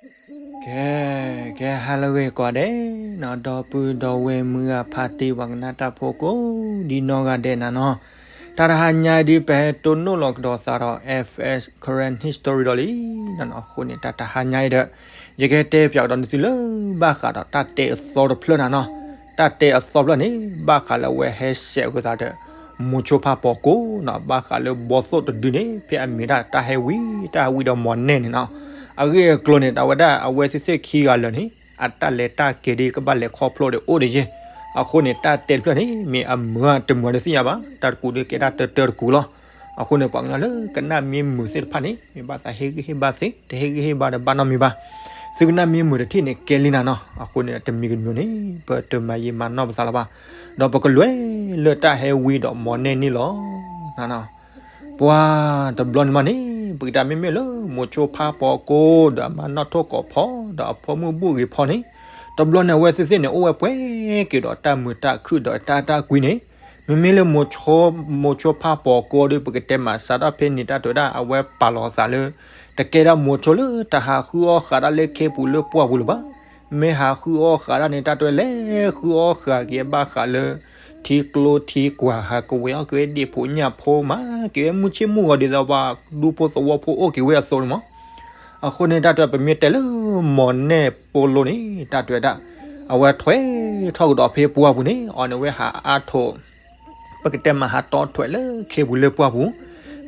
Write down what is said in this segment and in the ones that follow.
ကဲ ကဲ ဟါလၢအဂ့ၤကိးဂၤဒဲးနီၤ, ဒီပုၢ်ဒီဝဲၢ်မုၢ်ဂၤဖါတံၢ် ပှၤကနၣ်တၢ်ဖိကိးဒံနီၢ်ဂၤဒဲးနၤနီၤ, တၢ်တဟါညါအံၤဒုးပဟဲတိၢ်နီၣ်လီၤကဒီးသးဒီး F S Karen History ဒီးလံနၤနီၤ, အဃိန့ၣ် တၢ်တဟါညါအံၤဒီး ယကတဲပၠးကဒီးနသုလၢဘၣ်ဃးဒီးတၢ်တဲအသီတဖျၢၣ်နၤနီၤ, တၢ်တဲအသီဖျၢၣ်န့ၣ် ဘၣ်ဃးလၢအဝဲဟဲစဲးအဃုာ်သးဒီး မိၤဆိဖါပီၤကိးနီၤ, ဘၣ်ဃးလၢဘီသိၣ်တဒုန့ၣ် ဖဲအမ့ၢ်ဒၣ်တၢ်ဟဲဝံ တၢ်ဟဲဝံဒီးမီၢ်နဲၣ်န့ၣ်နီၤ, အဂ့ၢ်အကျိၤန့ၣ် တၢ်ဝဲဒၣ်အဝဲသ့ၣ်သ့ၣ်ခံဂၤလၢာ်န့ၣ် အတၢ်လဲၤတၢ်က့ၤဒ်ကဘၣ်လဲၤခီဖျိဒီးအိၣ်ဒံးယဲၢ်, အဃိန့ၣ် တၢ်တဲတဖျၢၣ်န့ၣ် မ့ၢ်အမုာ်တမုာ်တသ့ၣ်ညါဘၣ်, တၢ်တကူးဒုးကဲဒၣ်တၢတၢတကူးလီၤ, အဃိန့ၣ် ပှၤကညီလၢကနၣ်မ့ၢ်မုာ်သ့ၣ်တဖၣ်န့ၣ် မ့ၢ်ဘၣ်သးဟ့ၣ်ဂံၢ်ဟ့ၣ်ဘါသ့, တဟ့ၣ်ဂံၢ်ဟ့ၣ်ဘါဒီးဘၣ်နီတမံၤဘၣ်, သုကနၣ်မ့ၢ်မုာ်တထံၣ်န့ၣ် ကဲလံနၤနီၤ, အဃိန့ၣ် တမံၤကမံၤန့ၣ် ပတမၤယံာ်မၤနီၢ်ပသးလၢၤဘၣ်, ဒီးပကလဲၤလၢတၢ်ဟဲဝံဒီးမီၢ်နဲၣ်န့ၣ်လီၤ. ပှၤတဘျီန့ၣ်မးန့ၣ် ပကတဲမ့မ့ၢ်လၢ မိၤဆိဖါပီၤကိးဒီးအမါနီၣ်ထိၣ်ကီးဖီဒီးအဖိမုၣ်ဘူၣ်ဂ့ၤဖီန့ၣ်, တဘျီန့ၣ် အဝဲသ့ၣ်သ့ၣ်န့ၣ် အိၣ်ဝဲပှဲၤက့ၤဒီးတၢ်မုာ်တၢ်ခုၣ်ဒီးတၢ်အဲၣ်တၢ်ကွံန့ၣ်, မ့မ့ၢ်လၢ မိၤဆိဖါပီၤကိးဒီး ပကတဲမးစးထီၣ်ဖဲန့ၣ် တၢ်တဲဝဲဒၣ် အဝဲပာ်လီၤအသးလၢ တကဲဒၣ်မိၤဆိလၢတဟးဃုအီၣ်ဃးဒၣ်လၢခ့ပူၤလၢပှၢ်ပူၤလၢၤဘၣ်, မ့ၢ်ဟးဃုအီၣ်ဃးဒၣ်န့ၣ် တၢ်တဲဝဲလဲၤဃုအီၣ်ဃးက့ၤဘၣ်ဃးလၢ ထံကျိထံကွၢ် ဟးကဝဲၤအီၣ်က့ၤဝဲဒ့ၣ်ဖိညၣ်ဖိမး က့ၤဝဲမုၢ်ဆ့ၣ်မုၢ်ဂီၤဒ်သိးပှၤဒူဖိသဝီဖိအိၣ်က့ၤဝဲအသိးန့ၣ်မး, အဃိန့ၣ် တၢ်တဲဝဲပမ့ၢ်တဲလၢ မီၢ်နဲၣ်ပိလိန့ၣ် တၢ်တဲဝဲဒၣ် အဝဲထွဲထီၣ်ကဒီးဖဲပှၢ်ပူၤန့ၣ် အီၤန့ၣ်ဝဲဟးအါထိး ပကတဲမးဟးတီထွဲလၢခ့ပူၤလၢပှၢ်ပူၤ,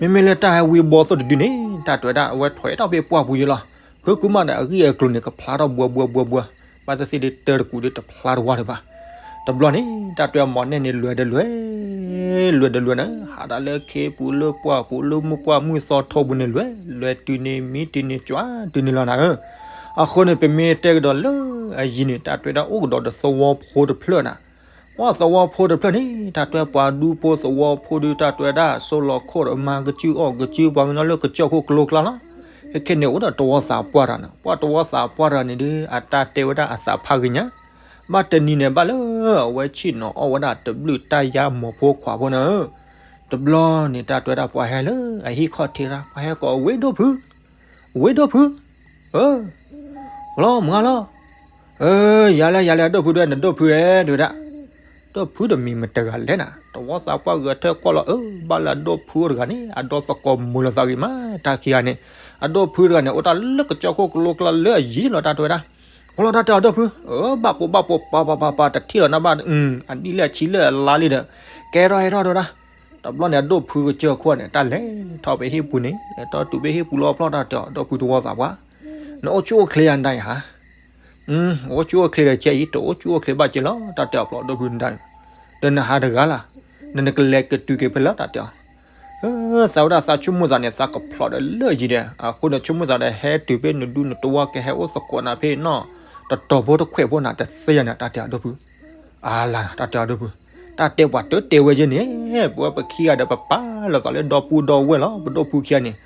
မ့မ့ၢ်လၢတၢ်ဟဲဝံဘီသိၣ်တဒုန့ၣ် တၢ်တဲဝဲဒၣ် အဝဲထွဲထီၣ်ဖဲပှၢ်ပူၤယဲလီၤ, ဖုကူမးဒီးအဂ့ၢ်အကျိၤန့ၣ် ကဖျါထီၣ်ဘှဲဘှဲဘှဲဘှဲ, ဘၣ်သ့ၣ်သ့ၣ်ဒ်တၢတကူးဒ်တဖျါတဝါဒံးဘၣ်, တဘျီန့ၣ် တၢ်တဲဝဲမီၢ်နဲၣ်န့ၣ် လဲၤဒီးလဲၤ လဲၤဒီးလဲၤန့ၣ် ဟးဒၣ်လၢခ့ပူၤလၢပှၢ်ပူၤလၢမုၢ်ပှၢ်မုၢ်သီထိပူၤန့ၣ် လဲၤ လဲၤတုၤန့ၣ်မံတုၤန့ၣ်ကွၢ်တုၤန့ၣ်လီၤနၤဧၢ, အဃိန့ၣ် ပမ့ၢ်တဲကဒီးလၢအယံၤန့ၣ် တၢ်တဲဝဲဒၣ်အိၣ်ကဒီးဒီးသဝီဖိတဖျၢၣ်နၤ, ပှၤသဝီဖိတဖျၢၣ်န့ၣ် တၢ်တဲပှၤဒူဖိသဝီဖိဒုး တၢ်တဲဝဲဒၣ်စိလီၤခိၣ်ဒီးမၤကစုအီၣ်ကစု ပှၤကညီလၢကစၢၢ်ခိၣ်ကလိကျါလီၤ, ခဲခဲန့ၣ်အိၣ်ဒီးတဝီသးပှၢ်တဂၤန့ၣ် ပှၤတဝီသးပှၢ်တဂၤန့ၣ်ဒုး အတၢ်တဲဝဲဒၣ်အသးဖးဂ့ၤညါ, ဘၣ်တနံၤန့ၣ်ဘၣ်လၢအဝဲဆ့ၣ်နီၤအီၣ်ဝဲဒၣ်တဘျုးတၢ်ယါမိၤဖိခွါဖိန့ၣ်ဧၢ, တဘျီန့ၣ် တၢ်တဲဝဲဒၣ်ပှၤဟဲလၢအဟံၣ်ခီၣ်ထံးတၢ် ပှၤဟဲကိးဝ့ၢ်ဒိၣ်ဖု ဝ့ၢ်ဒိၣ်ဖု, အၢ, လီၤမုၢ်လီၤ, အၢ, ယၤလဲၣ်ယၤလဲၣ် အဒိၣ်ဖုဒၣ် နဒိၣ်ဖုဧဲ တဲဝဲဒၣ်, ဒိၣ်ဖုဒီးမံၤမတၤတဂၤလဲၣ်နၤ, တဝီသးပှၢ်ဂဲၤထၢၣ်ကွၢ်လီၤ အၢ, ဘၣ်လၢအဒိၣ်ဖုအိၣ်တဂၤန့ၣ် အဒီသကိးမုာ်လိာ်သးဂ့ၤမး တၢ်ခံဂၤန့ၣ်, အဒိၣ်ဖုတဂၤန့ၣ် အိၣ်တၢ်လၢကစၢၢ်ခိၣ်ကလိကျါလၢအယံၤလီၤ တၢ်တဲဝဲဒၣ်, လီၤတၢ်တဲအဒိၣ်ဖု, အၢ, ဘၣ်ပိာ်ဘၣ်ပိာ် ပၤပၤပၤပၤ တထံၣ်လီၤနၤဘၣ်, အနံၣ်လၢအဆံလၢအလါလံဒီး, ကဲထီၣ်ဟဲထီၣ်တဲဝဲဒၣ်, တဘျီန့ၣ် အဒိၣ်ဖုကစၢၢ်ခိၣ်န့ၣ် တၢ်လဲၤထီၣ်ဖဲဟံၣ်ပူၤန့ၣ် လဲၤထီၣ်တုၤဖဲဟံၣ်ပူၤလီၤဖျီၣ် တၢ်တဲအဒိၣ်ဖုတဝီသးပှၢ်, နအိၣ်ဆူၣ်အိၣ်ချ့ယၤနဒၣ်အံၤဟါ, အိၣ်ဆူၣ်အိၣ်ချ့ဒီးကဲအံၤ တအိၣ်ဆူၣ်အိၣ်ချ့ဘၣ်က့လီၤ တၢ်တဲအဖျီၣ်ဒိၣ်ဖုနဒၣ်, ဒီးနဟးတဂၤလၢ်, ဒီးနကလဲၤကတုၤက့ၤဖဲလဲၣ် တၢ်တဲအီၤ, သးဝဲဒၣ်သးဆိကမိၣ်သးန့ၣ် သးကဖျိးဒီးလၢယံၤဒီး အဃိန့ၣ် ဆိကမိၣ်သးဒီးဟဲတုၤဖဲနဒူနတဝီ ကဟဲအိၣ်သကိးနၤဖဲနီၢ်တတီၤဖိတခွဲးဖိနၤ တသ့ယၤန့ၣ် တၢ်တဲအဒိၣ်ဖု, အါလၢ် တၢ်တဲအဒိၣ်ဖု, တၢ်တဲပှၤတတဲဝဲယဲန့ၣ်, ပဝဲပခံဂၤဒီးပပာ်လီၤသးလၢဒီပုၢ်ဒီဝဲၢ်လီၤ ပဒိၣ်ဖုခံဂၤန့ၣ်,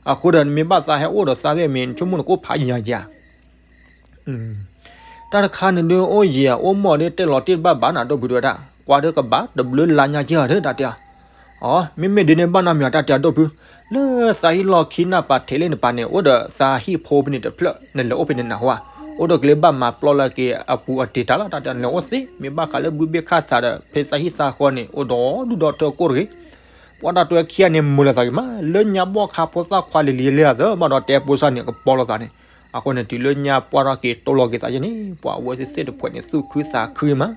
အဃိဒီးနမ့ၢ်ဘၣ်သးဟဲအိၣ်ဒီးသးဖဲမ့ၢ် နဆိကမိၣ်နကအိၣ်ဖးယံၤယၤဧါ တၢ်တခါန့ၣ်ဒုး အိၣ်ယံၤအိၣ်မီၢ်ဒီး တဲလီၤတ့ၢ်တဘၣ်ဘၣ်နၤ ဒိၣ်ဖုတဲဝဲဒၣ်, ကွၢ်ဒီးကဘၣ်တဘျုးလါညါက့ၤဧါဒီး တၢ်တဲအီၤ, အီ မ့မ့ၢ်ဒ်န့ၣ်ဘၣ်နီတမံၤ တၢ်တဲအီၤဒိၣ်ဖု, လၢသးဟံၣ်လီၢ်ခံနၢ်ပၤထံးလၢနပၤန့ၣ် အိၣ်ဒီးသးဟံၣ်ဖိဖဲန့ၣ်တဖျၢၣ် နလဲၤအိၣ်ဖဲန့ၣ်နၢ်ဟူဧါ, အိၣ်ဒီးကလ့ဘၣ်မၤပျီလၢက့ၤအပူၤအတံာ်တၢ်လီၤ တၢ်တဲအီၤ နအိၣ်သ့ မ့ၢ်ဘၣ်ဃးလၢဘုဘ့ၣ်ခၣ်သးဒီး ဖဲသးဟံၣ်သးဃီန့ၣ် အိၣ်ဒီးဒူၣ်ဒီးထၢကိၣ်တဂ့ၤ ပှၤတၢ်တဲခံဂၤန့ၣ် မုာ်လီၤသးဂ့ၤမး လၢညါဘီၣ်ခါဖိသၣ်ခွါလံၤလံၤလၢအသး ဘၣ်ဒီးတဲပိစၢ်န့ၣ် ကပီလိာ်သးန့ၣ်, အဃိန့ၣ် တုၤလၢညါပှၢ်ထီၣ်က့ၤတိၢ်လီၤက့ၤသးယဲန့ၣ် ပှၤအဝဲသ့ၣ်သ့ၣ်တဖှဲးန့ၣ် သူၣ်ခုသးခုမး,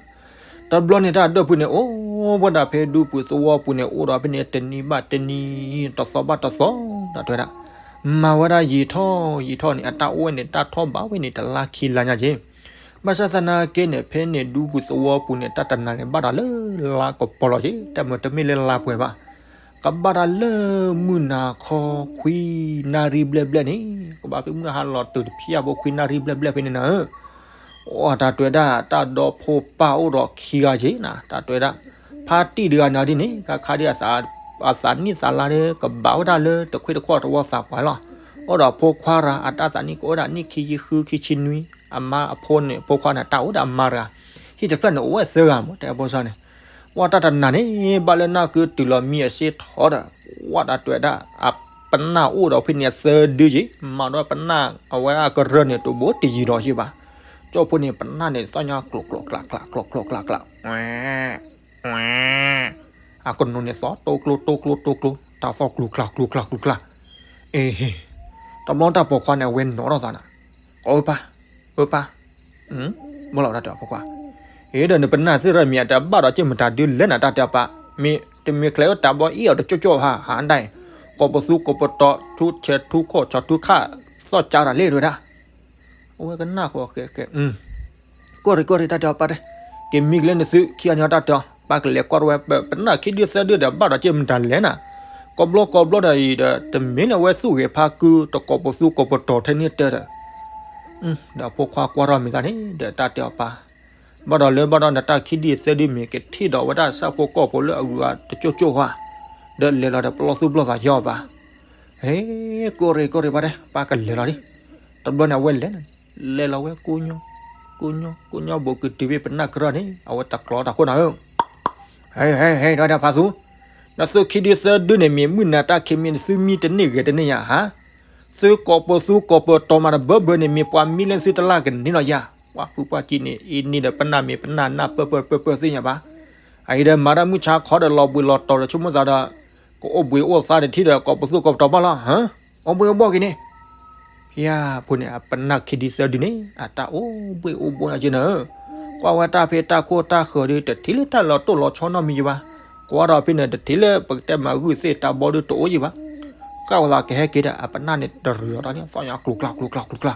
တဘျီန့ၣ် တၢ်ဒိၣ်ဖုန့ၣ် အိၣ်ဝဲဒၣ်ဖဲဒူပူၤသဝီပူၤန့ၣ် အိၣ်ဒီးဖဲန့ၣ် တနံၤဘၣ်တနံၤ တသီဘၣ်တသီ တၢ်တဲဝဲဒၣ်, မၤဝဲဒၣ်ယံာ်ထီၣ်ယံာ်ထီၣ်န့ၣ် အတၢ်အိၣ်ဝဲန့ၣ် တၢ်ထီၣ်ဘးဝဲန့ၣ် တလါခံလါညါက့ၤ ဘၣ်ဆၣ်သနာ်က့န့ၣ် ဖဲန့ၣ်ဒူပူၤသဝီပူၤန့ၣ် တၢ်တနၤန့ၣ် ဘၣ်တၢ်လၢလါကပီၤလီၤက့ၤ တၢ်မ့ၢ်တမ့ၢ်လၢလါပှဲၤဘၣ်, ကဘၣ်တၢ်လၢမုၢ်နၤခီခွံနၣ်ရံၣ်ဘျဲၣ်ဘျဲၣ်န့ၣ် ကဘၣ်ဖဲမုၢ်ဟါလီၤတုၤတဖျၢၣ်ဖိခွံနၣ်ရံၣ်ဘျဲၣ်ဘျဲၣ်ဖဲန့ၣ်နၤဧၢ, အိၣ်တၢ်တဲဝဲဒၣ် တၢ်ဒီဖိပၢ်အိၣ်ဒီးခံဂၤက့ၤနၤ တၢ်တဲဝဲဒၣ်, ဖါတံၢ်တဂၤန့ၣ်ဒ်န့ၣ် ခါခါဒ် အသးနံၣ်သးလါဒီး ကဘၣ်ဝဲဒၣ်လၢတခွ့တခီၣ်တဝီသးပှၢ်လီၤ, အိၣ်ဒီးဖိခွါတဂၤ အတၢ်သးနံၣ်ကအိၣ်ဒၣ်နံၣ်ခံဆံဃုခံဆံနွံ, အမါအဖိန့ၣ် ဖိခွါန့ၣ် တၢ်အိၣ်ဒီးအမါတဂၤ, ဟံၣ်တဖျၢၣ်န့ၣ်အိၣ်ဝဲသၢဂၤမး တဲပိစၢ်န့ၣ်, ဝဲတၢ်တနၤန့ၣ် ဘၣ်လၢနၢ်ကုတုၤလီၤမံအစ့ထီဒီး ဝဲတၢ်တဲဝဲဒၣ် အ ပနၢ်အိၣ်ဒီးဖဲန့ၣ်သၢဒုယံၤ, မၤဒီးပနၢ်အဝဲအကရၢၢ်န့ၣ် တဘိတယံၤဒီးယံၤဘၣ်. ကၠီဖိန့ၣ် ပနၢ်န့ၣ် သီၣ်ညါကျိၤကျိၤကျးကျး ကျိၤကျိၤကျးကျး, ဝဲ ဝဲ အကနိးန့ၣ်သီၣ်တိကျိတိကျိတိကျိ, တၢ်သီၣ်ကျိၤကျးကျိၤကျးကျိၤကျး. အ့ဟ့, တဘျီတၢ်ပိာ်ခွါန့ၣ် အဝဲနီၣ်ထီၣ်သးနၤ, ကိးဝဲပၢ်, ဝဲပၢ်, ဘၣ်လီၤတၢ်တဲအီၤပိာ်ခွါ, အ့ဒီးနပနၢ်သ့ၣ်ရၢမံၤ အတဘၣ်ဒီးက့ၢ်မတၤဒုလဲၣ်နၤတၢ်တဲအီၤပၢ်, မ့ၢ်တမ့ၢ်ချဲးဝဲတၢ်ဘီအ့ၣ်အီၤတကၠိၢ်ကၠိၢ်ဟါ ဟါဒၣ်အံၤ, ကိးပသူကိးပတီၤ ထူဆဲးထူခိၣ်ဆီထူခၣ် သီၣ်ကၠါတၢ်လဲၣ်တဝဲဒၣ်. အဝဲကနၣ်ဃီကဲကဲ ကီၢ်ရ့ၣ်ကီၢ်ရ့ၣ်တၢ်တဲအီၤပၢ်တဲ, က့ၤမံကလဲၣ်နသုခံဂၤန့ၣ်တၢ်တဲအီၤ, ပၢ်ကလဲၤကွၢ်ထီၣ်ဝဲ ပနၢ်ခံဒုသၢဒုဒီး ဘၣ်ဒီးက့ၢ်မတၤလဲၣ်နၤ, ကိးဘျီကိးဘျီဒီးအံၤဒီး တမ့ၢ်လၢအဝဲသူၣ်ဂဲၤဖးကု တကိးပသူကိးပတီၤထဲန့ၣ်တဲဒီး, ဒီးဖိခွါကွၢ်ထီၣ်မ့ၢ်သးန့ၣ် ဒီးတၢ်တဲအီၤပၢ်, ဘၣ်ဒီးလၢဘၣ်ဒီးနတၢ်ခံဒုသၢဒုမ့ၢ်ကထံၣ်ဒီးဝဲဒၣ်ဆၣ်ဖိကီၢ်ဖိလၢအဂုၤအဂၤတကၠိၢ်ကၠိၢ်ဧါ, ဒီးလဲၤလီၤဒီးပလီၢ်သူၣ်ပလီၢ်သးယီၤပၢ်. ဟဲ, ကီၢ်ရ့ၣ်ကီၢ်ရ့ၣ်ပၢ်တဲ ပၢ်ကလဲၤလီၤဒံး. တဘျီန့ၣ်အဝဲလဲၤ, လဲၤလီၤဝဲကိညီ, ကိညီ ကိညီဘိးကတုၤဖဲပနၢ်ကရၢၢ်န့ၣ် အဝဲတကျိၤတၢ်ခိၣ်နၤဧၢ, ဟဲ ဟဲ ဟဲ ဒီးဖးသူ, နသုခံဒုသၢဒုန့ၣ် မ့ၢ်မုၢ်နၤတၢ်ခံးမ့ၢ်နသုမံတန့ၢ်ဂဲၤတန့ၢ်ယၤဧါ. သုကိးပသူကိးပတီၤမးတဘၢဘၢန့ၣ် မ့ၢ်ပှၤမံလၢသုတလၢ်ကန့ၢ်လီၤယၤ, ပှၤဖုပှၢ်ကံန့ၣ် အံၤန့ၣ်ဒီးပနၢ်မ့ၢ်ပနၢ်နၢ်ပၢၢ်ပၢၢ်ပၢၢ်ပၢၢ်သ့ၣ်ညါဘၣ်. အအံၤဒီးမၤတၢ်မုၢ်ဆါခီဒီးလီၤဘှံးလီၤတီၤဒီးဆိကမိၣ်သးဒီး ကအိၣ်ဘှံးအိၣ်သါတထံၣ်ဒီးကိးပသူကိးပတီၤဘၣ်လီၤ, ဟၢ, အိၣ်ဘှံးအိၣ်ဘှီၣ်က့ၤန့ၣ် ယၤဖိန့ၣ် အပနၢ်ခံဒုသၢဒုန့ၣ် အတၢ်အိၣ်ဘှံးအိၣ်ဘှီၣ်ညါက့ၤနၤဧၢ, ကွၢ်ဝဲတၢ်ဖဲတၢ်ခိၣ်တၢ်ဃၢၤဒီး တထံၣ်လၢတၢ်လီၤတိၢ်လီၤဆီနီတမံၤယံၤဘၣ်, ကွၢ်ဒီးဖဲန့ၣ် တထံၣ်လၢပကတဲမၤဂုၢ်သ့ၣ်တၢ်ဘီဒုးတအိၣ်ယံၤဘၣ်, ဃၣ်ဝဲသးကဟဲက့ၤဒီး အပနၢ်န့ၣ်တရံးအီၤတၢ်န့ၣ် သီၣ်ညါကျိၤကျါကျိၤကျါကျိၤကျါ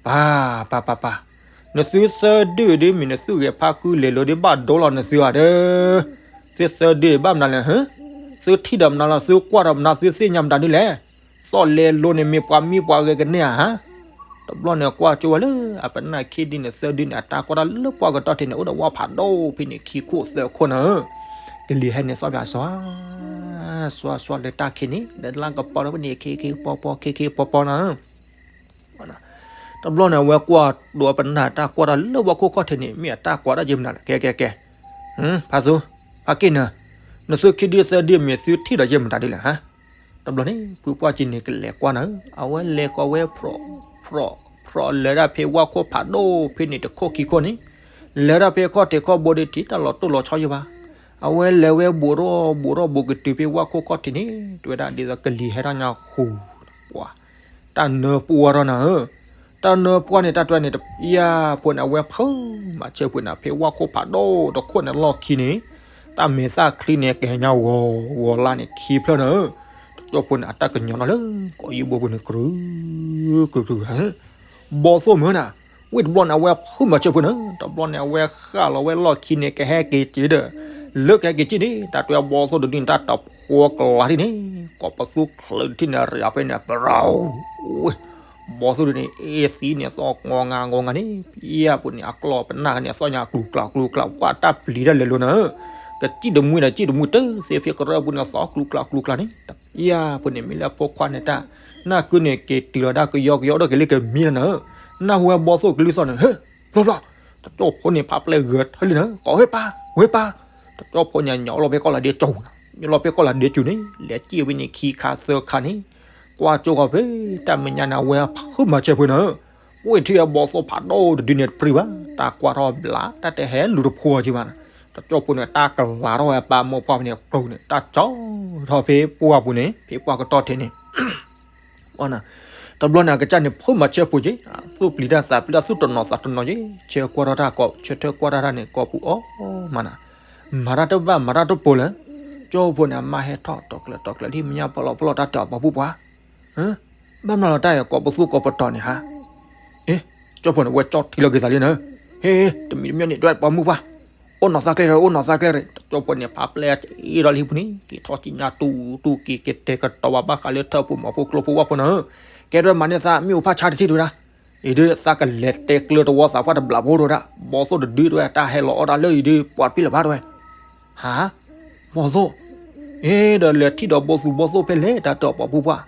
ပၢ်, ပၢ် ပၢ် ပၢ်, နသုသၢဒုဒ်မ့ၢ်နသုဂဲၤဖးကုလဲၤလိၤဒ်ဘၣ်ဒိလီၤနသုဧါဒီး, သုသၢဒုဘၣ်မနုၤလဲၣ်, သုထံၣ်ဒီးမနုၤလီၤ သုကွၢ်ဒီးမနုၤ သုသ့ၣ်ညါမတၤဒ်လဲၣ်, သီၣ်လဲၤလိၤန့ၣ်မ့ၢ်ပှၤမံပှၤဂဲၤကန့ၢ်ဧါဟါ, တဘျီန့ၣ်ကွၢ်ကၠိဝဲလၢ အပနၢ်ခံဒုန့ၣ်သၢဒုန့ၣ် အတၢ်ကွၢ်တၢ်လၢပှၢ်ကတီၢ်ထံးန့ၣ် အိၣ်ဒီးဝၣ်ဖးဒိၣ်ဖဲန့ၣ်ခံခိၣ်သၢခိၣ်နၤဧၢ, ကလံၤဟဲန့ၣ်သီၣ်ဘၣ်စွါ, စွါစွါလၢတၢ်ခံးန့ၣ် လၢလၢကပီၤဒီးဖဲန့ၣ် ခ့ခ့ပီပီ ခ့ခ့ပီပီနၤဧၢ တဘျီန့ၣ် အဝဲကွၢ်ဒိးပနၢ်တၢ်ကွၢ်တၢ်လၢဝၣ်ခိၣ်ခီၣ်ထံးန့ၣ် မ့ၢ်အတၢ်ကွၢ်တၢ်ယဲၢ်မနုၤလဲၣ် ကဲ ကဲ ကဲ, ဖးသူ, ဖးက့ၢ်နၤ, နသုခံဒုသၢဒုမ့ၢ်သုထံၣ်ဒီးယဲၢ်မနုၤဒ်လဲၣ်ဟါ, တဘျီန့ၣ် ဖုပှၢ်ကံန့ၣ်ကလဲၤကွၢ်နၤဧၢ, အဝဲလဲၤဃီၤဝဲ ဖြီၣ် ဖြီၣ် ဖြီၣ်လဲၤဒၣ်ဖဲဝၣ်ခိၣ်ဖးဒိၣ်ဖဲန့ၣ်တခိၣ်ခံခိၣ်န့ၣ်, လဲၤဒၣ်ဖဲခီၣ်ထံးခီၣ်ဘိဒ်ထံၣ်တၢ်လီၤတိၢ်လီၤဆီယံၤဘၣ်, အဝဲလဲၤဝဲဘူးထီၣ်ဘူးထီၣ်ဘူးကတုၤဖဲဝၣ်ခိၣ်ခီၣ်ထံးန့ၣ် တဝဲဒၣ်ဒ်သိးကလံၤဟဲထီၣ်ညါဃူ ပှၤ တၢ်နၢပှၢ်ထီၣ်နၤဧၢ, တၢ်နၢပှၢ်န့ၣ် တၢ်တွဲန့ၣ် တယၢ်ဖိန့ၣ် အဝဲဖုမၤဆၢပှဲၤနၤ ဖဲဝၣ်ခိၣ်ဖးဒိၣ်တခိၣ်န့ၣ်လီၢ်ခံန့ၣ်, တၢ်မဲာ်သၣ်ချံန့ၣ် ကဟဲညါဂီၤဂီၤလါန့ၣ် ခံဖျၢၣ်နၤဧၢ, တကၠီဖိန့ၣ် အတၢ်ကညီၤထီၣ်လၢ ကိးယံၤဘိပူၤန့ၣ် ကြူး ကြူး ကြူး ဘီသိၣ်မုၢ်နၤ, ဝ့ၢ်တဘျီန့ၣ် အဝဲဖုမၤဆၢပှဲၤနၤ, တဘျီန့ၣ် အဝဲဃၣ်လီၤဝဲလီၢ်ခံန့ၣ် ကဟဲက့ၤက့ၤဒီး လၢကဟဲက့ၤက့ၤန့ၣ် တၢ်တွဲဘီသိၣ်တဒုန့ၣ် တၢ်တဖိကျါထံၣ်န့ၣ် ကိးပသူချၢးထံၣ်န့ၣ် ရံးအဖဲန့ၣ် ပရီ ဘီသိၣ်ဒုန့ၣ် အ့ၣ်သံန့ၣ် သီၣ်ငီငါငီငါန့ၣ် ယဲၢ်ပူၤန့ၣ် အကျီၢ်ပနၢ်န့ၣ် အသီၣ်ညါကျူၤကျါကျူၤကျါ ပှၤတၢ်ပျံၤတၢ်လဲၤလိၤနၤဧၢ, ကစံၣ်တမှံၤဒီးစံၣ်တမှံၤတသ့ဖဲကရၢပူၤန့ၣ် သီၣ်ကျူၤကျါကျူၤကျါန့ၣ် ယဲၢ်ပူၤန့ၣ် မ့ၢ်လၢဖိခွါန့ၣ်တၢ် နၢ်ကုန့ၣ် က့ၤတုၤလီၤဒၣ်ကယီကယီဒီးကလံကမံနၤဧၢ, နၢ်ဟူဝဲဘီသိၣ်ကလုၢ်သီၣ်န့ၣ် ဟ့ၣ် ဖျီဖျီ, တကၠီဖိန့ၣ်ဖးပျဲၢ်ဂဲၤထၢၣ်လံနၤဧၢ, ကိးဝဲပၢ် ဝဲပၢ်, တကၠီဖိန့ၣ် ညီလီၤဖဲကီၢ်လၤဒ့ကၠူၤနၤ, ညီလီၤဖဲကီၢ်လၤဒ့ကၠူၤန့ၣ် လဲၤစံၣ်ဝဲန့ၣ်ခံခါသၢခါန့ၣ် ကွၢ်ကၠိဂီၤဖဲ တၢ်မဲာ်ညါန့ၣ် အဝဲဖုမၤဆၢပှဲၤနၤဧၢ, ဝ့ၢ်ထံၣ်ဝဲဘီသိၣ်ဖးဒိၣ်တဒုန့ၣ်တပြံဘၣ်, တၢ်ကွၢ်ထီၣ်ဘျး တၢ်တဟဲလူၤတဖိက့ဘၣ်နၤ, တကၠီဖိန့ၣ် တၢ်ကလၤထီၣ်ဝဲပၢ်မိၢ်ပှၢ်ဖဲန့ၣ်ကျိန့ၣ် တၢ်ကၠီထီၣ်ဖဲပှၢ်ပူၤန့ၣ် ဖဲပှၢ်ကတီၢ်ထံးန့ၣ် တဘျီန့ၣ် အကစၢ်န့ၣ် ဖုမၤဆၢပှဲၤက့ၤ, သူၣ်ပျံၤတၢ်သးပျံၤတၢ် သူၣ်တနီၤသးတနီၤက့ၤ, ဆၢကွၢ်ထီၣ်တၢ်ကိး ဆၢထၢၣ်ကွၢ်ထီၣ်တၢ်န့ၣ် ကိးပူၤအီၤမးနၤ, မၤတၢ်တဘၣ် မၤတၢ်တပိၤလၢၤ, ကၠီဖိန့ၣ် အမါဟဲထီၣ်တီၤကျၢၤတီၤကျၢၤ ဒ်မဲာ်ညါပီလီၤပလီၢ် တၢ်တဲအီၤပှၤဖိပှၢ်, ဘၣ်မနုၤလီၤတၢ်အံၤ ကိးပသူကိးပတီၤန့ၣ်ဟါ, အ့ ကၠီဖိန့ၣ် ဝဲကၠီထံလီၤက့ၤသးလံနၤ, ဟ့ တမံၤတမံၤန့ၣ် ဒွဲၣ်ပှၤမုၢ်ပှၢ်, အိၣ်နီၢ်သးကျဲ အိၣ်နီၢ်သးကျဲရ့ၣ်, တကၠီဖိန့ၣ် ဖးပျဲၢ်အ့ၣ်ဒီးလံပူၤန့ၣ် က့ၤထီၣ်စံၣ်ညါတူတူက့ၤ ကတဲာ်ကတီၤဘၣ်ဃးလၢထၢၣ်ပူၤမီၤဖိကျိဖိဝၣ်ဖိနၤဧၢ, ကဲဒွဲၣ်မၤန့ၢ်သး မ့ၣ်အူဖးဆါတထံၣ်တဝဲဒၣ်, အံၤဒုး သးကလဲၤတဲကျၢၤတဝီသးပှၢ်တဘျးဖိတဝဲဒၣ်, ဘီသိၣ်တဒုတဝဲ တၢ်ဟဲလီၤအီၣ်တၢ်လၢအံၤဒုး ပှၤတပျံၤလၢၤဘၣ်တဝဲ ဟါ, ဘီသိၣ်, အ့ ဒီးလဲၤထံၣ်ဒီးဘီသူဘီသိၣ်ဖဲလဲၣ် တၢ်တဲအီၤပှၤဖိပှၢ်,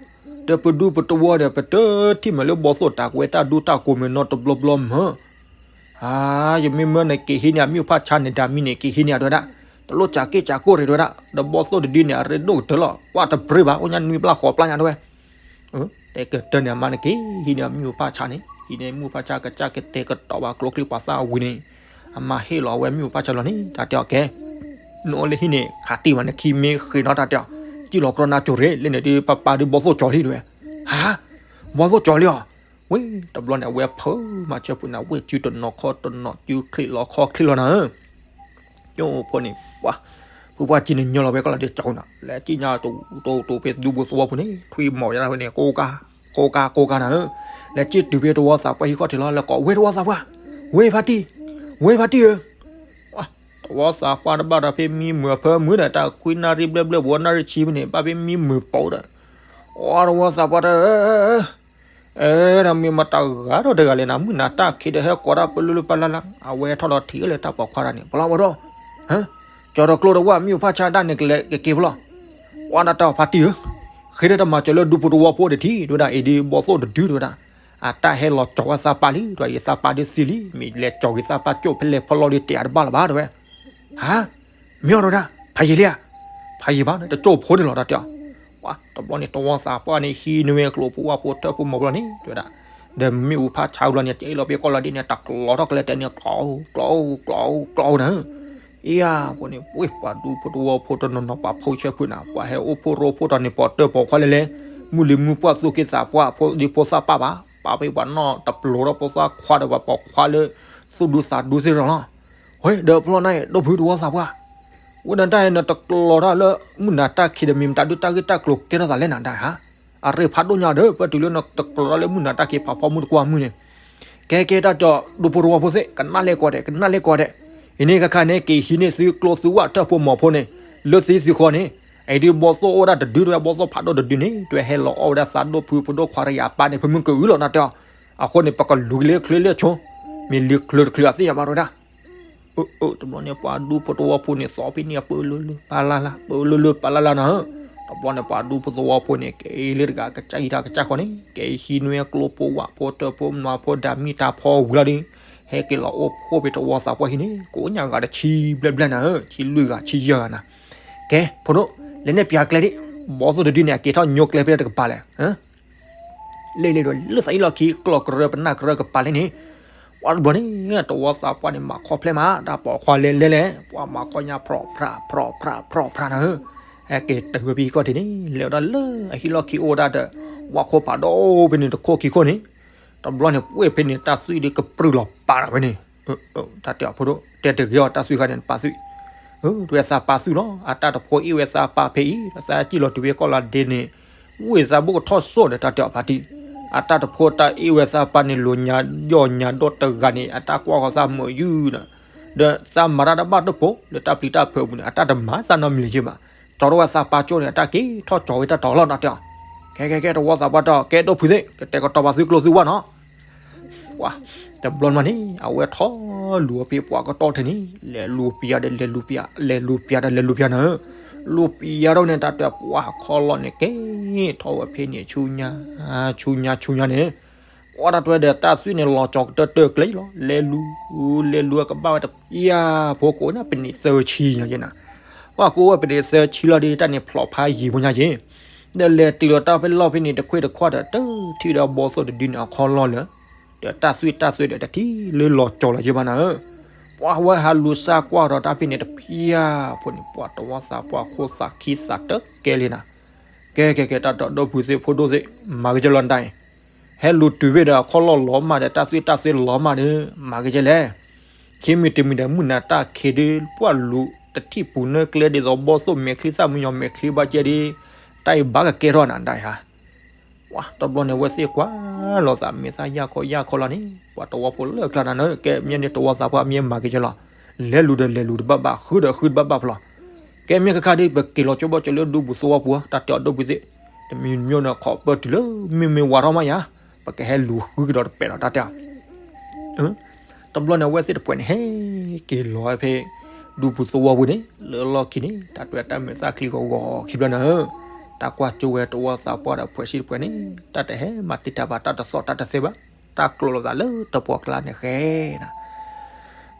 ဒီးပဒူပတဝီဒီး ပတထံၣ်မးလၢဘီသိၣ်တၢ်ကွဲးတၢ်ဒူတၢ်ကိးမ့ၢ်နီတဘျီဘျီမၢ်, ဟါ, ယမ့ၢ်မၢနက့ၤဟံးန့ၢ် အမ့ၣ်အူဖးဆါန့ၣ် ဒၣ်မံန့ၣ် က့ၤဟံးန့ၢ်အတဝဲဒၣ်, တလိၣ်စးက့ၢ်စးကိၢ်ရ့ၣ်တဲဝဲဒၣ်, ဒီးဘီၣ်သိၣ်တဒုန့ၣ် အရ့ဒိၣ်ကတၢၢ်လီၤ, ကွၢ်တပြ့ဘၣ်, အိၣ်ညါနွံပျၢ်ဃိးပျၢ်ညါတဲဝဲ. တဲကတၢၢ်န့ၣ် အမါန့ၣ်က့ၤဟံးန့ၢ်မုၢ်ဖၣ်ဆါန့ၣ်, ဟံးန့ၢ်မုၢ်ဖၣ်ဆါကစၢ်ကတဲာ်ကတီၤဘၣ်ကျိချံမျိာ်သၣ်ဝံၤန့ၣ်, အမါဟ့ၣ်လီၤဝဲမုၢ်ဖၣ်ဆါလီၤန့ၣ် တၢ်တဲအီၤကဲ, နအိၣ်လၢဟံၣ်န့ၣ် ခးတံၢ်မးန့ၣ် ခံမ့ၢ်ဃ့နီတၢ်တဲအီၤ, စံၣ်လီၤကြီနါကၠိၤရ့ၣ် လၢန့ၣ်ဒုး ပၢ်ပၢ်ဒုးဘီၣ်သိၣ်ကၠီၤလံတဲဝဲ. ဟါ, ဘီၣ်သိၣ်ကၠီၤလံဧါ. ဝ့ၢ် တဘျီန့ၣ် အဝဲဖုးမၤဆၢဖုးနၤ ဝ့ၢ်စုတနီၤခီတနီၤ စုချံးလီၤခီချံးလီၤနၤဧၢ ကၠိဖိန့ၣ် ပှၤ, ဖုပှၢ်ကံန့ၣ်ညီလီၤဝဲကီၢ်လီၤဒ့ကၠီၤနၤ, လဲၤစံၣ်ညါတတူာ်ဖဲဒူပူၤသဝီပူၤန့ၣ် ထွံၣ်မီၤယါဝဲန့ၣ် ကိးကါ, ကိးကါကိးကါနၤဧၢ, လဲၤစံၣ်တုၤဖဲတဝီသးပှၢ်ဟံၣ်ခီၣ်ထံးလီၤ လဲၤကိး ဝ့ၢ်တဝီသးပှၢ်, ဝ့ၢ်ဖါတံၢ်, ဝ့ၢ်ဖါတံၢ်ဧၢ, တဝီသးပှၢ်တဘၣ်ဒီးဖဲမံမုာ်အဖၢမုာ်ဒီး တၢ်ခွံနၣ်ရံၣ်ဘျဲၣ်ဘျဲၣ်ဘိးနၣ်ရံၣ်ဆံဖဲန့ၣ် ဘၣ်ဖဲမံမုာ်ပိာ်ဒီး, အတဝီသးပှၢ်တၢ်ဧၢ အဲ ဒီးမ့ၢ်မတၤဂၤဒီးတဂၤလဲၣ်နၤ မုၢ်နၤတၢ်ခံးဒီးဟဲကိးတၢ်ပလၢလၢပလၢလၢ, အဝဲထီၣ်ဒီးထံၣ်လၢတၢ်ပိာ်ခွါတၢ်န့ၣ် ပလီၢ်ဝဲဒီး, ကၠီၤဒီးကျိတဝၢ် မ့ၢ်ဖၣ်ဆါတၢ်န့ၣ်ကလဲၤကက့ၤပလီၢ်, ဝဲဒၣ်တၢ်ဖါတံၢ်ဧၢ, ဃ့ဒီးတမၤစၢၤလၢဒူဖိတဝီဖိဒၣ်ထံၣ် တဲဝဲဒၣ် အ့ၣ်ဒံးဘီၣ်သိၣ်တဒုတဲဝဲဒၣ်, အတၢ်ဟဲလီၤကၠီၤဝဲသးပၢ်လံ တဲဝဲ ယသးပၢ်ဒုးသံလံ မ့ၢ်လဲၤကၠီၤက့ၤသးပၢ်ကၠိၣ်ဖဲလဲၣ်ဖီလီၤဒုးတဲအတဘၣ်လၢၤဘၣ်တဲဝဲ, ဟါ မ့ၢ်အီၤတဲဝဲဒၣ် ဖးယံာ်လံဧါ, ဖးယံာ်ဘၣ်န့ၣ် တကၠိၣ်ဖိန့ၣ်လီၤတၢ်တဲအီၤ, တဘျီန့ၣ်တဝီသးပှၢ်န့ၣ် ဟံးန့ၢ်ဝဲကျိဖိဝၣ်ဖိထၢၣ်ဖိမီၤဖိလီၤန့ၣ် တဲဝဲဒၣ်, ဒီးမ့ၣ်အူဖးဆါဝံၤလီၤန့ၣ် တအ့ၣ်လီၤဖဲကီၢ်လီၤဒ့န့ၣ် တကျီထီၣ်ကျဲတဲန့ၣ် ကျီ ကျီ ကျီနၤဧၢ, အံၤဖိန့ၣ် ပှ့ၤပှၤဒူဖိတဝီဖိတနီၤနီၤ ပှၤဖုးဆၢဖုးနၤ ပှၤဟဲအိၣ်ဖိရိဖိတၢ်န့ၣ် ပိာ်တၢၢ်ပိာ်ခွါလဲၣ်လဲၣ်, မုၢ်လံၤမုၢ်ပှၢ်သူၣ်က့သးပှၢ်ဖိဒံဖိသၣ်ပၢ်ဘၣ်, ပာ်ဖဲပှၤနီၢ်တပျိၤဒီးဖိသၣ်ခွါဒီးပှၤပိာ်ခွါလၢ သူၣ်ဒူသးဒူသ့ၣ်တဖၣ်လီၤ, ဝဲဒီးဖျီၣ်နၤအံၤ ဒိၣ်ဖုတဝီသးပှၢ် ဝဲဒၣ်တၢ်အံၤနတကျီတၢ်လၢ မုၢ်နၤတၢ်ခံးဒီးမ့ၢ်မတၤဒုးတၢ်ဂ့ၢ်တၢ်ကျိၤကဲထီၣ်သးလဲၣ်နၤဒၣ်ဧါ, အရ့ဖးဒိၣ်ညါဒီး ပတုၤလၢနတကျီတၢ်လၢမုၢ်နၤတၢ်ခံးဖးဖီမုၢ်တကွၢ်မုၢ်န့ၣ်, ကဲကဲတၢ်တဲအီၤ ဒူဖိတဝီဖိသ့ၣ် ကနၣ်လဲၣ်ကိးဂၤဒဲး ကနၣ်လဲၣ်ကိးဂၤဒဲး, အံၤန့ၣ်ခါခါန့ၣ် က့ၤဟံးန့ၢ်သုကျိသုဝၣ်ထၢၣ်ဖိမီၤဖိန့ၣ်, လၢသံသုဃီန့ၣ်, အံၤဒုးဘီၣ်သိၣ်အိၣ်ဝဲဒၣ်တဒုတဲဝဲ ဘီၣ်သိၣ်ဖးဒိၣ်တဒုန့ၣ် တဲဝဲဟဲလီၤအီၣ်ဝဲဒၣ်သးဒိၣ်ဖုဖိဒိၣ်ခွါတဂၤအပၢ်န့ၣ် ဖုမုၢ်ကအုလီၤနၤတဲအီၤ, အဃိန့ၣ် ပကလူၤက့ၤလၢချ့လၢဆိ, မ့ၢ်လံၤချုးတချုးအသ့ၣ်ညါဘၣ်တဲဝဲဒၣ် တဘျီန့ၣ် ပှၤဒူဖိတဝီဖိန့ၣ် သီဖဲန့ၣ် ပၢလၢလၢပာ်လၢ်လၢ် ပၢလၢလၢပာ်လၢ်လၢ်နၤဧၢ, တဘျီန့ၣ် ပှၤဒူဖိတဝီဖိန့ၣ် က့ၤလၢတဂၤကစၢ်ဟံးတၢ်ကစၢ်ဃီန့ၣ် က့ၤဟံးန့ၢ်ကျိဖိဝၣ်ဖိထၢၣ်ဖိမီၤဖိဒၣ်မံတၢ်ဖီဝံၤလီၤဒီး, ဟဲက့ၤလီၤအိၣ်ဖှိၣ်ဖဲတဝီသးပှၢ်ဟံၣ်န့ၣ် ကိးညါဂၤတဆံဘျဲၣ်ဘျဲၣ်နၤဧၢ, ဆံလွံၢ်ဂၤဆံယဲၢ်ဂၤနၤ, ကဲ ဖိဒိၣ်, လဲၤနဲၣ်ပၠးကျဲဒံး, ဘီၣ်သိၣ်တဒုန့ၣ် အက့ၤထီၣ်ညိကျဲဖဲတကပၤလဲၣ် လ့ၣ်လ့ၣ်ဒီး လၢသးအ့ၣ်လီၢ်ခံ ကျီၢ်ကရၢပနၢ်ကရၢကပၤလံန့ၣ်, ပှၤတဘျီန့ၣ် တဝီသးပှၢ်န့ၣ် မၤခီဖျဲးမး တၢ်ပိာ်ခွါလဲၤလဲၤလဲၣ် ပှၤမၤခီညါ ဖြီၣ်ဖြၣ်ဖြီၣ်ဖြၣ်ဖြီၣ်ဖြၣ်နၤဧၢ, ဟဲက့ၤတုၤဝဲဖဲဟံၣ်ခီၣ်ထံးန့ၣ် လဲၤဝဲဒၣ်လၢအဟံၣ်လီၢ်ခံအိၣ်ဝဲဒၣ်ဒီး ဝၣ်ခိၣ်ဖးဒိၣ်ဖဲန့ၣ်တခိၣ်ခံခိၣ်န့ၣ်, တဘျီန့ၣ် ပှ့ၢ်ဖဲန့ၣ် တၢ်သွံၣ်ဒုးကပြုၢ်လီၤပာ်ဒီးဝဲန့ၣ်, တၢ်တဲအီၤဖိဒိၣ် တဲတဂ့ၤအီၤ တၢ်သွံၣ်ခါန့ၣ် နပာ်သွံၣ်, တဲဝဲသးပာ်သွံၣ်လီၤ အတၢ်တဖိအ့ၣ်ဝဲသးပာ်ဖဲအံၤ ဒီးသးစံၣ်လီၤတုၤဖဲကီၢ်လီၤဒ့န့ၣ်, ဝ့ၢ်သးဘိၣ်ကထီၣ်စိၣ်ဒီး တၢ်တဲအီၤဖါတံၢ်, အတၢ်တဖိတၢ်အ့ၣ်ဝဲသးပာ်န့ၣ် လိၤညါယီၢ်ညါဒီးတဂၤန့ၣ် အတၢ်ကွၢ်ဃီၤသးမုာ်ယုၢ်ဒီး, ဒီးသးမၤတၢ်တဘၣ်တပိၤ လၢတၢ်ပျံၤတၢ်ဖုးအပူၤန့ၣ် အတၢ်တမၤသးနီတမံၤလၢၤဘၣ်, ကၠီထီၣ်ဝဲသးပာ်ကၠိန့ၣ် အတၢ်က့ၤထီၣ်ကၠီဝဲတၢ်တီၤလီၤ တၢ်တဲအီၤ, ကဲကဲကဲ တဝီသးပှၢ်တဲအီၤ ကဲဒိၣ်ဖုသ့ၣ် ကတဲာ်ကတီၤပာ်သုကျိသုဝၣ်နီၤ ပှၤ, တဘျီမးန့ၣ် အဝဲထီၣ်လူၤအီၤဖဲပှၤကတီၢ်ထံးန့ၣ် လဲၤလူၤပျးဒီးလဲၤလူၤပျး လဲၤလူၤပျးဒီးလဲၤလူၤပျးနၤဧၢ, လူၤပျးထီၣ်န့ၣ် တၢ်တဲပှၤခီလီၢ်န့ၣ် ကဲထီၣ်ဝဲဖဲန့ၣ် ဆူညါ ဆူညါ ဆူညါန့ၣ်, ပှၤတၢ်တဲဒီးတၢ်သွံၣ်န့ၣ် လီၤကၠီၤကတၢၢ်တၢၢ်ကျဲလီၤ လဲၤလူၤ လဲၤလူၤအကဘၣ်ဝဲတပျၢ်ဖိကိးန့ၣ် ပနံးသၢဆံညါယဲနၤ, ပှၤကိးဝဲပနံးသၢဆံလီၤဒီး တၢ်န့ၣ်ဖျိးဖးယံၤဖိညါယဲ ဒီးလဲၤတုၤလီၤတၢ်ဖဲလီၢ်ဖဲန့ၣ် တခွ့တခွါဒီး တထံၣ်ဒီးဘီသိၣ်တဒုန့ၣ် အခီလီၢ်လၢာ်, ဒီးတၢ်သွံၣ်တၢ်သွဲဒီး တထံၣ်လၢလီၤကၠီၤလီၤယဲဘၣ်နၤဧၢ, ပှၤဝဲဟးလူၤစၢ်ကွၢ်ဒီးတၢ်ဖဲန့ၣ်တပျၢ်ဖိန့ၣ် ပှၤတဝီသးပှၢ်ခိၣ်သးခံသးတကဲလံနၤ, ကဲကဲကဲ တၢ်ဒိၣ်ဒိၣ်ဖုသ့ၣ်ဖိဒိၣ်သ့ၣ် မၤက့ၤကလီၤနတၢ်အံၤ, ဟဲလူၤတုၤဖဲဒီးအခီလီၢ်လီၤမၢ်ဒီး တၢ်သွံၣ်တၢ်သွဲလီၤမၢ်ဒီး မၤက့ၤကလဲၣ် ခံမံၤတမံၤဒီး မုၢ်နၤတၢ်ခံးဒီး ပှၤလူၤတထံၣ်ပူၤနၢကျဲဒ်သိး ဘီသိၣ်မဲာ်ချံသၣ်မံညီၤမဲာ်ချံဘၣ်ကဲဒီး တၢ်အံၤဘၣ်ကကဲထီၣ်နၤဒၣ်ဧါ, ပှၤတဘျီန့ၣ် အဝဲသ့ၣ်ကွၢ်လီၤသး မ့ၢ်သၣ်ယၢ်ခီယၢ်ခီလီၤန့ၣ် ပှၤတဝီဖိလၢအကျါနၤန့ၣ် ကဲမ့ၢ်န့ၣ် တဝီသးပှၢ်မ့ၢ်မၤက့ၤကလီၤ, လဲၤလူၤဒီးလဲၤလူၤတဘၣ်ဘၣ် ဃုဒီးဃုတဘၣ်ဘၣ်ဖျိး, ကဲမ့ၢ်ခါခါဒီး ပက့ၤလီၤကၠိဘီကၠိလၢဒူပူၤသဝီပူၤ တၢ်တဲအီၤဒိၣ်ပူၤသ့ၣ်, တမံၤမံၤန့ၣ် ခိးပၢတုၤလၢမ့ၢ်မ့ၢ်ဝါထီၣ်မးယၤ, ပကဟဲလူၤဃုကဒီးတပဲာ်ဒီးတၢ်တဲအီၤ တဘျီန့ၣ် အဝဲသ့ၣ်တပှဲၤန့ၣ် ဟဲက့ၤလီၤဝဲဖဲ ဒူပူၤသဝီပူၤန့ၣ် လၢလီၢ်ခံန့ၣ် တၢ်တဲတၢ်မဲာ်သၣ်ချံဂီၤဂီၤခံဘျီနၤဧၢ, တၢ်ကွၢ်ကၠိဝဲတဝီသးပှၢ်ဒီးဖှဲးဆံတပှဲၤန့ၣ် တၢ်တဟဲမၤတံာ်တာ်ဘၣ် တၢ်တသီၣ်တၢ်တသဲဘၣ်, တၢ်ကျိးလိာ်သးလၢတပှီၢ်ကျါန့ၣ်ဃဲနၤ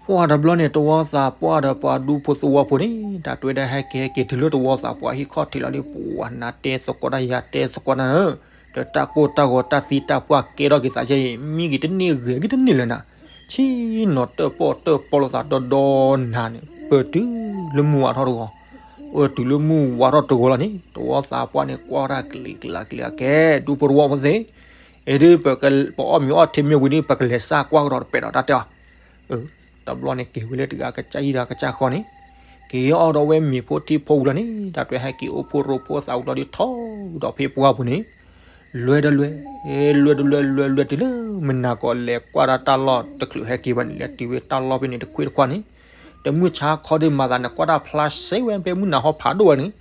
ပှၢ်တဘျီန့ၣ် တဝီသးပှၢ်ဒီးပှၤဒူဖိသဝီဖိန့ၣ် တၢ်တွဲဒၣ်ဟဲက့ၤဟဲက့ၤတုၤလၢတဝီသးပှၢ်ဟံၣ်ခီၣ်ထံးလီၤဒီး ပှၢ်နၤတဲသကိးတၢ်ယၤတဲသကိးနၤဧၢ, ဒီးတၢ်ကိၢ်တၢ်ဂီၤတၢ်သံတၢ်ပှၢ်ကဲထီၣ်က့ၤသးယဲအံၤ မံက့ၤတန့ၢ်ဂဲၤက့ၤတန့ၢ်လၢၤနၤ, ဆ့ၣ်နီၤတၢၣ်ပီၣ်တၢၣ်ပီလိာ်သးဒီဒီနၤန့ၣ် ပၢၢ်တုၤလၢမုၢ်ဝါထီၣ်တဂီၤ, ပၢၢ်တုၤလၢမုၢ်ဝါထီၣ်တဂီၤလီၤန့ၣ် တဝီသးပှၢ်န့ၣ် ကွၢ်တၢ်ကလံၤကျါကလံၤအကဲ ဒူဖိသဝီဖိသ့ၣ် အ့ဒုး ပအီၣ်မ့ၤအီၣ်ထံမ့ၢ်ဝံၤဒီး ပကလဲၤစၢ်ကွၢ်ကဒီးတပဲာ်ဒီးတၢ်တဲအီၤ, တဘျီန့ၣ်က့ၤဝဲလၢတဂၤကစၢ်ဟံၣ်ဒီးကစၢ်ဃီန့ၣ်, က့ၤအီၣ်ဒီးဝဲမ့ၤဖိထံဖိဝံၤလီၤန့ၣ် တၢ်တွဲဟဲက့ၤအိၣ်ဖှိၣ်ရိဖှိၣ်သးဝံၤလီၤဒီးထီၣ်ဒီးဖဲပှၢ်ပူၤန့ၣ်, လွဲဒီးလွဲ, လွဲဒီးလွဲ လွဲလွဲတုၤလၢမုၢ်နၤကီးလဲၤကွၢ်ဒၣ်တၢ်လီၢ်တချုးဟဲက့ၤဘၣ်န့ၣ် လဲၤတုၤဝဲတၢ်လီၢ်ဖဲန့ၣ်တခွ့တခွါန့ၣ်, တမုၢ်ဆါခီဒုးမၤသးန့ၣ် ကွၢ်တၢ်ဖျါစဲဝဲဖဲမုၢ်နၤဟီဖးဒိၣ်ဝဲန့ၣ်,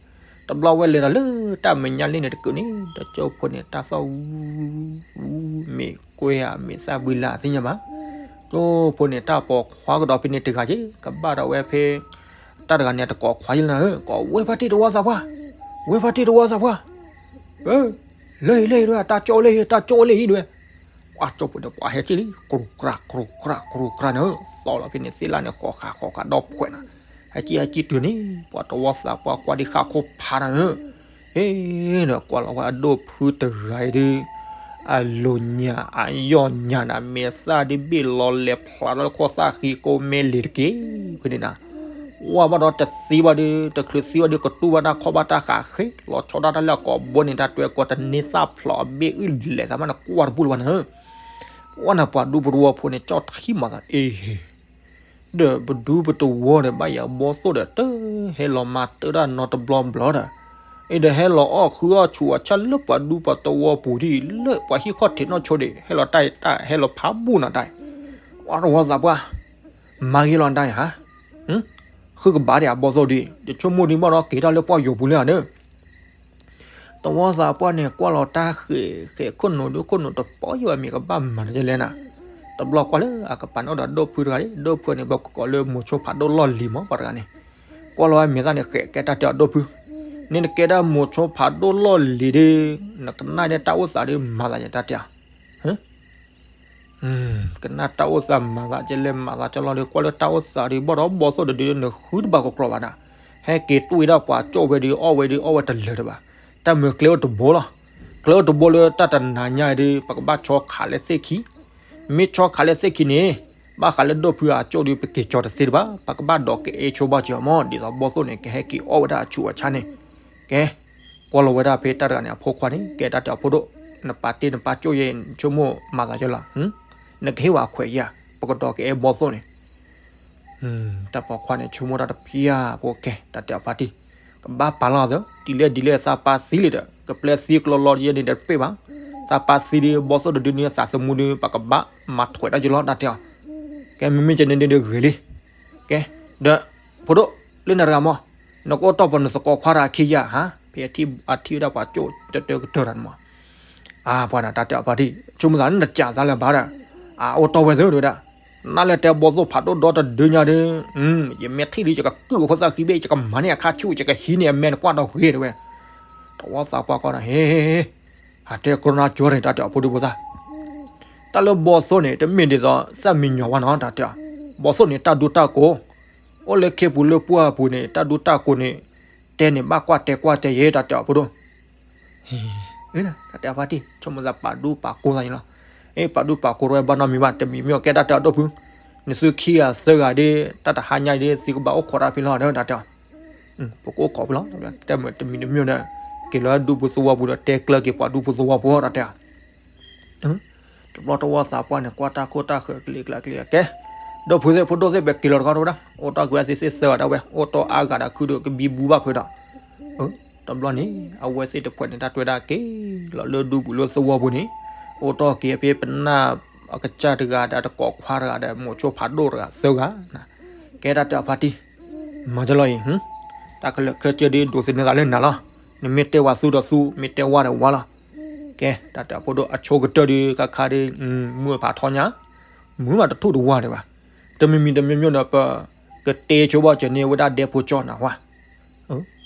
တဘျီဝဲလဲၤဒီးလၢတၢ်မဲာ်ညါလံန့ၣ်တကုးန့ၣ် ဒီးကၠိဖိန့ၣ်တၢ်သီၣ်ဝူ မ့ၢ်ကွဲဧါ မ့ၢ်သၣ်ဘှံလၢအသ့ၣ်ညါဘၣ်, ကၠိဖိန့ၣ် တၢ်ပိာ်ခွါကဒီးဖဲန့ၣ်တဂၤက့ၤ ကဘၣ်ဒီးဝဲဖဲ တၢ်တဂၤန့ၣ် တကိးခွါယလၢနၤဧၢ, ကိးဝဲဖါတံၢ်တဝီသးပှၢ်, ဝဲဖါတံၢ်တဝီသးပှၢ်, လၢအံၤလၢအံၤဒၣ် တၢ်ကၠိလၢအံၤ တၢ်ကၠိလၢအံၤဒၣ်ဝဲ, ပှၤကၠိဖိန့ၣ် ပှၤဟဲက့ၤလံ ကြူကြၢကြူကြၢကြူကြၢန့ၣ်ဧၢ, သီၣ်လီၤဖဲန့ၣ်သ့ၣ်လၢ်န့ၣ် ဃီၤဃာ်ဃီၤဃာ်ဒီဖှဲးနၤ, ဟဲက့ၤဟဲက့ၤတုၤန့ၣ် ပှၤတဝီသးပှၢ်ကွၢ်ဒံးဃၣ်ခိၣ်ဖးနၤဧၢ, ဟ့ၣ်ဒီးကွၢ်လီၤဝဲအဒိၣ်ဖုတဂၤအံၤဒုး အလိၤညါအယီၢ်ညါနၤ မဲာ်သၣ်ဒုးဘ့ၣ်လီၤလဲၤဖျါထီၣ်လၢခိၣ်သၣ်ဃံကိးမဲာ်လံၤတက့ၢ်, ဖဲန့ၣ်နၤ, ဝဲဘၣ်ဒီးတသံဘၣ်ဒုး တချုးသံဘၣ်ဒုး ကတူၢ်ဘၣ်တၢ်ခီၣ်ဘၣ်တၢ်ဃးဃ့ လီၤဆီဒၣ်တၢ်လၢအကိာ်ဘိန့ၣ် တၢ်တွဲကိးတန့ၢ်သၣ်ဖျိးအဘ့ၣ်အုၣ်လဲၤသးမးန့ၣ် ကွၢ်တဘူၣ်လၢၤဘၣ်န့ၣ်ဧၢ, ပှၢ်နၤပှၤဒူဖိသဝီဖိန့ၣ် ကၠီၣ်ထံမၤသးအ့ၣ် ဒီးပဒူပသဝီဒီး ဘၣ်ယၤဘီသိၣ်ဒီး တဟဲလီၤမၤတၢၣ်တၢ်နီတဘျီဘျီဒီး, အ့ၣ်ဒီးဟဲလီၤအီၣ်ဃုအီၣ်ဆူးအီၣ်ဆၣ်လၢပှၤဒူပှၤသဝီပူၤဒ်အံၤ လၢပှၤဟံၣ်ခီၣ်ထံးနီၢ်ဆိဒံး ဟဲလီၤတၢ်တၢ်ဟဲလီၤဖးဘူၣ်နၤတၢ်, ပှၤတဝီသးပှၢ်, မၤဂ့ၤလီၤတၢ်ဧါ, ဃုကဘၣ်ဒံးအဘီသိၣ်ဒံး ယဆိကမိၣ်ဒံးဘၣ်ဒီး က့ၤတၢ်လၢပှၢ်ယိာ်ပူၤလၢဧါန့ၣ် တဝီသးပှၢ်န့ၣ် ကွၢ်လီၤတၢ်ဃဲးဃဲး ခိၣ်နူာ်ဒုးခိၣ်နူာ်တပီၢ်ယိာ် အမ့ၢ်ကဘၣ်မၤနၤဒ်လဲၣ်နၤ, တဘျီကွၢ်လၢအကပၤန့ၣ်အိၣ်ဒီးဒိၣ်ဖုတဂၤန့ၣ် ဒိၣ်ဖုန့ၣ် ပကိးလၢမိၤဆိဖးဒိၣ်လီၢ်လံၤမး ပှၤတဂၤန့ၣ်, ကွၢ်လီၤဝဲမဲာ်သၣ်န့ၣ် ဃဲးကဲတၢ်တဲအီၤဒိၣ်ဖု, န့ၣ်နကဲဒၣ်မိၤဆိဖးဒိၣ်လီၢ်လံၤဒုး, နကနၣ်ဒ်တၢ်အိၣ်သးဒုးမၤသးယတၢ်တဲအီၤ ကနၣ်တၢ်အိၣ်သးမၤသးကလဲၤမၤသးကလီၤဒီး ကွၢ်လၢတၢ်အိၣ်သးဒုး ဘီၣ်ဒီးဘီၣ်သိၣ်တဒုး နဃုတဘၣ်ကကျီၤဘၣ်နၤ, ဟဲက့ၤတွံၢ်ဒၣ်ပှၤကၠိဝဲဒုး အီၣ်ဝဲဒုး အီၣ်ဝဲတလၢာ်တဘၣ်, တၢ်မုာ်ကျဲအိၣ်တဘိလီၤ, ကျဲအိၣ်တဘိလၢတၢ်တနၤညါဒုး ပကဘၣ်ဆီခးလၢသ့ၣ်ခံ, မ့ၢ်ဆီခးလၢသ့ၣ်ခံန့ၣ် ဘၣ်ဃးလၢဒိၣ်ဖုအကၠိဒုး ပက့ၤကၠီၤတသ့တဘၣ်, ပကဘၣ်ဒိးကအဲၣ်ဆိဘၣ်စၢၤအီၤမး ဒ်သိးဘီၣ်သိၣ်န့ၣ် ကဟဲက့ၤအီၣ်ဝဲဒၣ်အဆူးအဆါန့ၣ်, ကဲ ကွၢ်လီၤဝဲဒၣ်ဖဲတၢ်တဂၤန့ၣ် အဖိခွါန့ၣ် ကဲတၢ်တဲအီၤဖိဒိၣ်, နပာ်တ့ၢ်နပာ်ကၠိယဲ ဆိကမိၣ်မၤသးကလီၤ, နကဟ့ၣ်ဝဲအခွဲးယၤ ပကဒိးကအဲၣ်ဘီၣ်သိၣ်န့ၣ်, တၢ်ပိာ်ခွါန့ၣ် ဆိကမိၣ်တၢ်တဖျၢၣ်ဖိကဲ တၢ်တဲအီၤဖါတံၢ်, ကဘၣ်ပာ်လီၤသၢ ဒ်လဲၣ်ဒ်လဲၣ်သးပာ်သံလံဒီး ကပျဲသံကလီလီယဲန့ၣ်ဒီးတပ့ၢ်ဘၣ်, သးပာ်သံဒုး ဘီၣ်သိၣ်တဒုန့ၣ် သးသမူဒုး ပကဘၣ်မၤထွဲးတၢ်ကလီၤ တၢ်တဲအီၤ, ကဲ မ့မ့ၢ်ကဲန့ၣ်ဒုးဂ့ၤလံ ကဲ, ဒီး ဖိဒိၣ် လၢနၤတဂၤမး, နကအိၣ်တီၢ်ပှၤနသကိးခွါတဂၤခံယၤဟါ, ဖဲအထံၣ်အထံၣ်ဝဲဒၣ်ပှၤကၠိတၢတၢကတၢၢ်တၢ်န့ၣ်မး, အါ ပှၤနၤတၢ်တဲအီၤဖါတံၢ် ဆိကမိၣ်သးလၢနတကးသးလၢၤဘၣ်ဒီး, အအိၣ်တီၢ်ဝဲသ့ၣ်ဝဲဒၣ်, နလဲၤတဲဘီၣ်သိၣ်ဖးဒိၣ်ဒီတဒုညါဒီး, ယမဲာ်ထံၣ်ဒုး ယကကုၢ်အခိၣ်သၣ်ဃံဘ့ၣ် ယကမၤန့ၢ်အခါဆူၣ် ယကဟံးန့ၢ်အမဲာ်နကွၢ်ဒီးဂ့ၤတဲဝဲ, တဝီသးပှၢ်ကီဒီး ဟ့ ဟ့ ဟ့ ဟ့ ဟးတဲကရူၢ်နါကၠီန့ၣ် တၢ်တဲအီၤဖိဒိၣ်ဖိသၣ် တၢ်လၢဘီၣ်သိၣ်န့ၣ် တမ့ၢ်ဒ်သိးသၣ်မံညီၤဘၣ်နီၤ တၢ်တဲအီၤ, ဘီၣ်သိၣ်န့ၣ် တၢ်ဒူတၢ်ကိး, အိၣ်လၢခ့ပူၤလၢပှၢ်ပူၤန့ၣ် တၢ်ဒူတၢ်ကိးန့ၣ်, တဲန့ၣ်ဘၣ်ကွၢ်တဲကွၢ်တဲယဲ တၢ်တဲအီၤဖိဒိၣ်, တၢ်တဲအီၤဖါတံၢ် ဆိကမိၣ်သးပာ်ဒူပာ်ကိးသးန့ၣ်လီၤ, အ့ ပာ်ဒူပာ်ကိးဝဲဘၣ်နီတမံၤဘၣ် တမံၤမ့ၢ်အီၤကဲတၢ်တဲအီၤဒိၣ်ဖု, နသုခံဂၤသၢဂၤဒ် တၢ်တဟါညါအံၤဒ် သုကဘၣ်အိၣ်ခိးတၢ်ဖဲလီၤ တၢ်တဲအီၤ ပကအိၣ်ခိးဖဲလီၤ, တမ့ၢ်တမံၤတမ့ၢ်ဒီး, က့ၤလီၤဒူပူၤသဝီပူၤဒီး တဲကျၢၤက့ၤပှၤဒူပူၤသဝီပူၤ တၢ်တဲအီၤ, တဘျီတဝီသးပှၢ်န့ၣ် ကွၢ်တၢ်ခိၣ်တၢ်ဃၢၤကလံၤကျါကလံၤ ကဲ, ဒီပုၢ်ဝဲၢ်ဖိဒိၣ်သ့ၣ် ပက့ၤလီၤတခီတဝဲဒၣ်, အိၣ်တ့ၢ်ကွံာ်သ့ၣ်သၢဂၤဒၣ်ဝဲ အိၣ်တ့ၢ်အါဂၤဒီးခုဒိၣ်ကဘံဘူဘၣ်ဖုးဒီး, တဘျီန့ၣ် အဝဲသ့ၣ်တဖၣ်န့ၣ် တၢ်တွဲဒၣ်က့ၤလီၤလၢဒူပူၤလၢသဝီပူၤန့ၣ်, အိၣ်တ့ၢ်က့ၤဖဲပနၢ်အကစၢ်တဂၤဒီးတကိးခွါတဂၤဒီး မိၤဆိဖးဒိၣ်တဂၤသၢဂၤ, ကဲတၢ်တဲအီၤဖါတံၢ် မၤကလီၤအံၤ, တၢ်ခဲလၢာ်ခဲဆ့ဒ်ဒိးသန့ၤသးလၢနၤလီၤ, နမ့ၢ်တဲဝဲသူဒီးသူ, မ့ၢ်တဲဝဲဒီးဝဲလီၤ, ကဲ တၢ်တဲအီၤဖိဒိၣ် အဆိကတၢၢ်ဒုး ခါခါဒ်, မုၢ်ဖးထီညါ, မုၢ်ဘၣ်တထူၣ်တဝါဒံးဘၣ်, တမံၤမံၤတမံၤမံၤဒီး ပကတဲဆိဘၣ်စၢၤန့ၢ်ဝဲဒၣ်ဒဲဖိကၠီနၤဝါ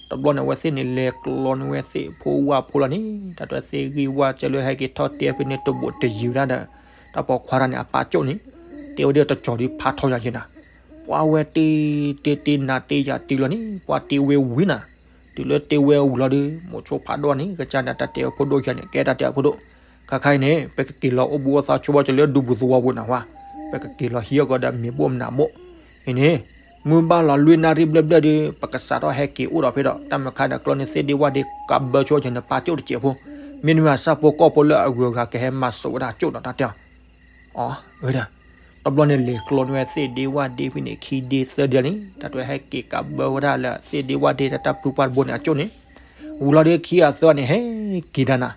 တဘျီန့ၣ် အဝဲသ့ၣ်န့ၣ် လဲၤကျီန့ၢ်ဝဲသ့ၣ်ဖိဝၣ်ဖိလီၤန့ၣ်, တၢ်တဲသ့ၣ်ဂံၢ်ဝၣ်ကၢလၢဟဲက့ၤထီၣ်တဲဖဲန့ၣ်တဘိးတယုာ်ဒၣ်ဒီး, တၢ်ပိာ်ခွါတဂၤန့ၣ် အပာ်ကၠိၣ်န့ၣ်, တဲဝဲဒၣ်တကၠီၤဒုးဖးထီယၤယဲနၤ, ပှၤဝဲတ့တ့တ့နၤတ့ယၤတ့လီၤန့ၣ် ပှၤတ့ဝဲဝံၤနၤ, တုၤလၢတ့ဝဲဝံၤလီၤဒီး မိၤဆိဖးဒိၣ်န့ၣ် ကစၢ်န့ၣ်တၢ်တဲအဖိဒိၣ်ယၤန့ၣ် ကဲတၢ်တဲအဖိဒိၣ်, ခါခါအံၤန့ၣ် ပကက့ၤလီၤအိၣ်ဘှံးအိၣ်သါဆိဘၣ်ကလၢဒူပူၤသဝီပူၤနၤဝါ, ပကက့ၤလီၤဟံးအီၣ်ကီးဒီးမ့ၤဘိၣ်မနၤဘိၣ်, အံၤန့ၣ် မုၢ်ဘၣ်လီၤလွံၢ်နၣ်ရံၣ်ဘျဲၣ်ဘျဲၣ်ဒီး ပကစးထီၣ်ဟဲက့ၤအိၣ်ဒီးဖဲဒီး တၢ်မုၢ်ခါန့ၣ်ကျီန့ၣ်သ့ၣ်ဒ့ဝၣ်ဒ့ကးဘၢဆိကန့ၣ် ပာ်ကၠိၣ်တစဲးဖိ, မ့တမ့ၢ်အဆၣ်ဖိကီၢ်ဖိလၢအဂုၤအဂၤကဟဲမၤစိာ်ဝဲဒၣ်ကၠိၣ်ဒီးတၢ်တဲအီၤ အဝဲဒၣ် တဘျီန့ၣ် လဲၤကျီန့ၢ်ဝဲသ့ၣ်ဒ့ဝၣ်ဒ့ဖဲန့ၣ် ခံဒ့သၢဒ့န့ၣ် တၢ်တဲဟဲက့ၤကးဘၢဝဲဒၣ်လၢသ့ၣ်ဒ့ဝၣ်ဒ့တၢ်တၢ်ဖုပှၢ်တဘိန့ၣ်အကၠိၣ်န့ၣ်, ဝံၤလီၤဒီးခံဂၤသၢဂၤန့ၣ် ဟဲက့ၤဒၣ်နၤ,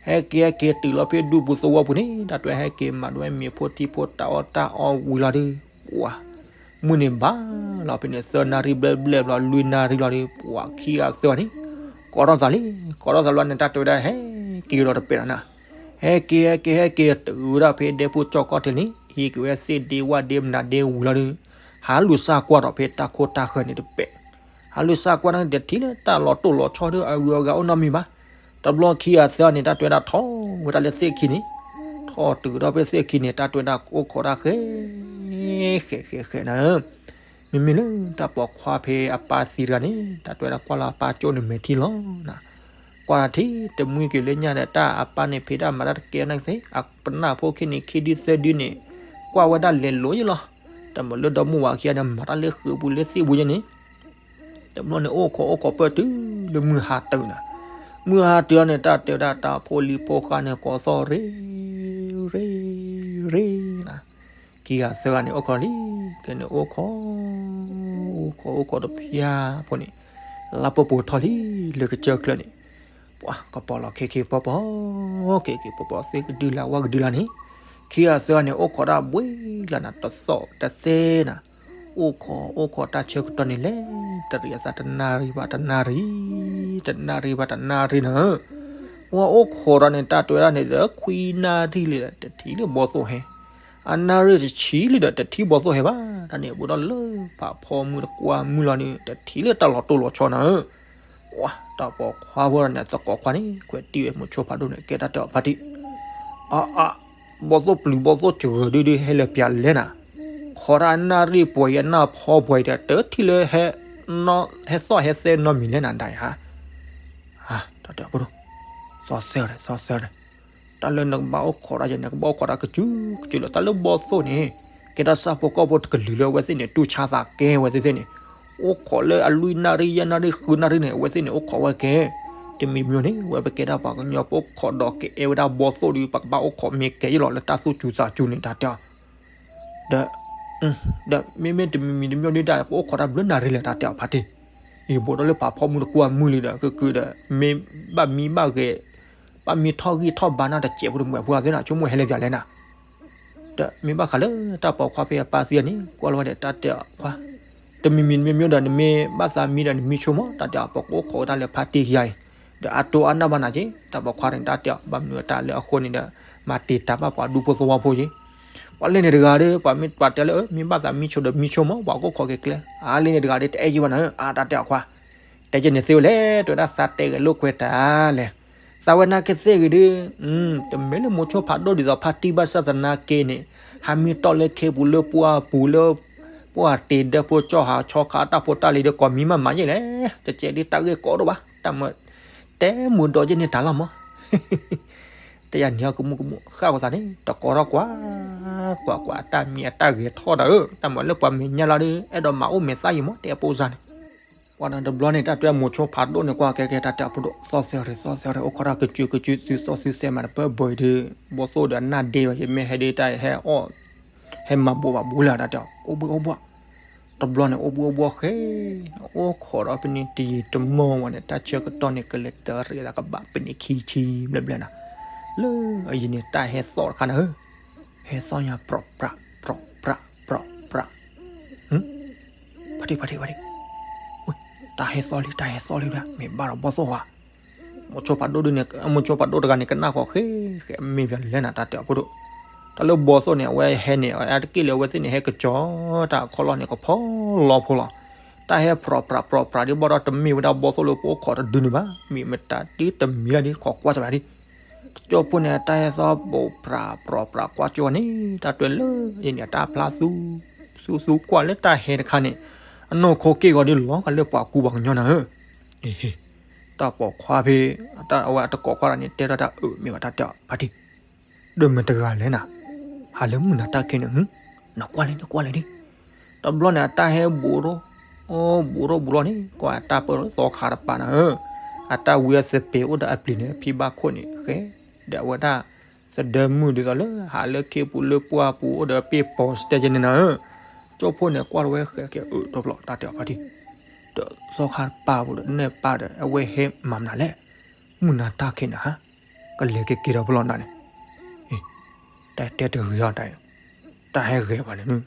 ဟဲက့ၤဟဲက့ၤတုၤလီၤဖဲဒူပူၤသဝီပူၤန့ၣ် တၢ်တဲဟဲက့ၤမၤဒွဲမ့ၤဖိထံဖိတၢ်အီၣ်တၢ်အီဝံၤလီၤဒီး ပှၤ မုၢ်န့ၣ်ဘၣ်လီၤဖဲန့ၣ် သၢနၣ်ရံၣ်ဘျဲၣ်ဘျဲၣ်ဘျီ လွံၢ်နၣ်ရံၣ်လီၤဒီး ပှၤခံဂၤသၢဂၤန့ၣ် ကိးထီၣ်သးလံ, ကိးထီၣ်သးလီၤန့ၣ် တၢ်တဲဝဲဒၣ်ဟဲက့ၤဒီးတပဲာ်လီၤနၤ, ဟဲက့ၤ ဟဲက့ၤ ဟဲက့ၤတုၤဝဲဒၣ်ဖဲဒဲဖိကၠီၣ်ကီၢ်ထံးန့ၣ် ဟံးက့ၤဝဲသ့ၣ်ဒ့ဝၣ်ဒ့မနုၤဒ့ဝံၤလီၤဒီး ဟးလူၤစၢ်ကွၢ်ဒီးဖဲတၢ်ခိၣ်တၢ်ဃၢၤန့ၣ်တပဲာ်, ဟးလူၤစၢ်ကွၢ်န့ၣ် တထံၣ်လၢတၢ်လီၤတိၢ်လီၤဆီဒီးအဂုၤအဂၤအိၣ်နီတမံၤဘၣ်. တဘျီခံဂၤသၢဂၤန့ၣ် တၢ်တဲဝဲဒၣ်ထီၣ်ဝဲဒၣ်လၢသ့ၣ်ခံန့ၣ်, ထီၣ်တုၤဒီးဖဲသ့ၣ်ခံန့ၣ် တၢ်တဲဝဲဒၣ်အိၣ်ခိးတၢ်ဃဲ ဃဲ ဃဲ ဃဲနၤ မ့မ့ၢ်လၢတၢ်ပိာ်ခွါဖဲအပၢ်သံတဂၤန့ၣ် တၢ်တဲဝဲဒၣ်ကွၢ်လီၤအပၢ်ကၠိန့ၣ်မဲာ်ထံလီၤနၤ, ကွၢ်ထံတမှံက့ၤလၢညါဒီး တၢ်အပၢ်န့ၣ်ဖံးတၢ်မၤတၢ်တကဲနာ်က့သ့ၣ် အပနၢ်ဖိခံန့ၣ် ခံဒုသၢဒုန့ၣ် ကွၢ်ဝဲဒၣ်လဲၤလိၤယ့လီၤ. တမ့ၢ်လၢဒီမါဝၤခံဂၤန့ၣ် မၤတၢ်လၢဃုာ်ပူၤလၢသ့ၣ်ပူၤယဲန့ၣ် တဘျီန့ၣ် အိၣ်ခိးအိၣ်ခိးပၢၢ်တုၤလၢမုၢ်ဟါတုၤနၤ, မုၢ်ဟါတုၤလီၤန့ၣ် တၢ်တဲဝဲဒၣ်တၢ်ဖိလံၤဖိဃါန့ၣ် ကိးသီၣ်ရ့ ရ့ ရ့နၤ, ခံဂၤသၢဂၤန့ၣ် အိၣ်ခိးလံ, ကဲန့ၣ်အိၣ်ခိး အိၣ်ခိးအိၣ်ခိးတဖျါဖိန့ၣ် လါပှဲၤပိာ်ထီၣ်လံ လၢကစၢၢ်ကျၢၢ်န့ၣ် ပှၤကပီၤလီၤခ့ခ့ပီပီၤ ခ့ခ့ပီပီၤ သ့ၣ်ကဒုလၢဝၣ်ကဒုလၢန့ၣ်, ခံဂၤသၢဂၤန့ၣ် အိၣ်ခိးတၢ်ဘှံးလၢနၤ တသီၣ်တသဲနၤ, အိၣ်ခိးအိၣ်ခိးတၢ်ဆၢကတီၢ်န့ၣ်လဲၤတရံးအသး တနၣ်ရံၣ်ဘၣ်တနၣ်ရံၣ်, တနၣ်ရံၣ်ဘၣ်တနၣ်ရံၣ်နၤ, ပှၤအိၣ်ခိးဒီးန့ၣ် တၢ်တဲဝဲဒၣ်န့ၣ်ဒီး ခွံနၣ်ရံၣ်လံဒီး တထံၣ်လၢဘီသိၣ်ဟဲ, အနၣ်ရံၣ်တဆံလံဒီး တထံၣ်ဘီသိၣ်ဟဲဘၣ်, တၢ်န့ၣ်ဘူးဒီးလၢဖးဖီမုၢ်တကွၢ်မုၢ်လီၤန့ၣ် တထံၣ်လၢတၢ်လီၤတိၢ်လီၤဆီနၤ, ပှၤတၢ်ပိာ်ခွါဖိန့ၣ် သကိးခွါန့ၣ် ခွဲးတံၢ်ဝဲမိၤဆိဖးဒိၣ်န့ၣ် ကဲတၢ်တဲအီၤဖါတံၢ်, အါအါ ဘီသိၣ်ပျုၤဘီသိၣ်စှၤဒုဒုဟဲလၢပျၢၤလဲၣ်နၤ, ခိးတၢ်အနၣ်ရံၣ်ပှဲၤအံၤအနၣ်ဖီပှဲၤအံၤဒီး တထံၣ်လၢဟဲ ဟဲသီၣ်ဟဲသဲနီတမံၤလဲၣ်နၤဒၣ်ဧါ, တၢ်တဲအီၤဖါဒိၣ်, သီသဲဒီး သီသဲဒီး, တၢ်လၢနကဘၣ်အိၣ်ခိးတၢ်ယဲ နကဘၣ်အိၣ်ခိးတၢ်ကစုကစုလီၤ, တၢ်လၢဘီသိၣ်န့ၣ် ကဲတၢ်ဆၣ်ဖိကီၢ်ဖိတကလုာ်လၢအဝဲသ့ၣ်န့ၣ် တူၢ်ဆါသးကဲဝဲသ့ၣ်သ့ၣ်န့ၣ်, အိၣ်ခိးလၢအလွံၢ်နၣ်ရံၣ်ယဲၢ်နၣ်ရံၣ်ဃုနၣ်ရံၣ်န့ၣ် အဝဲသ့ၣ်န့ၣ် အိၣ်ခိးဝဲကဲ, တမံၤမံၤန့ၣ် ဝဲပကဲဒၣ်ပှၤကညီ ပအိၣ်ခိးဒီးကအဲၣ်ဝဲဒၣ်ဘီသိၣ်ဒီး ပကဘၣ်အိၣ်ခိးမ့ၢ်ကဲယ့ၣ်လီၤ လၢတၢ်သူၣ်စူၤသးစူၤန့ၣ် တၢ်တဲအီၤ, ဒီး ဒီးမ့မ့ၢ်တမံၤမံၤတမံၤဒုတၢ် ပအိၣ်ခိးတၢ်ဘျုးနၣ်ရံၣ်လဲၣ် တၢ်တဲအီၤဖါတံၢ်, အံၤဘူးဒီးလၢဖးဖီမုၢ်တကွၢ်မုၢ်လံဒီး ကကုာ်ဒီး မ့ၢ်ဘၣ်မံဘၣ်ဂဲၤ ဘၣ်မံထီၣ်ဂံၢ်ထီၣ်ဘါနၢ်တစဲးဖိတမုာ်အဖိသ့ၣ်နၤ ဆိကမိၣ်ဟဲလၢပျၢၤလဲၣ်နၤ, ဒီးမ့ၢ်ဘၣ်ဃးလၢတၢ်ပိာ်ခွါဖဲအပၢ်သံအန့ၣ် ကွၢ်လီၤဝဲဒီးတၢ်တဲအီၤခွါ, တမံၤမံၤတမံၤမံၤဒီး နမ့ၢ်ဘၣ်သးမံဒီးနမံဆိကမိၣ် တၢ်တဲအီၤ ပကအိၣ်ခိးဝဲဒၣ်လၢဖါတံၢ်ခံဂၤအံၤ, ဒီးအတိၢ်အါနၢ်ဘၣ်နၤက့ တၢ်ပိာ်ခွါန့ၣ် တၢ်တဲအီၤ ဘၣ်မနုၤအတၢ်လၢအဃိန့ၣ်ဒီး မၤတံာ်တာ်ဘၣ်ပှၤဒူဖိသဝီဖိက့ ပှၤလဲၣ်န့ၣ်တဂၤဒီး ပှၤမ့ၢ်ပှၤတဲလၢ မ့ၢ်ဘၣ်သးမံဆိဒီးမံဆိကမိၣ် ပှၤကအိၣ်ခိးက့ၤကျဲ အါလံန့ၣ်တဂၤဒီး တအဲၣ်ယံဘၣ်နၤ အါတၢ်တဲအီၤခွါ, တဲက့ၤန့ၣ်သ့ဝဲလဲၣ် တဲဝဲဒၣ်သးတဲဂဲၤလိာ်ကွဲတၢ်လဲၣ်, သးဝဲနာ်က့သ့ၣ်ဂ့ၤဒီး, တမ့ၢ်လၢမိၤဆိဖးဒိၣ်ဒ်သိးဖါတံၢ်ဘၣ်ဆၣ်သနာ်က့န့ၣ်, ဟးမံတီၢ်လၢခ့ပူၤလၢပှၢ်ပူၤလၢ ပှၢ်တ့ၢ်ဒၢဖိကၠီၣ်ဟးဆီခးတၢ်ဖိတၢ်လံၤဒီး ကိးမံၤမးမၤယဲၢ်လဲၣ်, ကကဲဒ်တၢ်ဂ့ၢ်ကီဒိၣ်ဘၣ်, တၢ်မၤ တဲမုာ်ဒီးယဲၢ်န့ၢ်တၢ်လီၤမး တယၤနံၤဟီကမူကမူ ဃၣ်ဝဲသးန့ၣ် တကိးထီၣ်ကွၢ်, ကွၢ်ကွၢ် အတၢ်မံအတၢ်ဂဲၤထီၣ်ဒီးဧၢ, တၢ်မၤလၢပှၤမဲာ်ညါလီၤဒီး အဲၣ်ဒိးမၤအိၣ်မဲာ်သၣ်ယံၤမး တဲအပိစါန့ၣ်, ပှၤတဘျီန့ၣ် တၢ်တဲမိၤဆိဖးဒိၣ်န့ၣ် ကွၢ်ကဲကဲတၢ်တဲအဖိဒိၣ် သီၣ်သဲရ့ သီၣ်သဲရ့ အိၣ်ခိးတၢ်ကစုကစု သုသီၣ်သုသဲမးတပၢၢ်ဘၢအံၤဒီး ဘီသိၣ်ဒီးအနၢ်ဒ့ဘၣ် ယမ့ၢ်ဟဲဒ်တၢ်ဟဲအီၣ် ဟဲမၤဘိးဘၣ်ဘိလၢတၢ်တဲ အိၣ်ဘှံးအိၣ်ဘှီၣ် တဘျီန့ၣ် အိၣ်ဘှံးအိၣ်ဘှီၣ်ဃဲ အိၣ်ခိးဒီးဖဲန့ၣ်တယံာ်တမီၢ်ဝဲန့ၣ် တၢ်ဆၢကတီၢ်န့ၣ် ကလဲၤတရံးလၢကဘၣ်ဖဲန့ၣ်ခံဆံဘျဲၣ်ဘျဲၣ်နၤ, လၢအယံၤန့ၣ် တၢ်ဟဲသီၣ်တခါနၤဧၢ, ဟဲသီၣ်ညါ ပြီၣ်ပြး ပြီၣ်ပြး ပြီၣ်ပြး, ဖါတံၢ် ဖါတံၢ် ဖါတံၢ်, တၢ်ဟဲသီၣ်လံ တၢ်ဟဲသီၣ်လံဘၣ် မ့ၢ်ဘၣ်ဒီးဘီသိၣ်ဧါ မိၤဆိဖးဒိၣ်ဒုန့ၣ် မိၤဆိဖးဒိၣ်တဂၤန့ၣ် ကနၣ်ဃီၤဃ့ ဃ့မ့ၢ်ပလဲၣ်နၤ တၢ်တဲအဖိဒိၣ်, တၢ်လၢဘီသိၣ်န့ၣ် အဝဲဟဲန့ၣ် အတက့ၢ်လၢအဝဲသ့ၣ်န့ၣ် ဟဲကစီၤ တၢ်အခီၣ်လီၢ်န့ၣ် ကဖီလီဖိလီၤ, တၢ်ဟဲပြီၣ်ပြးပြီၣ်ပြးဒ်ဘၣ်ဒီး တမ့ၢ်ဝဲဒၣ်ဘီသိၣ်လၢပအိၣ်ခိးတဒုန့ၣ်ဘၣ်, မ့ၢ်မတၤဒုတမံၤလၢဒ် ခိးကွၢ်စၢၤဒ် ကစီၤဖိန့ၣ် တၢ်ဟဲသီၣ်ပြီၣ်ပြးပြီၣ်ပြးကွၢ်ကၠိန့ၣ် တၢ်တွဲလၢယန့ၣ် တၢ်ဖျါသူ သူသူကွၢ်လၢတၢ်ဟဲတခါန့ၣ်, အနီၢ်ခိက့ၢ်ဂီၤဒ်လီၤဂာ်လၢပှၤကူပှၤကညီနၤဧၢ, တၢ်ပိာ်ခွါဖဲ, အဝဲအတကိးခွါတဂၤန့ၣ် တဲထီၣ်တၢ်အၢ မ့ၢ်ဝဲတၢ်တဲအီၤဖါတံၢ်, ဒီးမတၤတဂၤလဲၣ်နၤ, ဟးလၢမုၢ်နၤတၢ်ခံးန့ၣ်, နကွၢ်လဲၣ် နကွၢ်လဲၣ်ဒ်, တဘျီန့ၣ် အတၢ်ဟဲဘူးထီၣ်, အိ ဘူးထီၣ်ဘူးလီၤန့ၣ် ကွၢ်အတၢ်ပၢၢ်လီၤသီခါတပၤနၤဧၢ, အတၢ်ဝံအစပ့ၤအိၣ်ဒီးအပျံၤန့ၣ် ဖံဘၣ်ခိၣ်န့ၣ် ဃဲ, ဒီးအဝဲဒၣ် သဒၢမုၢ်ဒ်သိးလၢ ဟးလၢခ့ပူၤလၢပှၢ်ပူၤအိၣ်ဒီးပ့ၢ်ပိာ်စတဲကဲန့ၣ်နၤဧၢ, ကၠိဖိန့ၣ် ကွၢ်လီၤဝဲဃဲက့ၤအၢ ဒီဖျီတၢ်တဲအီၤဖါတံၢ်, ဒီးသီခါတပၤပူၤဒီးနဲၣ်ပၢ်ဒီး အဝဲဟဲမၤမနုၤလဲၣ်, မုၢ်နၤတၢ်ခံးနၤဧၢ, ကလဲၤက့ၤက့ၤဒီးဖျီနၤန့ၣ်, တၢ်တဲတဂ့ၤအီၤတၢ်, တၢ်ဟဲဂဲၤပှၤန့ၣ်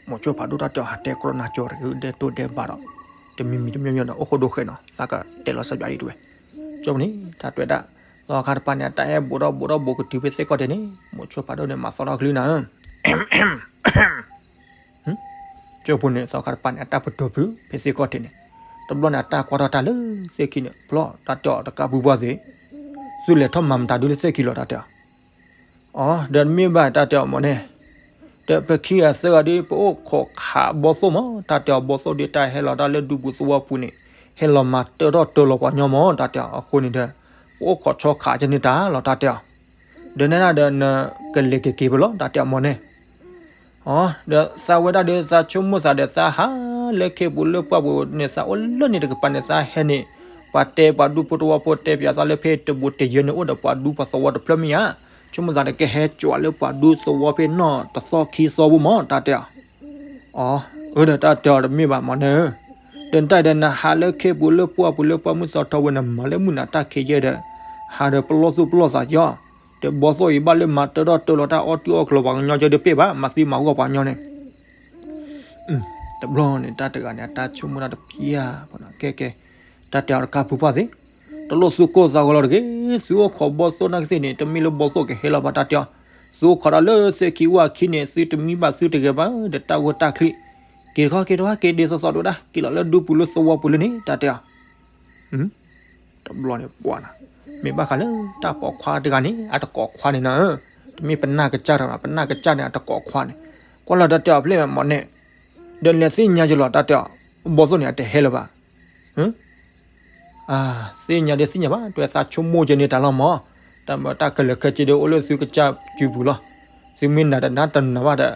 မိၤဆိဖးဒိၣ်တၢ်တဲအီၤ ဟးတဲကြီနၤကၠီတဂ့ၤ ဒဲတိၢ်ဒဲဘၣ်ဒီး, တမံၤမံၤတမံၤမံၤဒီး အိၣ်ဃိဒိဃဲနီၤ သးကတဲလီၤစၢ်ဘၣ်ဒံးတဝဲ, ကၠိန့ၣ် တၢ်တဲဝဲဒၣ်, သီခါတပၤန့ၣ် အတၢ်ဟဲဘူးထီၣ်ဘူးထီၣ်ဘူးကတုၤဖဲသ့ၣ်ကီၢ်ဒဲးန့ၣ် မိၤဆိဖးဒိၣ်န့ၣ် မၤသီထီၣ်ကလုၢ်နၤဧၢ, ကၠိဖိန့ၣ် သီခါတပၤန့ၣ် အတၢ်ပတုာ်ဖုးဖဲသ့ၣ်ကီၢ်ဒဲးန့ၣ်, တဘျီန့ၣ် အတၢ်ကွၢ်ထီၣ်တၢ်လၢသ့ၣ်ခံန့ၣ် ဖျီတၢ်တဲအီၤတကးပူၤပှၢ်သ့ၣ်, သုလဲၤထီၣ်မၤမတၤဒုလၢသ့ၣ်ခံလီၤ တၢ်တဲအီၤ အ ဒီးမ့ၢ်ဘၣ်တၢ်တဲအီၤမ့ၢ်န့ၣ်, ဒီးပခံဂၤသၢဂၤဒ်ပအိၣ်ခိးခးဘီသိၣ်မး တၢ်တဲအီၤ ဘီသိၣ်ဒ်တၢ်ဟဲလီၤတၢ်လၢဒူပူၤသဝီပူၤန့ၣ် ဟဲလီၤမၤတၢထီၣ်တၢလီၤပှၤညီမး တၢ်တဲအီၤ အဃိန့ၣ်ဒီး ပအိၣ်ခိးဆီခးကန့ၢ်တၢ်လီၤ တၢ်တဲအီၤ, ဒီးနဲဒၣ်ဒီးနကလဲၤက့ၤက့ၤဖဲလီၤ တၢ်တဲအီၤမ့ၢ်န့ၣ် အ ဒီးသးဝဲဒၣ်ဒီးသးဆိကမိၣ်သးဒီးသးဟးလၢခ့ပူၤလၢပှၢ်ပူၤန့ၣ် သးအိၣ်လၢန့ၣ်တကပၤန့ၣ် သးဟဲန့ၣ် ပှၤတဲပှၤဒူဖိတဝီဖိတဲပၠးသးလၢဖဲတဘူးတယၢန့ၣ်အိၣ်ဒီးပှၤဒူပှၤသဝီတဖျၢၣ်မ့ၢ်ဧါ, ဆိကမိၣ်သးဒီးကဟဲကၠီလၢပှၤဒူသဝီဖဲနီၢ်တသီခံသီပူၤမး တၢ်တဲအီၤ အ အၢဒီးတၢ်တဲအီၤတမ့ၢ်ဘၣ်မ့ၢ်န့ၣ်ဧၢ, ဒီးနတၢ်ဒီးနဟးလၢခ့ပူၤလၢပှၢ်ပူၤလၢပှၢ်မုၢ်သီထီဝဲ နမၤလၢမုၢ်နၤတၢ်ခံးယဲဒီး ဟးဒီးပလီၢ်သူၣ်ပလီၢ်သးယီၤ, ဒီးဘီသိၣ်အံၤဘၣ်လၢမၤတၢထီၣ်တၢလီၤတၢ်အီၣ်တံၢ်အီၣ်ကျီၤပှၤကညီကဲဒီးပ့ၢ်ဘၣ် မၤသံမၤဂီၢ်ပှၤကညီန့ၣ် တဘျီန့ၣ် တၢ်တဂၤန့ၣ် အတၢ်ဆိကမိၣ်တၢ်တဖၠၣ်, ကဲကဲ, တၢ်တဲအီၤတကးပူၤပှၢ်သ့ၣ်, တလိၣ်သုကိၢ်သးဂီၤလီၤတဂ့ၤ, သုအိၣ်ခိးဘီသိၣ်နာ်က့သ့ၣ်န့ၣ် တမ့ၢ်လၢဘီသိၣ်ကဟဲလီၤဘၣ် တၢ်တဲအီၤ, သုအိၣ်ခိးဒီးလၢသ့ၣ်ခံဝၢ်ခံန့ၣ် သုတမံဘၣ်သုတဂဲၤဘၣ် ဒီးတၢ်ဂိၢ်တၢ်ချံ, က့ၤတခီက့ၤတခီက့ၤဒ်သိးသိးတဝဲဒၣ် က့ၤလီၤလၢဒူပူၤလၢသဝီပူၤလၢန့ၣ် တၢ်တဲအီၤ တဘျီန့ၣ်ပှၤနၤ, မ့ၢ်ဘၣ်ဃးလၢတၢ်ပိာ်ခွါတဂၤန့ၣ် အတကိးခွါန့ၣ်နၤဧၢ, တမ့ၢ်ပနၢ်ကစၢ်တဂၤ ပနၢ်ကစၢ်န့ၣ် အတကိးခွါန့ၣ်, ကွၢ်လီၤတၢ်တဲအီၤဖျဲၣ်မ့ၢ်န့ၣ်, ဒီးလဲၤသ့ၣ်ညါက့ၤလီၤ တၢ်တဲအီၤ, ဘီသိၣ်န့ၣ် အတဟဲလၢၤဘၣ်, သ့ၣ်ညါဒီးသ့ၣ်ညါဘၣ် တဝဲသးဆိကမိၣ်က့ၤန့ၢ်တၢ်လီၤမး, တၢ်မၤတၢ်ခဲလၢာ်ခဲဆ့ဒီးအိၣ်လၢသုကစၢ်စုပူၤလီၤ, သုမ့ၢ်နာ်တနာ်တနာ်ဘၣ်ဒီး,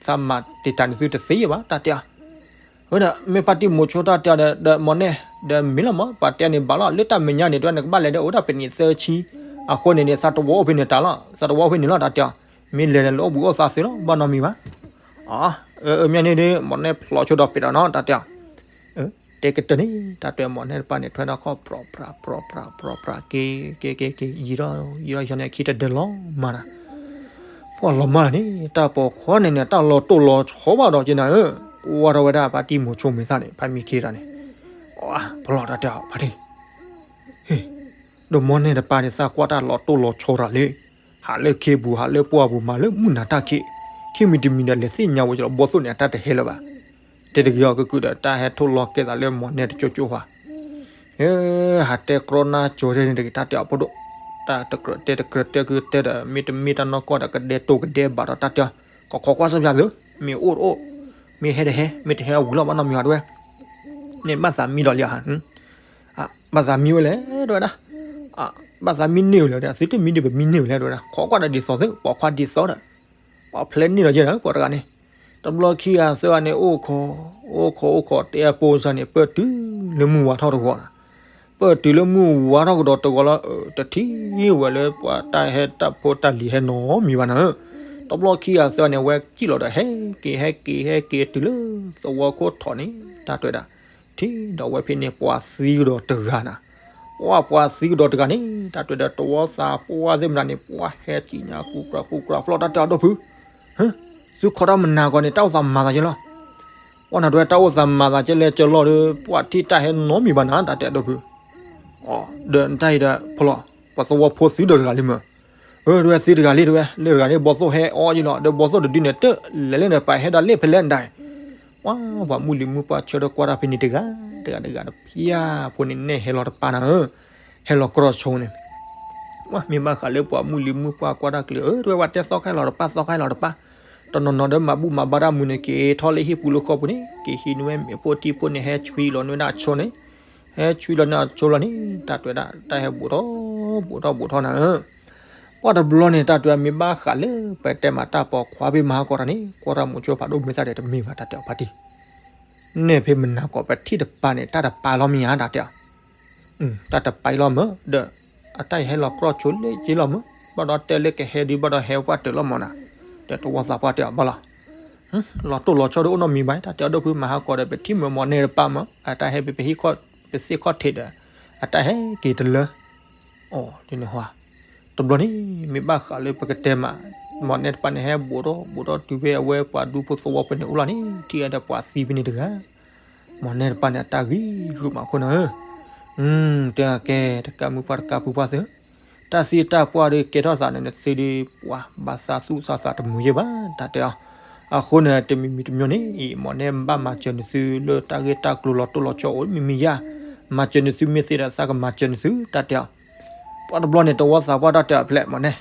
သးမၤတ့ၢ်တၢ်န့ၣ်သုတသ့ဘၣ် တၢ်တဲအီၤ ဝဲဒၣ်မ့ၢ်ပၢ်တံၢ်မိၤဆိတၢ်တဲဒီး ဒီးမ့ၢ်န့ၣ်, ဒီးမ့ၢ်လီၤမး ပှၤတဲန့ၣ်ဘၣ်လီၤ လၢတၢ်မဲာ်ညါန့ၣ် တဝဲနကဘၣ်လဲၤဒီးအိၣ်ဒၣ်ပနံးသၢဆံ, အဃိန့ၣ်န့ၣ် သးတဝီအိၣ်ဖဲန့ၣ်တၢ်လီၤ သးတဝီအိၣ်ဖဲန့ၣ်လီၤ တၢ်တဲအီၤ, မ့ၢ်လဲၤဒီးလၢအိၣ်ဘှံးအိၣ်သါသ့လီၤ ဘၣ်နီတမံၤဘၣ်, အ အၢ မ့ၢ်န့ၣ်ဒီး မိၢ်နဲၣ်ဖျိးဆိဒီးပ့ၤဒီးနီၤ တၢ်တဲအီၤ တဲကတၢၢ်န့ၣ် တၢ်တဲမိၢ်နဲၣ်တပၢ်န့ၣ် ထွဲဒီးခီၣ်ပြီပြးပြီပြးပြီပြး က့ၤက့ၤက့ၤက့ၤ ယံာ်ထီၣ်ယံာ်ထီၣ်ယံာ်န့ၣ် အခံတဒၢလီၤမးနၤ, ပှၤလီၤမၢ်န့ၣ် တၢ်ပိာ်ခွါန့ၣ်န့ၣ် တၢ်လီၤတိၢ်လီၤဆီဘၣ်ဒီးက့နၤဧၢ, ကွၢ်ထီၣ်ဝဲဒၣ်ပၢ်တံၢ်မိၤဆိမဲာ်သၣ်န့ၣ် ဖါမံခံဂၤန့ၣ်, ပလီၢ်တၢ်တဲအီၤဖါတံၢ် ဒီးမိၢ်နဲၣ်တပၢ်န့ၣ် သးကွၢ်တၢ်လီၤတိၢ်လီၤဆီတၢ်လံ, ဟးလၢခ့ပူၤ ဟးလၢပှၢ်ပူၤ မၤလၢမုၢ်နၤတၢ်ခံး, ခံမံၤတမံၤဒီး လဲၤသ့ၣ်ညါဝဲကလီၤ ဘီသိၣ်န့ၣ် အတၢ်တဟဲလၢၤဘၣ်, တဲတဂ့ၤအီၤကကုာ်ဒီး တၢ်ဟဲထိၣ်လီၤကဲသးလၢမိၢ်နဲၣ်တကၠိကၠိဧါ, ဟဲ ဟးတဲကြီနါကၠိတဲန့ၣ်တဂ့ၤ တၢ်တဲအီၤဖိဒိၣ်, တၢ်တကြၢးတဲတကြၢးတဲကတဲဒီး မ့ၢ်တမ့ၢ်တၢ်နီၢ်ကီၢ်ဒီး ကဒဲတိၢ်ကဒဲဘၣ်ဒီး တၢ်တဲအီၤ, ကခိးကွၢ်စၢ်ပၠးသု, မ့ၢ်အိၣ်တအိၣ်, မ့ၢ်ဟဲတဟဲ, မ့ၢ်တဟဲအဝံၤလီၤ ဘၣ်နီတမံၤဘၣ်တဝဲ န့ၣ်ဘၣ်သးမံဒီးလံဧါ, ဘၣ်သးမံဝဲလဲၣ် တဝဲဒၣ်, ဘၣ်သးမံန့ၢ်ဝဲလဲၣ် သုတမံဒံးပမံန့ၢ်ဝဲလဲၣ် တဝဲဒၣ်, ခိးကွၢ်ဒီးဒ်သိးသု ပိာ်ခွါဒ်သိးဒီး, ပှၤဖျဲးန့ၢ်ဒီးယဲၢ်ဒီး ပှၤတဂၤန့ၣ်, တဘျီခံဂၤသၢဂၤန့ၣ် အိၣ်ခိး, အိၣ်ခိးအိၣ်ခိးတဲအပိစၢ်န့ၣ် ပၢၢ်တုၤလၢမုၢ်ဝါထီၣ်တဂီၤနၤ, ပၢၢ်တုၤလၢမုၢ်ဝါထီၣ်ကဒီးတဂီၤလီၤ, တထံၣ်ဝဲလၢပှၤတၢ်ဟဲတၢ်ဖိတၢ်လံၤဟဲနီတမံၤဘၣ်နၤ, တဘျီခံဂၤသၢဂၤန့ၣ် အဝဲကံၣ်လီၤဒီးဟဲက့ၤဟဲက့ၤဟဲက့ၤတုၤလၢသဝီခိၣ်ထီၣ်န့ၣ် တၢ်တဲဝဲဒၣ် ထံၣ်ဒီးဝဲဖဲန့ၣ် ပှၤသံကဒီးတဂၤနၤ, ပှၤသံကဒီးတဂၤန့ၣ် တၢ်တဲဝဲဒၣ် တဝီသးပှၢ်သ့ၣ်မနုၤန့ၣ် ပှၤဟဲစံၣ်ညါကူကြၤကူကြၤဖျီၣ် တၢ်တဲအီၤဒီပုၢ်, သုခိးတၢ်မနၤဂီၤန့ၣ် တၢ်အိၣ်သးမၤသးကဲလီၤ, ပှၤနၤတဲဝဲတၢ်အိၣ်သးမၤသးကဲလဲၣ်ကဲလီၤဒီး ပှၤထံၣ်တၢ်ဟဲနီတမံၤဘၣ်နၤ တၢ်တဲအီၤဒီပုၢ်, ဒီးတၢ်အံၤဒီးဖျီၣ် ပှၤသဝီဖိသံဒီးတဂၤလံမၢ် အၢ တဝဲသံတဂၤလံ တဝဲ လၢတဂၤန့ၣ် ဘီသိၣ်ဟဲအီယလီၤ ဒီးဘီသိၣ်တဒုန့ၣ် တလဲၤလၢန့ၣ် ပာ်ဟဲဒၣ်လ့ၣ်ဖဲလဲၣ်နဒၣ်, ပှၤ ပှၤမုၢ်လံၤမုၢ်ပှၢ်ဆၢထၢၣ်ကွၢ်တၢ်ဖဲန့ၣ်တဂၤ တဂၤတဂၤတဖၠၣ်ဖိန့ၣ် နဲၣ်ဟဲလီၤတပၢ်နၤဧၢ, ဟဲလီၤကြီဆိန့ၣ်, ပှၤမ့ၢ်ဘၣ်ဃးလၢပှၤမုၢ်လံၤမုၢ်ပှၢ်ကွၢ်တၢ်ကလုာ် အၢ တဝဲပှၤတဲသီခါလီၤတပၢ် သီခါလီၤတပၢ်, တနီၤနီၤဒီးမၤဘူၣ်မၤဘါတၢ်မုာ်န့ၣ် က့ၤထီၣ်လၢဟံၣ်ပူၤလၢဃီပူၤန့ၣ် က့ၤဟံးန့ၢ်ဝဲမ့ၤဖိထံဖိန့ၣ် ဟဲဆွံလီၤန့ၢ်ဝဲဒၣ်အဆိန့ၣ်, ဟဲဆွံလီၤန့ၢ်အဆိလီၤန့ၣ် တၢ်တဲဝဲဒၣ် တၢ်ဟဲဘူးထီၣ် ဘူးထီၣ်ဘူးထီၣ်နၤဧၢ. ပှၢ်တဘျီန့ၣ် တၢ်တဲဝဲမ့ၢ်ဘၣ်ဃးလၢပတဲမးတၢ်ပိာ်ခွါဖဲမဟါကီးတၢ်န့ၣ် ကွၢ်တၢ်မိၤဆိဖးဒိၣ်မ့ၢ်သၣ်ဒီးတမ့ၢ်ဘၣ် တၢ်တဲအီၤဖါတံၢ် နဲၣ်ဖဲမနၤကီးပထံၣ်တပၤန့ၣ် တၢ်တပာ်လီၤမ့ၢ်ဧါ တၢ်တဲအီၤ တၢ်တပာ်အံၤလီၤမၢ် ဒီး အတၢ်အံၤဟဲလီၤကြီဆိလၢက့လီၤမၢ် ဘၣ်ဒီးတဲလၢကဟဲဒုးဘၣ်ဒီးဟဲပှၢ်တၢၢ်လီၤမၢ်နၤ, ဒီးတဝီသးပှၢ်တဲအီၤဘၣ်လီၤ. လီၤတိၢ်လီၤဆီဒီးအိၣ်နီတမံၤဘၣ် တၢ်တဲအီၤဒီပုၢ် မဟါကီးဒီး ပထံၣ်မၢ်မီၢ်နဲၣ်တပၤမၢ် အတၢ်ဟဲဖဲပဟံၣ်ခီၣ် ပသ့ၣ်ခီၣ်ထံးဒီး အတၢ်ဟဲက့ၤတလၢ အီၤဒ်န့ၣ်ဟီ, တဘျီန့ၣ် မ့ၢ်ဘၣ်ဃးလၢပကတဲမး မီၢ်နဲၣ်တပၤန့ၣ် ဟဲဘူးထီၣ်ဘူးထီၣ်တုၤဖဲအဝဲပှၤဒူဖိသဝီဖိန့ၣ်အိၣ်လီၤန့ၣ် ထံၣ်အဒီးပှၤသံဖဲန့ၣ်တဂၤ မီၢ်နဲၣ်တပၤန့ၣ် အတၢ်ဂံၢ်ဂူာ်မးခိၣ်နၤဧၢ, တဲကဲ တကးမုၢ်ပှၢ်တကးပုၢ်ပှၢ်သ့ၣ်, တၢ်သံတၢ်ပှၢ်ဒီးကဲထီၣ်သးန့ၣ် နသုဒုးပှၤဘၣ်သးသူၣ်သးသးတမုာ်ယဲၢ်ဘၣ် တၢ်တဲအီၤ, အဃိန့ၣ် တမံၤမံၤတမံၤန့ၣ် အံၤ မီၢ်နဲၣ်ဘၣ်မၤစၢၤနသုလၢတၢ်ဂ့ၢ်တၢ်ကျိၤလီၤတိၢ်လီၤဆီအိၣ်မံၤမံၤယါ, မၤစၢၤနသုမ့ၢ်သ့ဒီးသးကမၤစၢၤနသု တၢ်တဲအီၤ, ပှၢ်တဘျီန့ၣ် တဝီသးပှၢ်တၢ်တဲအီၤဖဲလဲၣ် မီၢ်နဲၣ်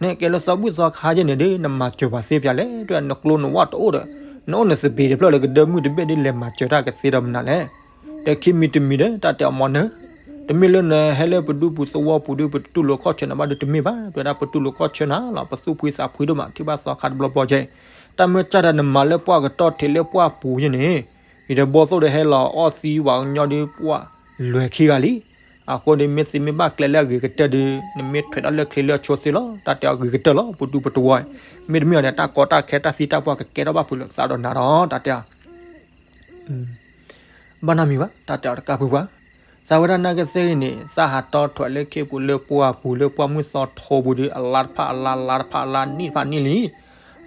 နကဲလၢသီဘူၣ်သီခါယဲၢ်န့ၣ်ဒီး နမၤစၢၤပှၤသ့ပျးလဲၣ် တဲနကျိနဝၣ်တအိၣ်ဒီး နအိၣ်နသပ့ၤတဖျၢၣ်လၢကဒၢမုၢ်တဘ့ၣ်ဒီး လဲၤမၤစၢၤတၢ်ကသ့ဒီးမနုၤလဲၣ်, ဒီးခံမံၤတမံၤဒီး တၢ်တဲအီၤမီၢ်နဲၣ်, တမ့ၢ်လၢနဟဲလၢပဒူပူၤသဝီပူၤဒီး ပတတူၢ်လိာ်ခီၣ်ဆၢနၤဘၣ်ဒီးတမ့ၢ်ဘၣ် တဲဝဲဒၣ် ပတူၢ်လိာ်ခီၣ်ဆၢနၤလီၤ ပသူၣ်ဖှံသးဖှံဒိၣ်မး ထံၣ်ဘၣ်သီခါတဘျီဘျီကဲ, တၢ်မ့ၢ်စၢ်ဒၣ်နမၤလၢပှၢ်ကတီၢ်ထံးလၢပှၢ်ပူၤယဲၢ်န့ၣ်, ယဒီးဘီၣ်သိၣ်ဒီးဟဲလီၤအီၣ်သံပှၤကညီဒီးပှၢ်လွဲၤခံဂၤလံ အဃိန့ၣ် မ့ၢ်သ့မ့ၢ်ဘၣ်ကျဲလၢအဂ့ၤကတၢၢ်ဒီး နမ့ၢ်ထွဲးဒီးလၢချ့လၢအဆိသ့လီၤ တၢ်တဲအီၤဂ့ၤကတၢၢ်လီၤ ပဒူပတဝီ, မ့တမ့ၢ်အီၤန့ၣ် တၢ်ကီတၢ်ခဲတၢ်သံတၢ်ပှၢ်ကကဲထီၣ်ဘၣ်ဖုးလိာ်သးဒီးနၤဒီး တၢ်တဲအီၤ ဘၣ်နီတမံၤဘၣ် တၢ်တဲအီၤတကးဖုပှၢ်, သးဝဲဒၣ်နာ်က့သ့ၣ်ဂ့ၤန့ၣ် သးဟးတီထွဲလၢခ့ပူၤလၢပှၢ်ပူၤလၢပှၢ်မုၢ်သီထိပူၤဒီး အလါတဖၣ်အလါ လါတဖၣ်အလါ နံၣ်တဖၣ်နံၣ်လံ,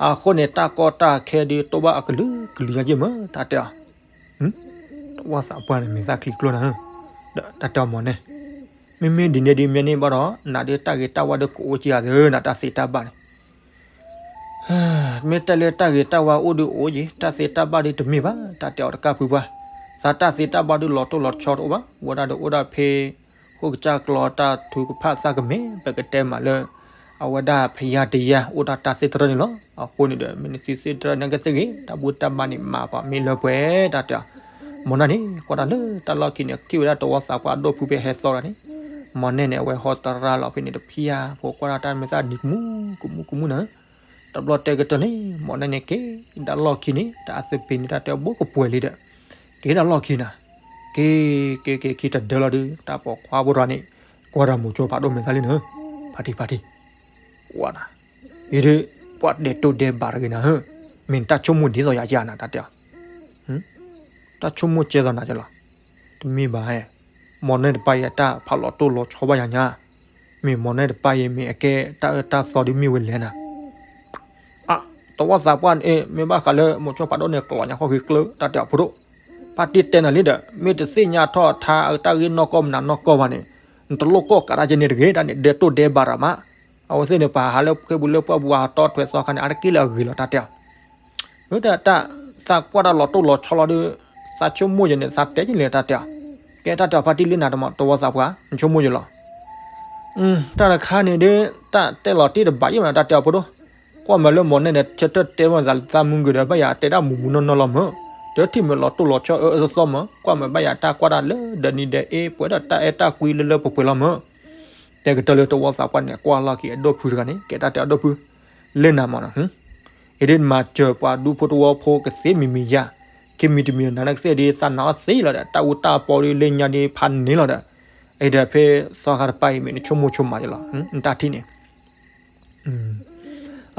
အဃိန့ၣ် တၢ်ကီတၢ်ခဲဒီးတိၢ်ဘၣ်အကလုာ်ကလုာ်ယါယ့ၢ်မၢ် တၢ်တဲအီၤ တဝီသးပှၢ်န့ၣ် မ့ၢ်သးချံကျိနၤဧၢ, ဒီးတၢ်တဲအီၤမီၢ်နဲၣ်, မ့မ့ၢ်ဒ်န့ၣ်ဒ်မ့ၢ်န့ၣ်ဘၣ်ဒီး နၤဒီးတၢ်ဂ့ၤတၢ်ဝါဒီးကအိၣ်က့ၤယၤသ့ နတၢ်သ့တၢ်ဘၣ်န့ၣ်, မ့ၢ်တဲလၢတၢ်ဂ့ၤတၢ်ဝါအိၣ်ဒီးအိၣ်က့ၤ တၢ်သ့တၢ်ဘၣ်ဒီးတမ့ၢ်ဘၣ် တၢ်တဲအီၤတကးဖုပှၢ်, သးတၢ်သ့တၢ်ဘၣ်ဒီးလီၤတိၢ်လီၤဆီတအိၣ်ဘၣ် ဝဲဒၣ်ဒီးအိၣ်ဒၣ်ဖဲ ဃိကစၢ်ကျီတၢ်ထုကဖၣ်သးကမဲာ် ပကတဲမးလၢ အဝဲဒၣ်ဖယါတယါအိၣ်ဒၣ်တၢ်သ့တရၢန့ၣ်လီၤ. အဃိန့ၣ်ဒီး မ့ၢ်နသုသ့တရၢနာ်က့သ့ၣ်ဂ့ၤ တၢ်ဘူၣ်တၢ်ဘါန့ၣ်မၤပှၤမ့ၢ်လၢပှဲၤ တၢ်တဲအီၤ, မီၢ်နဲၣ်န့ၣ် ကွၢ်တၢ်လၢတၢ်လီၢ်ခံန့ၣ် ထံၣ်ဝဲဒၣ်တဝီသးပှၢ်အဒိၣ်ဖုဖဲဟဲသီဂၤန့ၣ်, မီၢ်နဲၣ်န့ၣ် အဝဲဟီတရၢလီၤဖဲန့ၣ်တဖျၢၣ် ဖိကွၢ်ဒၣ်တၢ်မ့ၢ်သၣ်နံၤကမူကမူကမူနၤ, တဘျီတဲကတၢၢ်န့ၣ် မီၢ်နဲၣ်န့ၣ်က့ၤဒၣ်လီၢ်ခံန့ၣ် တၢ်အသပ့ၤန့ၣ် တၢ်တဲဘိကပှဲၤလံဒီး က့ၤဒၣ်လီၢ်ခံနၤ, က့ၤ က့ၤက့ၤခံတဒၢလီၤဒုး တၢ်ပိာ်ခွါဖိတဂၤန့ၣ် ကွၢ်တၢ်မိၤဆိဖးဒိၣ်မဲာ်သၣ်လံနၤ, ဖါတံၢ်ဖါတံၢ်, ဝါနၤ, ယဒုး ပှၤတဲတိၢ်ဒဲးဘးတဂ့ၤနၤဧၢ, မ့ၢ်တၢ်ဆိကမိၣ်ဒ်သိးယၤယၤနၤ တၢ်တဲအီၤ တၢ်ဆိကမိၣ်ကဲသိးနၤကလီၤ, တမ့ၢ်ဘၣ်, မီၢ်နဲၣ်တပၤအံၤအတၢ်ဖးလီၤတိၢ်လီၤဆီဘၣ်ယၤညါ, မ့ၢ်မီၢ်နဲၣ်တပၤအံၤမ့ၢ်အကဲတၢ်အၢတၢ်သီဒုးမ့ၢ်ဝဲလဲၣ်နၤ, အ တဝီသးပှၢ်န့ၣ် မ့ၢ်ဘၣ်ဃးလၢမိၤဆိဖးဒိၣ်န့ၣ် ကလီၤညါဃီဃ့ကျၢၢ် တၢ်တဲအီၤဖိဒိၣ်, ပၢ်တ့တဲနၤလံဒီး မ့ၢ်တသ့ၣ်ညါထီၣ်ထါအတၢ်ဂ့ၢ်နီၢ်ကီၢ်မနုၤနီၢ်ကီၢ်ဘၣ်န့ၣ်, နတလိၣ်ကိးကးတၢ်ကဲန့ၣ်တဂ့ၤ တၢ်န့ၣ် ဒဲတိၢ်ဒဲးဘးရၤမး, အဝဲသ့ၣ်န့ၣ် ပှၤဟးလၢခ့ပူၤလၢပှၢ်ပူၤ ဟးတီထွဲသီခါန့ၣ် အါတက့ၢ်လၢအဂ့ၤလီၤ တၢ်တဲအီၤ ဝဲဒၣ်တၢ် သးကွၢ်တၢ်လီၤတိၢ်လီၤဆီလီၤဒီး သးဆိကမိၣ်ယဲန့ၣ် သးတဲယလဲၣ် တၢ်တဲအီၤ, ကဲတၢ်တဲအီၤဖါတံၢ်လၢနၤတမး တဝီသးပှၢ် နဆိကမိၣ်ယလီၤ, တၢ်တခါန့ၣ်ဒီး တၢ်တဲလီၤတံၢ်တဘၣ်ယဲၢ်မး တၢ်တဲအီၤဖိဒိၣ်, ကွၢ်မးလၢမီၢ်နဲၣ်န့ၣ် ဆၢထၢၣ်တဲမးသးလၢသးမုၢ်ဂ့ၤဒီး ဘၣ်ယၤတဲဒၣ်မူးမူးနီၢ်နီၢ်လီၤမၢ်, တထံၣ်မ့ၢ်လီၤတိၢ်လီၤဆီအၢအၢသီသီမၢ်, ကွၢ်မးဘၣ်ယၤတၢ်ကွၢ်တၢ်လၢဒီးနံၤဒီးအ့ ပှဲၤဒီးတၢ်အဲၣ်တၢ်ကွံလၢလၢပှဲၤပှဲၤလီၤမၢ် တဲကတၢၢ်လၢတဝီသးပှၢ်န့ၣ် ကွၢ်လီၢ်ခံအဒိၣ်ဖုတဂၤန့ၣ် ကဲတၢ်တဲအီၤဒိၣ်ဖု, လၢနၤမးနီၤ, အံၤဒ်နမၤစၢၤပှၤဒူဖိတဝီဖိကသ့မံၤမံၤယါ, ခံမံၤတမံၤနၤနာ်ကသ့ၣ်ဒ်သးနာ်အီၤသ့လီၤဒီး တၢ်အူတၢ်ပီဒ်လၢညါဒ်ဖးန့ၣ်လီၤဒီး, အံၤဒီးဖဲသီခါတပၤအံၤ မ့ၢ်နဆိကမိၣ်ဆိကမးယလီၤ, နတၢ်ထံၣ်န့ၣ်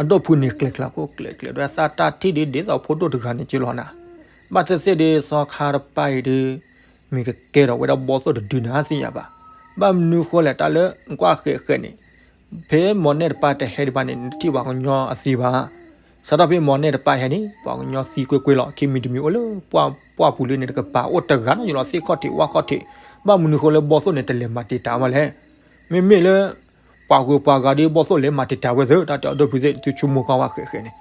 အဒိၣ်ဖုန့ၣ်ကျဲၤကျဲၤဖိကျဲၤကျဲၤဒီး သးတၢ်ထံၣ်ဒ်ဒ်သိးဖိဒိၣ်တဂၤန့ၣ်ကလီၤနၤ, ဘၣ်သ့ၣ်သ့ၣ်ဒ်သီခါတပၤအံၤဒ် မ့ၢ်ကကဲထီၣ်ဝဲဒၣ်ဘီၣ်သိၣ်တဒုနၤသ့ၣ်ညါဘၣ်, ဘၣ်မနုၤဃိလဲၣ် တၢ်လၢနကွၢ်ဃဲးဃဲးန့ၣ်, ဖဲမီၢ်နဲၣ်တပၤတဟဲဒံးဘၣ်န့ၣ် နတထံၣ်ပှၤကညီအသံဘၣ်, စးထီၣ်ဖဲမီၢ်နဲၣ်တပၤဟဲန့ၣ် ပှၤကညီသံကွ့ၢ်ကွ့ၢ်လီၤ, ခံမံၤတမံၤအိၣ်လၢပှၢ်ပူၤလၢန့ၣ်တကပၤ အိၣ်တဂၤနီတဂၤလီၤ သ့ၣ်ခီၣ်ထံးဝၣ်ခီၣ်ထံး, ဘၣ်မနုၤဃိလၢဘီၣ်သိၣ်န့ၣ် တလဲၤမၤတံာ်တာ်ဝဲလဲၣ်, မ့မ့ၢ်လၢ ပှၤဂုၤပှၤဂၤဒ်ဘီၣ်သိၣ်လဲၤမၤတံာ်တာ်ဝဲသ့ၣ် တၢ်တဲအီၤဒိၣ်ဖုသ့ၣ် သုဆိကမိၣ်ကွၢ်ဝဲဃဲးဃဲးန့ၣ်,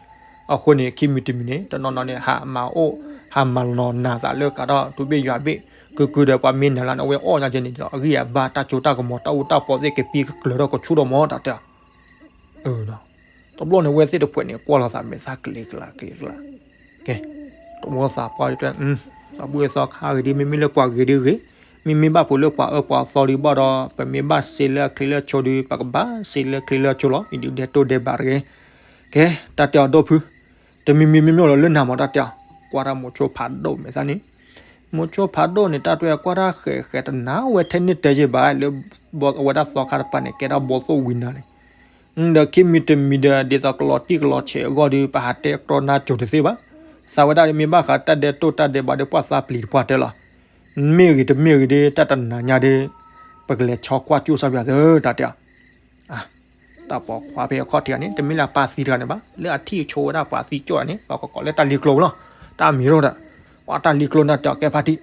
အဃိန့ၣ် ခံမံၤတမံၤန့ၣ် တနီၤနီၤန့ၣ် ဟးမၤအိၣ် ဟးမၤလီၤနၤသးလၢကးထီၣ် တူၢ်ဘ့ၣ်ယွၤဘ့ၣ်, ကုၢ်ကုၢ်ဒီးပှၤမ့ၢ်နၤလၢန့ၣ် အဝဲအီၣ်ညါကဲန့ၣ်ဒီး အဂံၢ်အဘါတၢ်စိတၢ်ကမီၤ တၢ်အူတၢ်ပီသ့ၣ်ကပံကကျၢၤထီၣ်ကဆူၣ်ထီၣ်မး တၢ်တဲအီၤ, အၢ တဘျီန့ၣ် အဝဲသ့ၣ်တဖှဲးန့ၣ် ကွၢ်လိာ်သးမဲာ်သၣ်ကလဲၤကလးကလဲၤကလး, ကဲ, တဝီသးပှၢ်တဲ, သးဘှ့ၣ်သီခါဂ့ၤဒ် မ့မ့ၢ်လၢပှၤဂ့ၤဒ်ဂ့ၤ, မ့မ့ၢ်ဘၣ်ဖိးလၢပှၤအၢပှၤသီဒ်ဘၣ်ဒီး ပမ့ၢ်ဘၣ်စ့လၢအချ့လၢအဆိဒီး ပကဘၣ်စ့လၢအချ့လၢအဆိလီၤ. အံၤဒုးဒဲတိၢ်ဒဲးဘးတဂ့ၤ. ကဲ, တၢ်တဲအီၤဒီပုၢ်, တမံၤမံၤမ့မ့ၢ်လီၤလၢနၤမး တၢ်တဲအီၤ, ကွၢ်တၢ်မိၤဆိဖးဒိၣ်မဲာ်သၣ်န့ၣ်, မိၤဆိဖးဒိၣ်န့ၣ် တၢ်တဲကွၢ်တၢ်ဃဲးဃဲးတနၤဝဲထဲန့ၣ်တဲယဲၢ်ဘၣ်လၢ အဝဲဒၣ်သီခါတပၤန့ၣ် ကဲဒၣ်ဘီသိၣ်ဝံနၤန့ၣ်, ဒီးခံမံၤတမံၤဒီး ဒ်သိးကလီၤတံၢ်ကလီၤဆဲးအဂီၢ်ဒီး ပဟးတဲကြီနါကၠိၤတသ့ဘၣ်. သးဝဲဒၣ်မ့ၢ်ဘၣ်ဃးတၢ်ဒဲတိၢ်တၢ်ဒဲးဘးဒီးပှၢ်သးပျံၤတပှၢ်တဲလီၤ. မ့ၢ်ဂ့ၤတမ့ၢ်ဂ့ၤဒီး တၢ်တနၤညါဒီး ပကလဲၤဆီကွၢ်ကၠိၣ်စၢ်ပၠးသၢ တၢ်တဲအီၤ. တၢ်ပိာ်ခွါဖဲအခီၣ်ထံးန့ၣ် တမ့ၢ်လၢအပၢ်သံတဂၤန့ၣ်ဘၣ်, လၢအထံၣ်ဆိဝဲဒၣ်ပှၤသံကၠိၣ်တဂၤန့ၣ် ပှၤကကိးလၢတၢ်လံၤကျိၤလီၤ. တၢ်မံၤရိၣ်ဒီး ပှၤတၢ်လံၤကျိၤန့ၣ်တဲအီၤ ကဲဖါတံၢ်,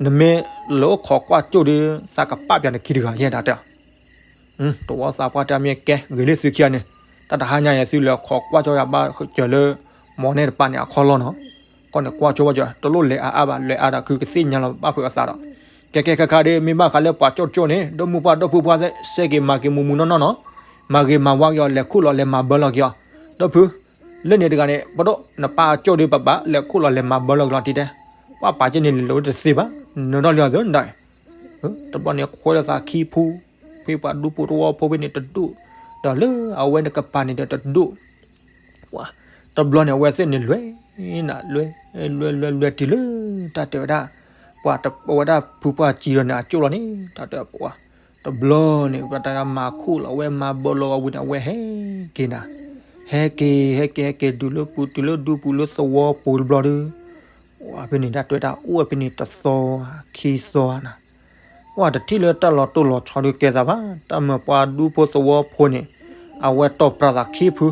နမ့ၢ်လဲၤအိၣ်ခိးကွၢ်ကၠိၣ်ဒီး သးကပာ်ပၠးနခံတဂၤယဲၢ် တၢ်တဲအီၤ. တဝီသးပှၢ်တဲမ့ၢ်ကဲ ဂ့ၤလၢသုခံဂၤန့ၣ်, တၢ်တဟါညါအံၤသုလဲၤခိးကွၢ်ကၠိၣ်ယၤဘၣ်စၢၤလၢ မီၢ်နဲၣ်တပၤန့ၣ်အခီၣ်လီၢ်နီၤ. ကီၢ်န့ၣ်ကွၢ်ကၠိၣ်ဘၣ်စၢၤ တလိၣ်လဲၤအါအါဘၣ်, လဲၤအါဒီးခုကသ့ၣ်ညါလီၤဘၣ်ဖုးအသးဒီး, ကဲကဲခါခါဒီး မ့ၢ်ဘၣ်ဃးလၢပှၤကၠိၣ်တကၠိၣ်န့ၣ် ဒီမုၢ်ပှၢ်ဒီဖုပှၢ်သ့ၣ် စဲက့ၤမၤက့ၤမူးမူးနီၢ်နီၢ်နီၤ, မၤဂ့ၤမၤဝါက့ၤအီၤ လဲၤခူၣ်လီၤလဲၤမၤဘၢလီၤက့ၤအီၤ. ဒီဖု လၢန့ၣ်တဂၤန့ၣ် ပဒိၣ်နပၢ်အကၠိၣ်ဒီး ပဘၣ်လဲၤခူၣ်လီၤလဲၤမၤဘၢလီၤက့ၤလီၤတံၢ်တဲ, ပှၤပာ်က့ၤန့ၣ်လဲၤလိာ်တသ့ဘၣ်, နုာ်ထီၣ်လံအီၤသၢနဒၣ်, တဘျီန့ၣ်ခွဲးလိာ်သးခံဖု, ဖဲပှၤဒူဖိသဝီဖိဖဲန့ၣ်တဒူၣ်, ဒီးလၢအဝဲန့ၣ်ကပၤန့ၣ်ဒီးတဒူၣ်, တဘျီန့ၣ် အဝဲသ့ၣ်န့ၣ်လွဲနၤလွဲ, လွဲလွဲလွဲတုၤလၢ တၢ်တဲဝဲဒၣ်, ပှၤဝဲဒၣ်ဖုပှၢ်စံဒီးန့ၣ် အကၠိၣ်လီၤန့ၣ် တၢ်တဲပှၤ, တဘျီန့ၣ် ပှၤတၢ်မၤခူၣ်လီၤဝဲမၤဘၢလီၤဝဲဝံၤန့ၣ် အဝဲဟဲက့ၤနၤ, ဟဲက့ၤ ဟဲက့ၤ ဟဲက့ၤဒုးလၢပူၤတုၤလၢဒူပူၤလၢသဝီပူၤတဘျီဒီး, ပှၤဖဲန့ၣ် တၢ်တဲဝဲဒၣ်အိၣ်ဝဲဖဲန့ၣ်တသီခံသီနၤ ပှၤတထံၣ်လၢတၢ်လီၤတိၢ်လီၤဆီဒုးကဲသးဘၣ်, တၢ်မၤပှၤဒူဖိသဝီဖိန့ၣ်, အဝဲတီၢ်ပြးသးခံဖု,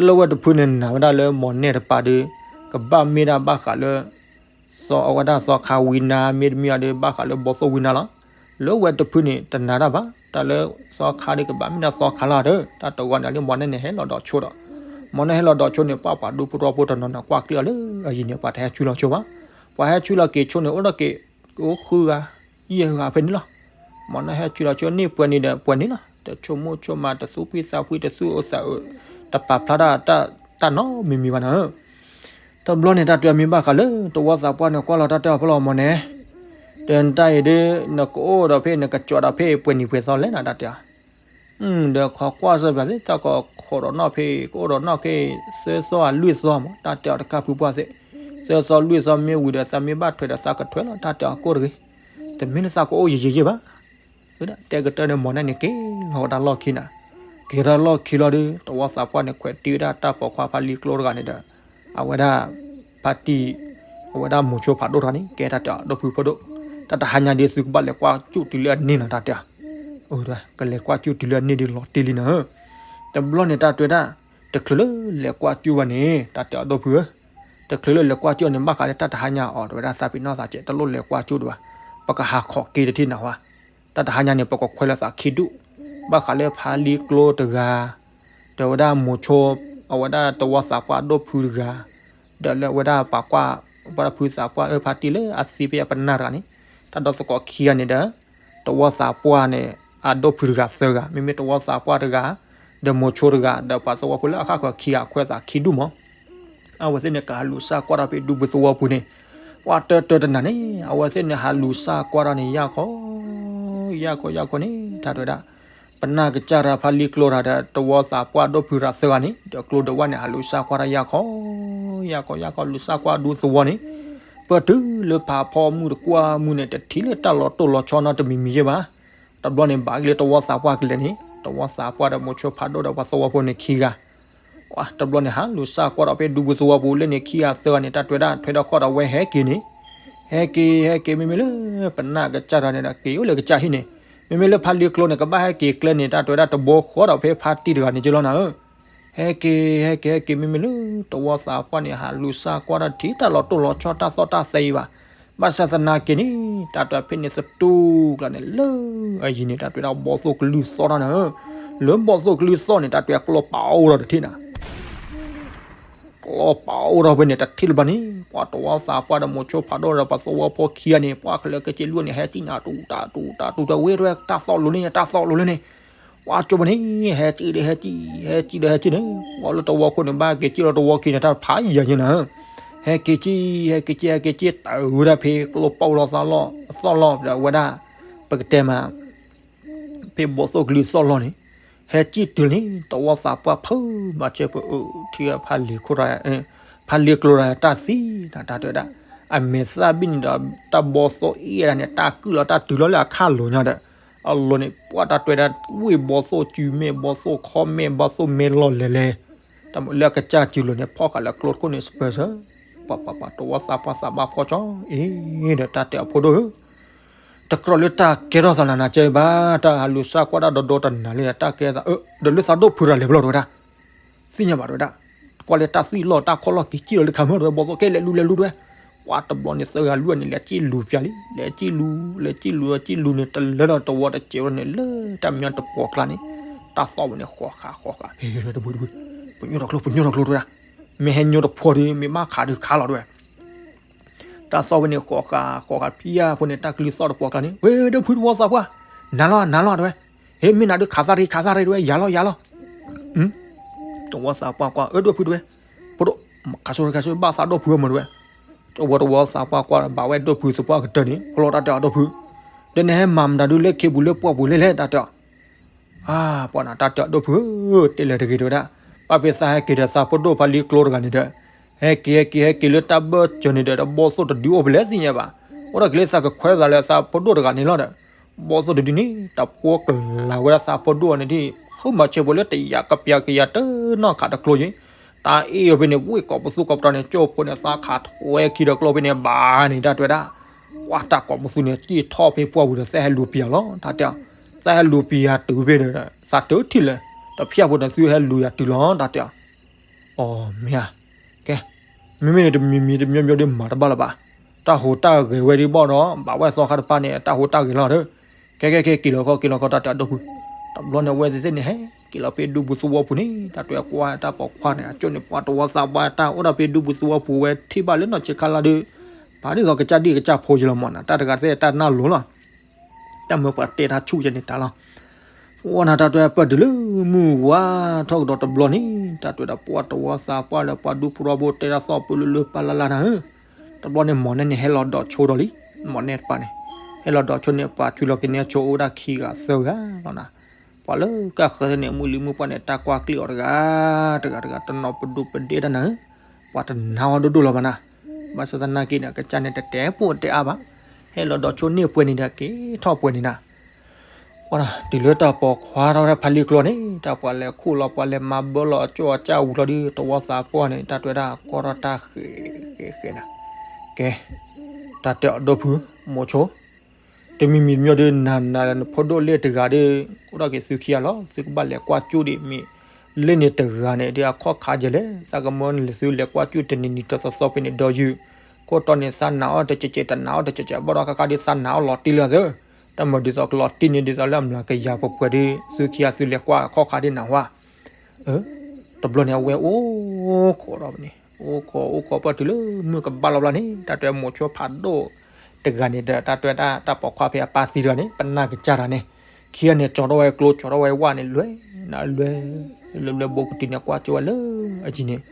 လၢဝဲတဖုန့ၣ်နာ်ဝဲဒၣ်လၢမီၢ်နဲၣ်တပၤဒီး, ကဘၣ်မ့ၢ်ဒၣ်ဘၣ်ဃးလၢ သီအဝဲဒၣ်သီခါဝံနၤ မ့တမ့ၢ်အီၤဒီး ဘၣ်ဃးလၢဘီသိၣ်ဝံနၤလီၤ. လၢဝဲတဖုန့ၣ် တနာ်တၢ်ဘၣ်, တၢ်လၢသီခါဒီးကဘၣ်မ့ၢ်ဒၣ်သီခါလီၤဒီး တၢ်တဂီၤန့ၣ်လၢမီၢ်နဲၣ်န့ၣ်ဟဲလီၤဒီးဆိဒီး, မီၢ်နဲၣ်ဟဲလီၤဒီးဆိန့ၣ် ပှၤပှၤဒူဖိသဝီဖိတနီၤနီၤကွၢ်ကျံးအီၤလၢအယံၤန့ၣ် ပှၤတဟဲဆူလီၤဆိဘၣ်, ပှၤဟဲဆူလီၤက့ၤဆိန့ၣ် အိၣ်ဒီးက့ၤ ကအိၣ်ဃုဂၤ, ယဲၢ်ဂၤဖဲန့ၣ်လီၤ. မီၢ်နဲၣ်ဟဲဆူလီၤဆိန့ၣ်ပှဲၤန့ၣ်ဒီးပှဲၤန့ၣ်လီၤ, တဆိကမိၣ်ဆိကမး တသူၣ်ဖှံသးဖှံ တသူၣ်အိၣ်သးအိၣ်, တပာ်ဖျါတၢ်တၢ်နီတမံၤမံၤဘၣ်နီၤ. တဘျီန့ၣ် တၢ်တဲမ့ၢ်ဘၣ်ဃးလၢ တဝီသးပှၢ်န့ၣ် ကွၢ်လီၤတၢ်တဲအီၤဖဲလီၤမီၢ်နဲၣ်, ဒီးနတၢ်အံၤဒ် နကအိၣ်ဒီးဖဲ နကကၠီဒီးဖဲ ပှဲၤနံၤပှဲၤသီလဲၣ်နၤ တၢ်တဲအီၤ. ဒီးခိးကွၢ်စၢၤပၠးသ့ၣ် တၢ်ကီခိးဒီးနီၣ်ဖဲ ကအိၣ်ဒီးနီၣ်ဖဲ သၢသီအလွံၢ်သီမး တၢ်တဲအီၤတကးဖုပှၢ်သ့ၣ်, သၢသီလွံၢ်သီမ့ၢ်ဝံၤဒီး သးမ့ၢ်ဘၣ်ထွဲဒီးသးကထွဲလီၤ တၢ်တဲအီၤကိၣ်တဂ့ၤ, တမ့ၢ်လၢသးကအိၣ်ယံာ်ယံာ်ယံာ်ဘၣ်. တဲကတၢၢ်န့ၣ် မီၢ်နဲၣ်န့ၣ်က့ၤလီၤဝဲဒၣ်လီၢ်ခံနၤ, က့ၤထီၣ်လီၢ်ခံလီၤဒီး တဝီသးပှၢ်န့ၣ် ခွဲးတံၢ်ဝဲဒၣ်တၢ်ပိာ်ခွါဖါလံကျိတဂၤန့ၣ်ဒီး အဝဲဒၣ် ဖါတံၢ် အဝဲဒၣ်မိၤဆိဖးဒိၣ်တဂၤန့ၣ် ကဲတၢ်တဲအီၤ ဒီပုၢ်ဖိဒိၣ်, တၢ်တဟါညါဒ်သုကဘၣ်လဲၤကွၢ်ကၠူၣ်တုၤလၢအန့ၣ်နီၤ တၢ်တဲအီၤ. ကလဲၤကွၢ်ကၠူၣ်တုၤလၢအန့ၣ်ဒ်လီၤတံၢ်လံနီၤ. တဘျီန့ၣ် တၢ်တဲဝဲဒၣ် တချုးလၢလဲၤကွၢ်ကၠူၣ်ဘၣ်န့ၣ် တၢ်တဲအီၤ ဒီပုၢ်ဧၢ, တချုးလၢလဲၤကွၢ်ကၠူၣ်န့ၣ် ဘၣ်ဃးလၢတၢ်တဟါညါအီၤ တဲဝဲဒၣ် သးပ့ၤနီၣ်သးကဲး တလိၣ်လဲၤကွၢ်ကၠူၣ်ဒံးဘၣ်, ပကဟးခိးက့ၤတထံၣ်နၤဝဲ, တၢ်တဟါညါန့ၣ် ပကခွဲးလိာ်သးခံဒူၣ်, ဘၣ်ဃးလၢဖါလံကျိတဂၤ, ဒီးဝဲဒၣ်မိၤဆိ အဝဲဒၣ်တဝီသးပှၢ်ဒိၣ်ဖုတဂၤ, ဒီးလၢအဝဲဒၣ်ပှၤကွၢ် ပှၤဖုသးပှၢ်အၢဖါတံၢ်လၢအသံဖဲအပနၢ်တဂၤန့ၣ်, တၢ်ဒီသကိးခံဂၤန့ၣ်ဒီး တဝီသးပှၢ်န့ၣ် အဒိၣ်ဖုတဂၤသၢဂၤ, မ့မ့ၢ်တဝီသးပှၢ်တဂၤ, ဒီးမိၤဆိတဂၤ, ဒီးပှၤသဝီဖိလၢအဃၣ်ဃၢၤခံဂၤ ခွဲးသးခံဒူၣ်မး. အဝဲသ့ၣ်န့ၣ် ကဟးလူၤစၢ်ကွၢ်ထီၣ်ဖဲဒူပူၤသဝီပူၤန့ၣ်, ပှၤတၢတၢတနၤန့ၣ် အဝဲသ့ၣ်န့ၣ် ဟးလူၤစၢ်ကွၢ်ထီၣ်န့ၣ် ယၢ်ခီ, ယၢ်ခီ ယၢ်ခီန့ၣ် တၢ်တဲဝဲဒၣ် ပနၢ်ကစၢ်တဂၤ ဖါလံကျိတဂၤဒီး တဝီသးပှၢ်ဒိၣ်ဖုတဂၤသၢဂၤန့ၣ် ဒီးကျိဒၢးဝဲန့ၣ် ဟးလူၤစၢ်ကွၢ်ထီၣ်ယၢ်ခီ, ယၢ်ခီ ယၢ်ခီ လူၤစၢ်ကွၢ်ဒူသဝီန့ၣ်, ပတုၤလၢဖးဖီမုၢ်တကွၢ်မုၢ်န့ၣ် တထံၣ်လၢတၢ်လီၤတိၢ်လီၤဆီနီတမံၤမံၤယဲၢ်ဘၣ်. တဘျီန့ၣ် ဘၣ်က့ၤလၢတဝီသးပှၢ်ကလဲၤန့ၣ် တဝီသးပှၢ်ဒီးမိၤဆိဖးဒိၣ်ဒီးပှၤသဝီဖိန့ၣ်ခံဂၤ တဘျီန့ၣ် ဟးလူၤစၢ်ကွၢ်ဒီးဖဲဒူပူၤသဝီပူၤလၢန့ၣ်ခံဂၤသၢဂၤန့ၣ် တၢ်တဲဝဲဒၣ် ထွဲဒီးခီၣ်ဒီးဝဲဟဲက့ၤန့ၣ်, ဟဲက့ၤ ဟဲက့ၤ မ့မ့ၢ်လၢ ပနၢ်ကစၢ်တဂၤန့ၣ်ဒီး က့ၤအိၣ်လၢကစၢ်ဟံၣ်န့ၣ်, မ့မ့ၢ်လၢဖါလံကျိန့ၣ် ကဘၣ်ဟဲက့ၤကျဲန့ၣ် တၢ်တဲဝဲဒၣ် တဘိဃီဒီးဖဲဖါတံၢ်တဂၤန့ၣ်ကလီၤနၤဧၢ. ဟဲက့ၤ ဟဲက့ၤ ဟဲက့ၤ မ့မ့ၢ်လၢ တဝီသးပှၢ်န့ၣ် ဟးလူၤစၢ်ကွၢ်ဒီးထံၣ်တၢ်လီၤတိၢ်လီၤဆီတၢ်သီၣ်တၢ်သဲအံၤဘၣ်. ဘၣ်ဆၣ်သနာ်က့န့ၣ် တၢ်တဲဖဲန့ၣ်သတူၢ်ကျါန့ၣ် လၢအယံၤန့ၣ် တၢ်တဲဝဲဒၣ်ဘီၣ်သိၣ်ကလုၢ်သီၣ်တၢ်နၤဧၢ, လၢဘီၣ်သိၣ်ကလုၢ်သီၣ်န့ၣ် တၢ်တဲဝဲကျီပာ်အိၣ်ဒီးတထံၣ်နၤ ကျီပာ်အိၣ်ထီၣ်ဖဲန့ၣ် တထံၣ်လၢၤဘၣ်န့ၣ် ပှၤတဝီသးပှၢ်ဒီးမိၤဆိဖးဒိၣ်ဒီးပှၤသဝီဖိခံဂၤန့ၣ် ပှၤခဲလၢာ်ကစ့လွံၢ်န့ၣ် ဟဲစံၣ်နၤတူၢ်တၢ်တူၢ်တၢ်တူၢ်တၢ်ဝဲ တၢ်သီၣ်လိၤလၢန့ၣ် တၢ်သီၣ်လိၤလၢန့ၣ်, ပှၤကၠိဘၣ်န့ၣ် ဟဲကံၣ်ဒီးဟဲကံၣ်, ဟဲကံၣ်ဒီးဟဲကံၣ်န့ၣ်, ပှၤလၢတဝီခိၣ်န့ၣ် ဘၣ်က့ၤကံၣ်လီၤတဝီခံန့ၣ် တၢ်ဖးယံၤညါနၤ, ဟဲက့ၤကံၣ် ဟဲက့ၤကံၣ် ဟဲက့ၤကံၣ် တၢ်ဝဲဒၣ်ဖဲကျိပီၣ်လီၤသီလီၢ် အသီၣ်လီၢ် ဒီးအဝဲဒၣ် ပကတဲမး ဖဲဘီၣ်သိၣ်ကလံၤသီၣ်လီၢ်န့ၣ်, ဟဲကံၣ်တုၤလၢန့ၣ် တဝီသးပှၢ်ဖုးမၤစၢၤပအၢ ထံဖးလံၤခိၣ်, ဖးလံၤကျိၤဒီးတၢ်သံနၤ တၢ်တဲဝဲဒၣ်, အမဲာ်သၣ်ဘံၣ်န့ၣ်ဒီး တၢ်ဘီၣ်သိၣ်အ့ၣ်ဒၣ်န့ၣ် တၢ်ကုၣ်လီၤတၢ်တုၤလီၤလၢအခၣ်လိၤညါဒီး, အလိၤန့ၣ် ပှၤတၢ်တဲဝဲဒၣ် ဝ့ၢ်ဘီၣ်သိၣ်စုမဲာ် ဘီၣ်သိၣ်ခီမဲာ် ဘီၣ်သိၣ်မဲာ်လီၢ်လဲၤလဲၤ, တၢ်မ့ၢ်လၢအကစၢ်စုလိၤန့ၣ် ဖီၣ်ဃာ်လၢကျိတခိၣ်န့ၣ် စပၢၤဆၢ ပှၤပှၤပှၤ တဝီသးပှၢ်သးဘၣ်ဖှီၣ်ကၠီ အ့ၣ် ဒီးတၢ်တဲအဖိဒိၣ်ဧၢ, တကြၢးလၢတၢ်ကဲထီၣ်သးနၤနၤကဲဘၣ်, တၢ်ဟးလူၤစၢ်ကွၢ်တၢ်ဒီဒီတနၤလံ တၢ်ကဲသးအၢ ဒီးလၢသးဒိၣ်ဖုးတၢ်လဲၤဘျီတဝဲဒၣ်, သ့ၣ်ညါဘၣ်တဝဲဒၣ်, ကွၢ်လၢတၢ်သွံၣ်လီၢ်တၢ်ခီၣ်လီၢ်က့ၤကံၣ်လီၤလၢခါမၢ်တဝဲ ဘီၣ်သိၣ်ကဲလဲၤလူၤလဲၤလူၤတဝဲ, ပှၤတဘျီန့ၣ်သၢဂၤလွံၢ်ဂၤန့ၣ် လဲၤကံၣ်လူၤပျၢ်လံ လဲၤကံၣ်လူၤ လဲၤကံၣ်လူၤ ကံၣ်လူၤန့ၣ် တလၢဒီးတဝီတစဲးဝဲန့ၣ် လၢတၢ်မညီတပှီၤကျါန့ၣ်, တၢ်သီၣ်ဝဲန့ၣ်ဃီၤဃာ်ဃီၤဃာ် ဟ့ၣ် တဖုတဖု, ပညိၣ်ထီၣ်ကျိ ပညိၣ်ထီၣ်ကျိတဝဲဒၣ်, မ့ၢ်ဟဲညိၣ်တဖှီၣ်ဒီး မ့ၢ်ဘၣ်ခးဒီးခးလီၤတဝဲ တၢ်သီၣ်ဝဲန့ၣ်ဃီၤဃာ်ဃီၤဃာ်ဖံယါဖိန့ၣ် တၢ်ကလုၢ်သီၣ်တပှီၤကျါန့ၣ် ဝဲဒိၣ်ဖုတဝီသးပှၢ်, နၤလီၤ နၤလီၤတဝဲ, ဟ့ၣ် မ့ၢ်နၤဒုးခးသၣ်ရ့ ခးသၣ်ရ့တဝဲ ယၤလီၤ ယၤလီၤ, တဝီသးပှၢ်ကွၢ် အၢ ဒိၣ်ဖုတဝဲ, ဖိဒိၣ်, ခးဆိ ခးဆိ ဘၣ်သးဒိၣ်ဖုအမၢတဝဲ, တဝီတဝီသးပှၢ်ကွၢ် ဘၣ်ဝဲဒိၣ်ဖုသပှၢ်ကတၢၢ်န့ၣ် ဖိလီၤတၢ်တဲအီၤဒိၣ်ဖု, ဒီးနဟဲမၤမတၤဒုးလၢခ့ပူၤလၢပှၢ်ပူၤလဲၣ်လဲၣ် တၢ်တဲအီၤ အါ ပှၤနၤတၢ်တဲအီၤဒိၣ်ဖုဧၢ, တဲလဲၤတဂ့ၤတဝဲဒၣ်, ဘၣ်ဖဲသးဟဲက့ၤဒီးသးဖိဒိၣ်ဖးလံကျိတဂၤန့ၣ်ဒီး, ဟဲက့ၤ ဟဲက့ၤ ဟဲက့ၤလၢတၢ်ဘၢၣ်စၢၤန့ၣ်ဒီး တဘီၣ်သိၣ်တဒုအိၣ်ဖဲလဲၣ်သ့ၣ်ညါဘၣ်, အိၣ်ဒီးက့ၤလၢသးကခွဲးသးလၢသးဖိဒိၣ်တဂၤန့ၣ်လီၤဒီး, ဘီၣ်သိၣ်တဒုန့ၣ် တၢ်ဖိကလၤဝဲဒၣ်သးဖိဒိၣ်အီၤန့ၣ်ဒ်, ဃုမၤဆၢပှၤလၢတယာ်ကပျၢ်ကယၤတနီၣ်ခးတကျိယ့ၣ်, တၢ်အ့ၣ်အီၤဖဲန့ၣ် ဝ့ၢ်ကိးပသူကိးပတီၢ်န့ၣ် ကၠိဖိန့ၣ် သးခးထွဲခံဒီးကျိဖဲန့ၣ် ဘၣ်န့ၣ် တၢ်တဲဝဲဒၣ် ပှၤတၢ်ကိးပသူန့ၣ် က့ၢ်ထီၣ်ဖဲပှၢ်ပူၤဒီး သးဟဲလူၤပံၤအီၤလီၤ တၢ်တဲအီၤ, သးဟဲလူၤပံၤယၤတုၤဖဲဒီး သးတထံၣ်လၢၤ, တဖျၢၣ်ဖိန့ၣ် သုဟဲလူၤယၤတုၤလီၤ တၢ်တဲအီၤ, အီ မ့ၢ်ဧါ, ကဲ, မ့မ့ၢ်န့ၣ်တမံၤမံၤတမံၤမံၤဒီးမၤတဘၣ်လၢၤဘၣ်, တၢ်ဟူးတၢ်ဂဲၤဝဲဒ်ဘၣ်ဒီး ဘၣ်ဝဲသီခါတဖၣ်န့ၣ် တၢ်ဟူးတၢ်ဂဲၤလီၤဒီး, ကဲကဲကဲ က့ၤလီၤခီ က့ၤလီၤခီ တၢ်တဲအီၤဒိၣ်ဖု, တဘျီန့ၣ် အဝဲသ့ၣ်သ့ၣ်န့ၣ် ဟဲက့ၤလီၤဖဲဒူပူၤသဝီပူၤန့ၣ် တၢ်တဲဝဲကွၢ်တၢ်ပိာ်ခွါန့ၣ် အကၠိန့ၣ် ပှၤတဝီသးပှၢ်တၢ်အိၣ်ဒီးဖဲဒူပူၤသဝီပူၤဝဲထံၣ်ဘၣ်လၢနီၢ်ဆံးခါလၢ်ဒီး, ပာ်ဒ်သိးကစၢ်ဒံၣ်ကစၢ်ဖိယလီၤမးနၤ တၢ်တဂၤသ့ၣ်တၢ်နၢ်လိၤလီၤ, တၢ်မၢပှၤတဲတၢ်ဆူၣ်ယဲန့ၣ်တၢ်လီၤ, ဝဲနၤတၢ်တဲပၢၢ်တုၤလၢမုၢ်ဝါထီၣ်ကဒီးတဘျီန့ၣ် တၢ်တဲဝဲဒၣ်ပှၤတဝီသးပှၢ်လၢပှၤဒူဖိထဝီဖိတဲတၢ်သီၣ်ပူၤလၢလၢပၢ်လၢ်လၢ်နၤဧၢ, တဘျီန့ၣ် မီၢ်နဲန့ၣ် ဟဲလီၤဒီးဆိဒီးလံ, မီၢ်နဲတပၤန့ၣ်, ဟဲလီၤဒီးဆိန့ၣ် ပှၤဆူလီၤက့ၤန့ၢ်ဆိအိၣ်ဝဲဒၣ်ခံဂၤသၢဂၤလီၤနၤ, ပှၤလၢကၢ်ဃၢၤန့ၣ် မုၢ်လံမုၢ်ပှၢ်န့ၣ် တၢ်ကွၢ်ကျ့ၣ်အီၤတဂၤ, တဂၤတဂၤ တနီၤပဒိၣ်ပဒ့တၢ်နၤဧၢ, ပှၤတနာ်အီၤဒိၣ်ဒိၣ်လီၤဘၣ်နၤ, ဘၣ်ဆၣ်သနာ်က့န့ၣ် ကစၢ်န့ၣ်တတဲပိာ်တဲအါဘၣ်, ဟဲလီၤဒီးဆိန့ၢ်ပှဲၤန့ၣ်ဒီးက့ၤထီၣ်ပှဲၤန့ၣ်နၤ ပှၤတုၤလၢတၢ်ပိာ်ခွါထီၣ်ဝဲဒၣ်ဖးလံကျိန့ၣ် တၢ်ပှၤလဲၤခိၣ်လီၤ ပှၤလဲၤမၤဘၢလီၤအကၠိအကၢ်ဝံၤလီၤဒီး တဝီသးပှၢ်န့ၣ် တၢ်တဲဝဲဒၣ်ကီထီၣ်တၢ်ဃဲးဃဲးဃဲးနၤ, ကဲ, တၢ်တဲအီၤဒိၣ်ဖု မိၤဆိ, တမံၤမံၤတမံၤဒီး နၤနၤလၢနဖိဒိၣ်လ့ၣ်တဂၤဒီး အိၣ်ဒီးက့ၤသုခံဂၤလီၤ သုကဘၣ်လဲၤကွၢ်ကၠိဒံးမ့ၢ်, လ့ၣ်န့ၣ်တဂၤန့ၣ်ဒီးအခီၣ်ခါယဲလဲၣ် သးကမၢနသုလဲၤကွၢ်ကၠိတနံၤနံၤတသီသီဖဲန့ၣ်ဒီးယုၢ်, ခိၣ်တီန့ၣ်သးနာ်အီၤတကဲးကဲး တနာ်အီၤတကဲးကဲး ဘၣ်ဒီးခါခါဒီးသးနာ်အီၤလီၤတံၢ်လၢအသၢ, တၢ်မၤဒ်သိးကလီၤတံၢ်န့ၣ် ဒ်သိးလၢအမျးကယၤပှဲၤပှဲၤဒီး သုခံဂၤသုလဲၤကွၢ်အခီၣ်ခါဒ်နၤဝဲ တဘျီန့ၣ် အဝဲအိၣ်ခိးဒီးန့ၣ် အိၣ်ခိးအိၣ်ခိးပှၢ်တုၤလၢမုၢ်ကဘၣ်လီၤဘျီန့ၣ် တၢ်တဲမိၤဆိဖးဒိၣ်တဂၤန့ၣ်ဒီး တၢ်တဲဝဲဒၣ်တၢ်ပိာ်ခွါဖဲအပၢ်သံတဂၤန့ၣ် ပနၢ်ကစၢ်တၢ်န့ၣ် ခံဂၤန့ၣ် ကၠီထီၣ်ဝဲကျိ ကၠီထီၣ်ဝဲဝၣ်န့ၣ် လွဲနလွဲ လၢလၢဘိကတုၤန့ၣ် ကွၢ်ကၠိဝဲလၢအယံၤန့ၣ်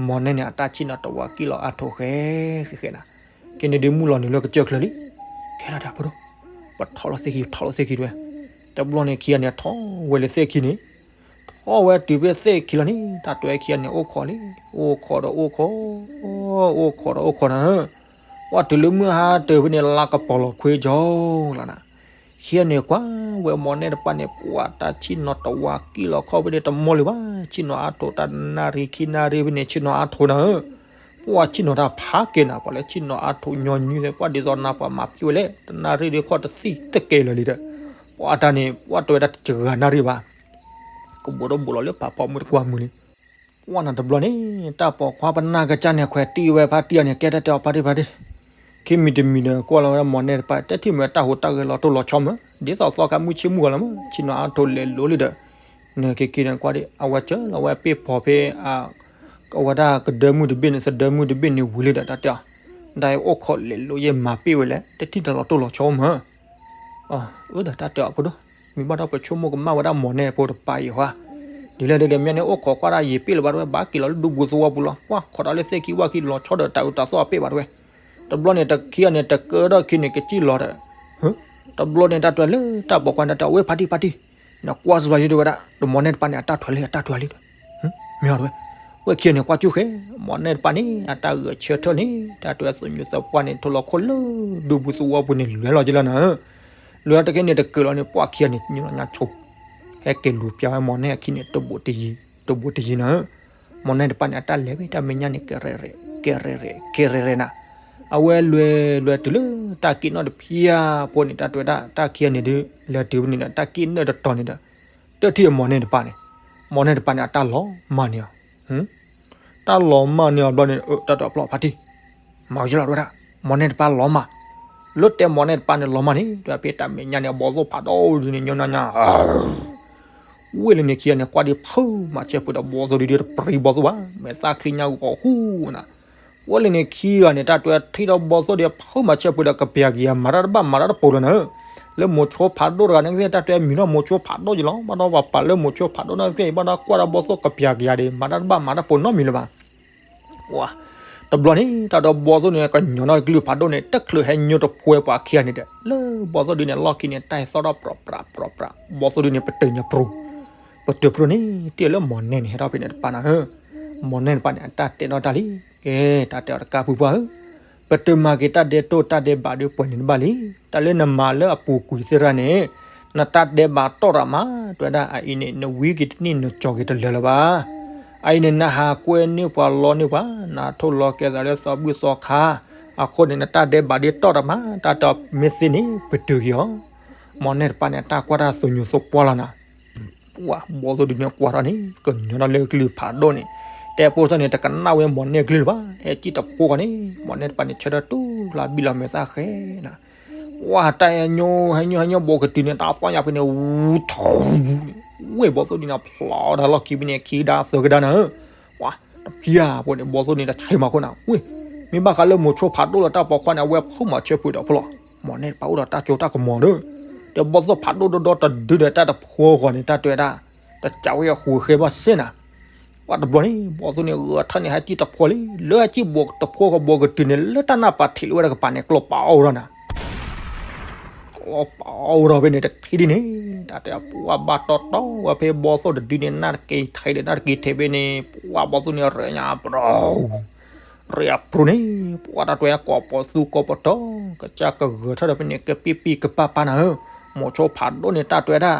မီၢ်နဲန့ၣ် အတၢ်ဆ့ၣ်နီၤတဝါကံၣ်လီၤအါထိးဃဲဃဲဃဲနၤ, ကဲန့ၣ်ဒုးမုၢ်လီၤနုာ်လၢကစၢၢ်ချၢလံ, ကဲထီၣ်တၢ်ဖိဒိၣ်, ပထီၣ်လီၤသ့ၣ်ခံ ထီၣ်လီၤသ့ၣ်ခံတဝဲ, တဘျီန့ၣ် ခံဂၤန့ၣ် ထီၣ်ဝဲလၢသ့ၣ်ခံန့ၣ် ထီၣ်ဝဲတုၤဖဲသ့ၣ်ခံလီၤန့ၣ် တၢ်တဲဝဲခံဂၤန့ၣ် အိၣ်ခိးလံ, အိၣ်ခိးဒီးအိၣ်ခိး, အိၣ်ခိးဒီးအိၣ်ခိးနၤ, ပှၢ်တုၤလၢမုၢ်ဟါတၢၤဖဲန့ၣ် လါကပီၤလီၤခွ့ကၠီလီၤနၤ, ခံဂၤန့ၣ်ကွၢ်ဝဲမီၢ်နဲတပၢ်န့ၣ် ပှၢ်တၢ်ဆ့ၣ်နီၤတဝါကံၣ်လီၤခီၣ်ဖဲန့ၣ် တမီလၢၤဘၣ်, ဆ့ၣ်နီၤအါထိးတၢ်နၣ်ရံၣ်ခံနၣ်ရံၣ်ဖဲန့ၣ် ဆ့ၣ်နီၤအါထိးနၤဧၢ ပှၢ်ဆ့ၣ်နီၤတၢ်ဖးကဲနၤ ပှၢ်လၢဆ့ၣ်နီၤအါထိးညီနုၢ်သဲး ပှၢ်ဒ်သိးနၤပှၤမၤဖံးဝဲလဲၣ် တနၣ်ရံၣ်ဒုးခီၣ်တသံၣ်တကဲလၢာ်လံဒီး, ပှၢ်တၢ်န့ၣ် ပှၢ်တဲဝဲဒၣ်တဂၤနၣ်ရံၣ်ဘၣ်, ကဘိးဒီးဘိးလီၤလၢဖးဖီမုၢ်တကွၢ်မုၢ်လံ, ကွၢ်နၤတဘျီန့ၣ် တၢ်ပိာ်ခွါပနၢ်ကစၢ်န့ၣ် ခွဲးတံၢ်ဝဲဖါတံၢ်အီၤန့ၣ် ကဲတၢ်တဲအီၤဖါတံၢ်ဖါတံၢ်, ခံမံၤတမံၤဒီးကွၢ်လီၤဝဲဒၣ်မီၢ်နဲတပၢ် တထံၣ်မ့ၢ်တၢ်ဟူးတၢ်ဂဲၤလီၤတိၢ်လီၤဆီမး, ဒ်သိးသီခါမုၢ်ဆ့ၣ်မုၢ်ဂီၤလီၤမး ဆ့ၣ်နီၤအါထိးလဲၤလိၤလံဒီး, နက့ၤက့ၤန့ၣ်ကွၢ်ဒံး အဝဲစၢၤလီၤဝဲပ့ၢ်ဖီဖဲ အဝဲဒၣ်ကဒၢမုၢ်တဘ့ၣ်န့ၣ် သဒၢမုၢ်တဘ့ၣ်န့ၣ်ဝံၤလံဒီး တၢ်တဲအီၤ, ဒ်အံၤအိၣ်ခိးလဲၤလိၤယဲၢ်မၤပ့ၢ်ဝဲလဲၣ် တထံၣ်တၢ်လီၤတိၢ်လီၤဆီမး, အၢ ဒီးတၢ်တဲအီၤဖိဒိၣ် မ့ၢ်ဘၣ်ဒီးပဆိကမိၣ်ကမၣ်ဝဲဒၣ်မိၢ်နဲဖိတပၤအံၤဟါ, ဒ်လဲၣ်ဒ်လဲၣ် မ့ၢ်န့ၣ်အိၣ်ခိးကွၢ်ဒၣ်ယံာ်ပ့ၣ်လၢၤဘၣ်တဝဲ ဘၣ်က့ၤလီၤလၢဒူပူၤသဝီပူၤလီၤ, ပှၢ်ခိးဒီးလၢသ့ၣ်ခံဝၣ်ခံ လီၤဆီဒီးတၢ်အုးတၢ်သီၣ်အပ့ၣ်ဘၣ်တဝဲ, တဘျီန့ၣ်တခံဂၤန့ၣ် တကၢထီၣ်ခံန့ၣ် ကစံၣ်လီၤဒီး တဘျီန့ၣ် တၢ်တွဲလၢတၢ်ပိာ်ခွါန့ၣ် တၢ်တဲဝဲ ဖါတံၢ် ဖါတံၢ်, နကွၢ်စ့ၢ်ကီးယံၤတဝဲဒၣ် တမိၢ်နဲတပၤန့ၣ် အတၢ်ထွဲလံ အတၢ်ထွဲလံဒီး, မ့ၢ်အီၤတဝဲ, ဝဲခံဂၤန့ၣ် ကွၢ်ကၠူၣ်ဃဲ, မိၢ်နဲတပၤန့ၣ် အတၢ်ဂဲၤဆၢထၢၣ်န့ၣ် တၢ်တဲဝဲ သူၣ်ညိၣ်သပှၢ်န့ၣ် ထိၣ်လီၤခိၣ်လၢဒူပူၤသဝီပူၤန့ၣ် လဲၤလီၤက့ၤလီၤနၤ, လဲၤလီၤတက့ၢ်န့ၣ် တကၢလီၤန့ၣ် ပှၢ်ခံဂၤန့ၣ် ညိလီၤညါဆိ, ဟဲက့ၤလူၤပျၢ်ဝဲမိၢ်နဲအခံန့ၣ် တဘူးတယံၤ, တဘူးတယံၤနၤ မိၢ်နဲတပၤန့ၣ် အတၢ်လဲၤဝဲတၢ်မဲာ်ညါန့ၣ် ကဲရဲရဲ, ကဲရဲရဲ, ကဲရဲရဲနၤ, အဝဲလဲၤလဲၤတုၤလၢတၢ်က့ၣ်နီၣ်တဖၣ်ဖိန့ၣ် တၢ်တဲဝဲဒၣ် တၢ်ခံဂၤန့ၣ်ဒီး လဲၤတုၤဝဲန့ၣ်ဒီး တၢ်က့ၣ်နၢၣ်တတီၤန့ၣ်ဒီး တထံၣ်အမိၢ်နဲတပၤန့ၣ်, မိၢ်နဲတပၤန့ၣ် အတၢ်လီၤမၢ်န့ၢ်အီၤ, တၢ်လီၤမၢ်န့ၢ်အီၤဘျီန့ၣ် တၢ်တဲဖျီဖါတံၢ်, မၤဝဲယလီၤတဝဲဒၣ်, မိၢ်နဲတပၤလီၤမၢ်, လၢတဲမိၢ်နဲတပၤန့ၣ်လီၤမၢ်န့ၣ် တၢ်ဖဲတၢ်မဲာ်ညါန့ၣ် အဘီသိၣ်ဖးဒိၣ်ဒုန့ၣ် ညိညါညါ ဝ့ၢ်လၢန့ၣ်ခံဂၤန့ၣ် ကွၢ်ဒံးဖုးမၤဆၢပှဲၤဒီးဘီသိၣ်ဒုဒုတပြံဘီသိၣ်ဘၣ် မဲာ်သၣ်ချံညါဂီၤဃူနၤ, ဝ့ၢ်လၢန့ၣ်ခံဂၤန့ၣ် တၢ်တဲဝဲထံၣ်ဒီးဘီသိၣ်ဒီးဖုးမၤဆၢပှဲၤဒီးကပျၢ်ကယၤ မၤတၢ်တဘၣ်မၤတၢ်တပိၤလီၤနၤ, လၢမိၤဆိဖးဒိၣ်တဂၤန့ၣ်ကသ့ၣ် တၢ်တဲဝဲမံၤနီၢ်မိၤဆိဖးဒိၣ်ယလီၤ ဘၣ်ဒီးပှၤပာ်လၢမိၤဆိဖးဒိၣ်န့ၣ်ကသ့ၣ် ဘၣ်ဒီးကွၢ်ဒီးဘီသိၣ်ကပျၢ်ကယၤဒီး မၤတၢ်တဘၣ်မၤတၢ်တပိၤနီတမံၤလၢၤဘၣ် ဝါ, တဘျီန့ၣ် တၢ်ဒီးဘီသိၣ်န့ၣ် ကညီၤနီၣ်ကလုၢ်ဖးဒိၣ်န့ၣ် တချုးဟဲညိတဖှဲပှၤခံဂၤန့ၣ်ဒီး လၢဘီသိၣ်ဒုန့ၣ် လီၢ်ခံန့ၣ် တၢ်ဟဲသီၣ်ထီၣ်ပြးပြးပြးပြး ဘီသိၣ်ဒုန့ၣ် ပတုာ်ညါပြူၤ, ပတုာ်ပြူၤန့ၣ် တ့ၢ်လၢမိၢ်နဲန့ၣ် ဟဲထီၣ်ဖဲန့ၣ်တပၤနၤဧၢ, မိၢ်နဲတပၤန့ၣ် အတၢ်တဲထီၣ်တၢ်လံ, ကဲ တၢ်တဲအီၤတကးဖုပှၢ်ဧၢ, ပတုာ်မၤက့ၤတၢ်ဒဲးတိၢ်တၢ်ဒဲးဘးဒုပှဲၤန့ၣ်တဘၣ်လံ, တၢ်လၢနမၤလၢအပူၤကွံာ်သ့ၣ်တဖၣ်န့ၣ် နတၢ်ဒဲးဘးတီၢ်ရၤမး တဲဝဲဒၣ် အအံၤန့ၣ် နဝံက့ၤတနံၣ်နကၠီၤက့ၤတလၢာ်လၢၤဘၣ် အအံၤန့ၣ် နဟးကွဲန့ၢ်ပှၤလီန့ၢ်ပှၤ, နထိၣ်လီၤကဲသးလၢသီဘူၣ်သီခါ, အဃိန့ၣ် နတၢ်ဒဲးဘးဒ်တီၢ်တၢ်မး, တၢ်တီၢ်မ့ၢ်သ့န့ၣ် ပတုာ်က့ၤအီၤ. မိၢ်နဲၣ်တပၤန့ၣ် အတၢ်ကွၢ်တၢ်သူၣ်ညိၣ်သပှၢ်လီၤနၤ. ပှၤဘီသိၣ်ဒုန့ၣ်ကွၢ်ထီၣ်န့ၣ် ကညီၤထီၣ်လၢကလုၢ်ဖးဒိၣ်န့ၣ်, တဲဖိသၣ်န့ၣ် တကနၣ်ဝဲမိၢ်နဲၣ်ကလုၢ်လၢၤဘၣ်, ဟဲကံၣ်တဖိဃီန့ၣ် မိၢ်နဲၣ်တပၤန့ၣ် ဆၢထၢၣ်တူၢ်လၢဘံၣ်လီၤမဲာ်သၣ်ဃဲနၤ ပှၤတၢ်ဟဲညိဟဲညိဟဲညိဘီကတုၤန့ၣ် တၢ်သီၣ်ညါဖဲန့ၣ် ဝူထီၣ်န့ၣ်, ဝ့ၢ်ဘီသိၣ်ဒုန့ၣ် ဖျိးတၢ်လီၢ်ခံဖဲန့ၣ် ခံကဒါသၢကဒါနၤ, ပှၤတဖျါဖိန့ၣ် ဘီသိၣ်န့ၣ် တဆဲးမၤခိၣ်နၤ, ဝ့ၢ် မ့ၢ်ဘၣ်ဃးလၢမိၤဆိဖးဒိၣ်လၢတၢ်ပိာ်ခွါန့ၣ် အဝဲဖုးမၤဆၢပှဲၤဒီးဖဲလီၤ. မိၢ်နဲၣ်တပၤအိၣ်ဒီးတၢ်စိတၢ်ကမီၤဒီး, ဒီးဘီသိၣ်ဖးဒိၣ်ဒီဒီတဒုဒီးတၢ်တဖိဃီန့ၣ် တၢ်တဲဝဲဒၣ်, တကးဝဲအဃူးဃဲဘၣ်စ့ၢ်နၤ ပှၤတဘျီန့ၣ် ဘီသိၣ်န့ၣ် ဂဲၤထၢၣ်န့ၣ် ဟဲကံၣ်တဖိလံ, လၢဟဲကံၣ်ဘီတဖိဃီဘီကတုၤန့ၣ် လၢတၢ်နၢ်ပၤထံးလၢဝဲတကပၤန့ၣ် ကျိပာ်အီၣ်ဝဲဒီးနၤ ကျိပာ်အီၣ်ဝဲဒီးဖဲန့ၣ် တထံၣ်ဒ်န့ၣ်, တၢ်တဲပှၤဘၣ်တီတီဝဲဖဲဘီသိၣ်တဒုန့ၣ် နၢ်တက့ၤထဲးဒီးနၢ်တက့ၤထဲးဖဲန့ၣ်, ပှၤဘီသိၣ်န့ၣ် ရဲၣ်ညါပြူၤ ရဲၣ်အပြူၤန့ၣ်, ပှၤတၢ်တဲကိးပသူကိးပတီၢ်, ကစၢ်ကဂဲၤထၢၣ်ဒီးဖဲန့ၣ် ကပံၢ်ပံၢ်ကပၢ်ပၢ်နၤဧၢ, မိၤဆိဖးဒိၣ်န့ၣ် တၢ်တဲဝဲဒၣ်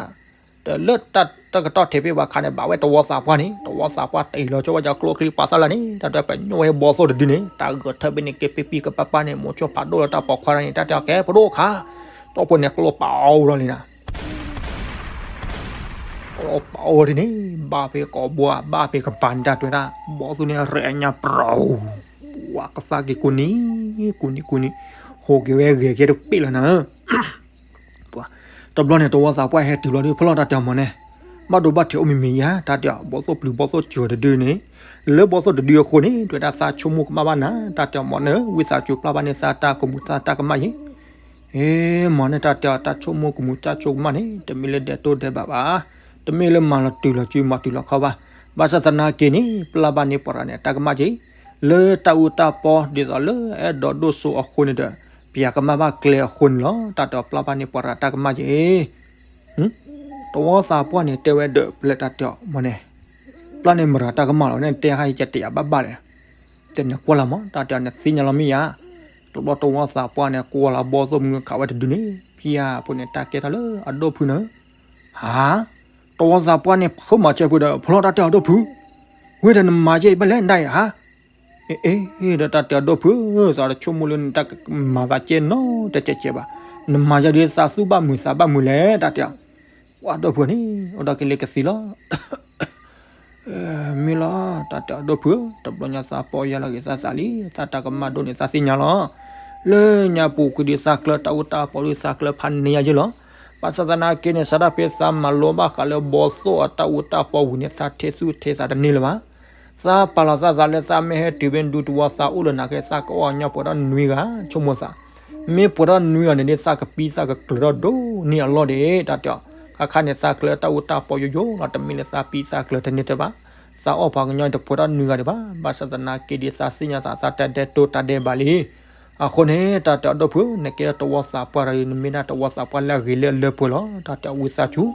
ဒီးလၢတၢ်တကတီၢ်ထဲးဖဲဘၣ်ခါန့ၣ် ဘၣ်ဝဲတဝီသးပှၢ်န့ၣ်, တဝီသးပှၢ်တအံၤလီၤကၠိဝဲကၠီကျိချံပာ်သၣ်လၢန့ၣ်, တၢ်တဲပညိၣ်ဝဲဘီသိၣ်တဒုန့ၣ် တၢ်ဂဲၤထၢၣ်ဖဲန့ၣ် ကပံၢ်ပံၢ်ကပၢ်ပၢ်န့ၣ် မိၤဆိဖးဒိၣ်လၢတၢ်ပိာ်ခွါန့ၣ် တၢ်တဲကဲပဒိၣ်ခါ, တီၢ်ဖိန့ၣ်ကျိပာ်အီၣ်ဝဲဒီးလံနၤ ကျိပာ်အီၣ်ဝဲဒ်န့ၣ်, ဘၣ်ဖဲကိးဘီ ဘၣ်ဖဲကပၤန့ၣ် တၢ်တဲဝဲဒၣ် ဘီသိၣ်န့ၣ် ရဲၣ်ညါပြူၤ, ပှၤကသးက့ၤကူနံၤ, ကူနံၤကူနံၤ, ဟူးက့ၤဝဲဂဲၤကဲတပ့ၢ်လီၤနၤ ပှၤ, တဘျီန့ၣ် တဝီသးပှၢ်ဟဲတုၤလီၤဒုး ဖဲလီၤတၢ်တဲအီၤမိၢ်နဲၣ်, ဘၣ်ဒိဘၣ်ထံးအိၣ်မံၤမံၤယါ, တၢ်တဲအီၤ ဘီသိၣ်ပျုၤဘီသိၣ်စၢၤတဒုန့ၣ်, လၢဘီသိၣ်တဒုအဃိန့ၣ် တဲဝဲဒၣ်သးဆိကမိၣ်ကမၣ်ဘၣ်နၤ, တၢ်တဲအီၤမိၢ်နဲၣ်ဧၢ, ဝံသးစူၤပျၢ်ဘၣ်န့ၣ် သးတၢ်ကမူၤသးတၢ်ကမၣ်ယဲ, အ့ မိၢ်နဲၣ် တၢ်တဲအီၤ တၢ်ဆိကမိၣ်ကမူၤတၢ်ဆိကမၣ်န့ၣ် တမ့ၢ်လၢဒဲးတိၢ်ဒဲးဘးဘၣ်, တမ့ၢ်လၢမၤလီၤတုၤလီၤစုမၤတုၤလီၤခီဘၣ်, ဘၣ်ဆၣ်သနာ်က့န့ၣ် ပျၢ်ဘၣ်န့ၢ်ပှၤရၤန့ၣ် တၢ်ကမၣ်က့ၤ လၢတၢ်အူတၢ်ပီဒ်သိးလၢအဲၣ်ဒိးဒိၣ်စိအဃိန့ၣ်ဒီး ပျၢ်ကမၣ်ဘၣ်ကျဲအဃိန့ၣ်လီၤ. တၢ်တဲအီၤပျၢ်ဘၣ်န့ၢ်ပှၤရၤတၢ်ကမၣ်က့ၤ, တဝီသးပှၢ်န့ၣ် တဲဝဲဒီးဖဲလဲၣ် တၢ်တဲအီၤမိၢ်နဲၣ်, ပျၢ်န့ၢ်မရၤတၢ်ကမၣ်လီၤ, နတဲဟါယတဲယၤဘၣ်ဘၣ်လဲၣ်, တဲနကွၢ်လီၤမး, တၢ်တဲအီၤနသ့ၣ်ညါလီၤမ့ၢ်ယါ, တဘျီတဝီသးပှၢ်န့ၣ် ကွၢ်လီၤဘီသိၣ်မုၢ်ခးဝဲတဒုန့ၣ် ဖံယါဖိန့ၣ် တၢ်ကဲထီၣ်လၢအဒိၣ်ဖုန့ၣ် ဟါ, တဝီသးပှၢ်န့ၣ် ဖုးမၤစၢၤဖုးဒီး ဖဲလီၤတၢ်တဲအီၤဒိၣ်ဖုး, ဝဲဒီးနမၤယဲအံၤဘၣ်လဲၣ်နဒၣ်အံၤဟါ, အ့ ဒီးတၢ်တဲအီၤဒိၣ်ဖုး, သးတဆိကမိၣ်လၢနတၢ်မၤသးကဲနီတစဲးစဲးဘၣ်, နမၤယဲဒ်သးသူၣ်ဘၣ်မုာ်သးဘၣ်မုာ်လဲၣ် တၢ်တဲအီၤ, ပှၤဒိၣ်ဖုးန့ၣ် အိၣ်ဒီးက့ၤလၢကသံလီၤ မ့ၢ်လီၤ တၢ်တဲအီၤဒိၣ်ဖုး, တဘျီညါသးပီၢ်ယါလီၤက့ၤသးသးလံ, သးတၢ်ကမၣ်ဒိၣ်န့ၣ်သးသ့ၣ်ညါလီၤ. လၢညါပူၤကွံာ်ဒုးသးကျၢတၢ်အူတၢ်ပီဒုးသးကျၢဖးန့ၢ်ယါယ့ၢ်လီၤ. ဘၣ်ဆၣ်သနာ်က့န့ၣ် စးထီၣ်ဖဲသးမၤလိဘၣ်ဃးလၢဘီသိၣ်အတၢ်အူတၢ်ပီဝံၤန့ၣ် သးထဲသူၣ်ထဲသးတန့ၢ်လၢၤဘၣ်. သးပာ်လီၤသးသးလၢသးမ့ၢ်ဟဲတုၤဖဲဒူတဝီသးအိၣ်လၢနၤက့ သးကအီၣ်ညီပှဲၤထီၣ်နွံဂၤ ဆိကမိၣ်သး မ့ၢ်ပှဲၤထီၣ်နွံဂၤန့ၣ်ဒ်သးကပံသးကကျၢၤထီၣ်ဒိၣ်န့ၢ်အလီၢ်ဒံး တၢ်တဲအီၤ, ခါခါန့ၣ် သးကျၢၤတၢ်အူတၢ်ပီယိယိလီၤ, တမ့ၢ်လၢသးပံသးကျၢၤတန့ၢ်တဘၣ်, သးအီၣ်ပှၤကညီတပှဲၤထီၣ်နွံဂၤဒံးဘၣ်, ဘၣ်ဆၣ်သနာ်က့ဒီး သးသ့ၣ်ညါသး သးတၢ်ဒဲးတိၢ်တၢ်ဒဲးဘးလံ. အဃိန့ၣ် တၢ်တဲအီၤ ဒီပုၢ်ဧၢ, နကဲထီၣ်သဝီသးပှၢ်ဒီး နမ့ၢ်ဒၣ်သဝီသးပှၢ်လၢအဂ့ၤလၢအလၢပှဲၤလီၤ, တၢ်တဲအီၤ ဝံသးစူၤ,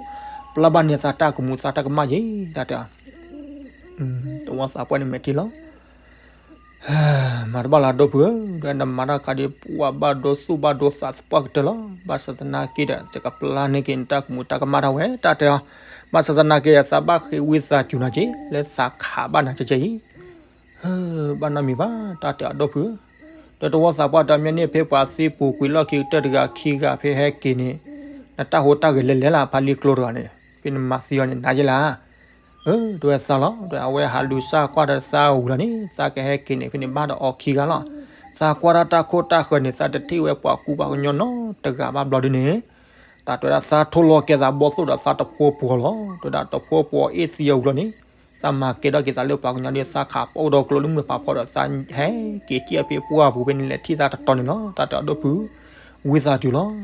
ပျၢ်ဘၣ်န့ၢ်သးတၢ်ကမူၤသးတၢ်ကမၣ်ယဲ, တၢ်တဲအီၤ သဝီသးပှၢ်န့ၣ်မဲာ်ထံလီၤ. မၤတဘၣ်လၢ ဒီပုၢ်ဧၢ, ဒီးနမၤတၢ်ခါဒီး ပှၤဘၣ်ဒိသူၣ်ဘၣ်ဒိသးစပှၢ်ကတၢၢ်လီၤ. ဘၣ်ဆၣ်သနာ်က့ဒီး ယကပျၢ်န့ၢ်က့ၤနတၢ်ကမူၤတၢ်ကမၣ်ဒၣ်ဝဲ တၢ်တဲအီၤ. ဘၣ်ဆၣ်သနာ်က့ဒီး သးဘၣ်ဃ့ဝံသးစူၤနၤက့ၤ လၢသးခးဘၣ်နၤကဲကဲအံၤ ဘၣ်နီတမံၤဘၣ် တၢ်တဲအီၤ ဒီပုၢ်ဧၢ, ဒီးသဝီသးပှၢ်တၢ်မ့ၢ်န့ၢ် ဖဲပှၤသံပူၤကွံာ်လီၢ်ခံကတၢၢ်တဂၤခံဂၤ ဖဲဟဲက့ၤန့ၣ် နတၢ်ဟူးတၢ်ဂဲၤလဲၤလဲၤလၢဖးလံကျိတဂၤန့ၣ် ဖဲနမၤသံအီၤန့ၣ် နၤယဲလၢ တဲဝဲသးလီၤ, ဒီးအဝဲဟးလူၤစၢ်ကွၢ်ဒီးသးဝံၤလီၤန့ၣ် သးကဟဲက့ၤန့ၣ် ဖဲန့ၣ်ဘၣ်ဒီးအီၤခံဂၤလီၤ. သးကွၢ်တၢ်တၢ်ခိၣ်တၢ်ဃၢၤန့ၣ် သးတထံၣ်ဝဲပှၤကူပှၤကညီနီတဂၤဘၣ်ဘျီဒုန့ၣ် တၢ်တဲဝဲဒၣ်သးထိလီၤကဲသးဘီသိၣ်ဒီးသးတဖိပှီၤလီၤ. တဲဝဲဒၣ်တဖိပှီၤအ့ၣ်သံအီၤဝံၤလီၤန့ၣ် သးမၤကဲထီၣ်က့ၤသးလၢပှၤကညီဒီး သးခးပအိၣ်ဒီးကျိလၢမုၢ်ဖးဖီဒီး သးဟဲက့ၤကံၣ်အဖဲပှၢ်ပူၤဖဲန့ၣ် လဲၤထံၣ်သးတတီၤန့ၣ်လီၤ. တၢ်တဲအီၤ ဒီပုၢ် ဝံသးစူၤလီၤ.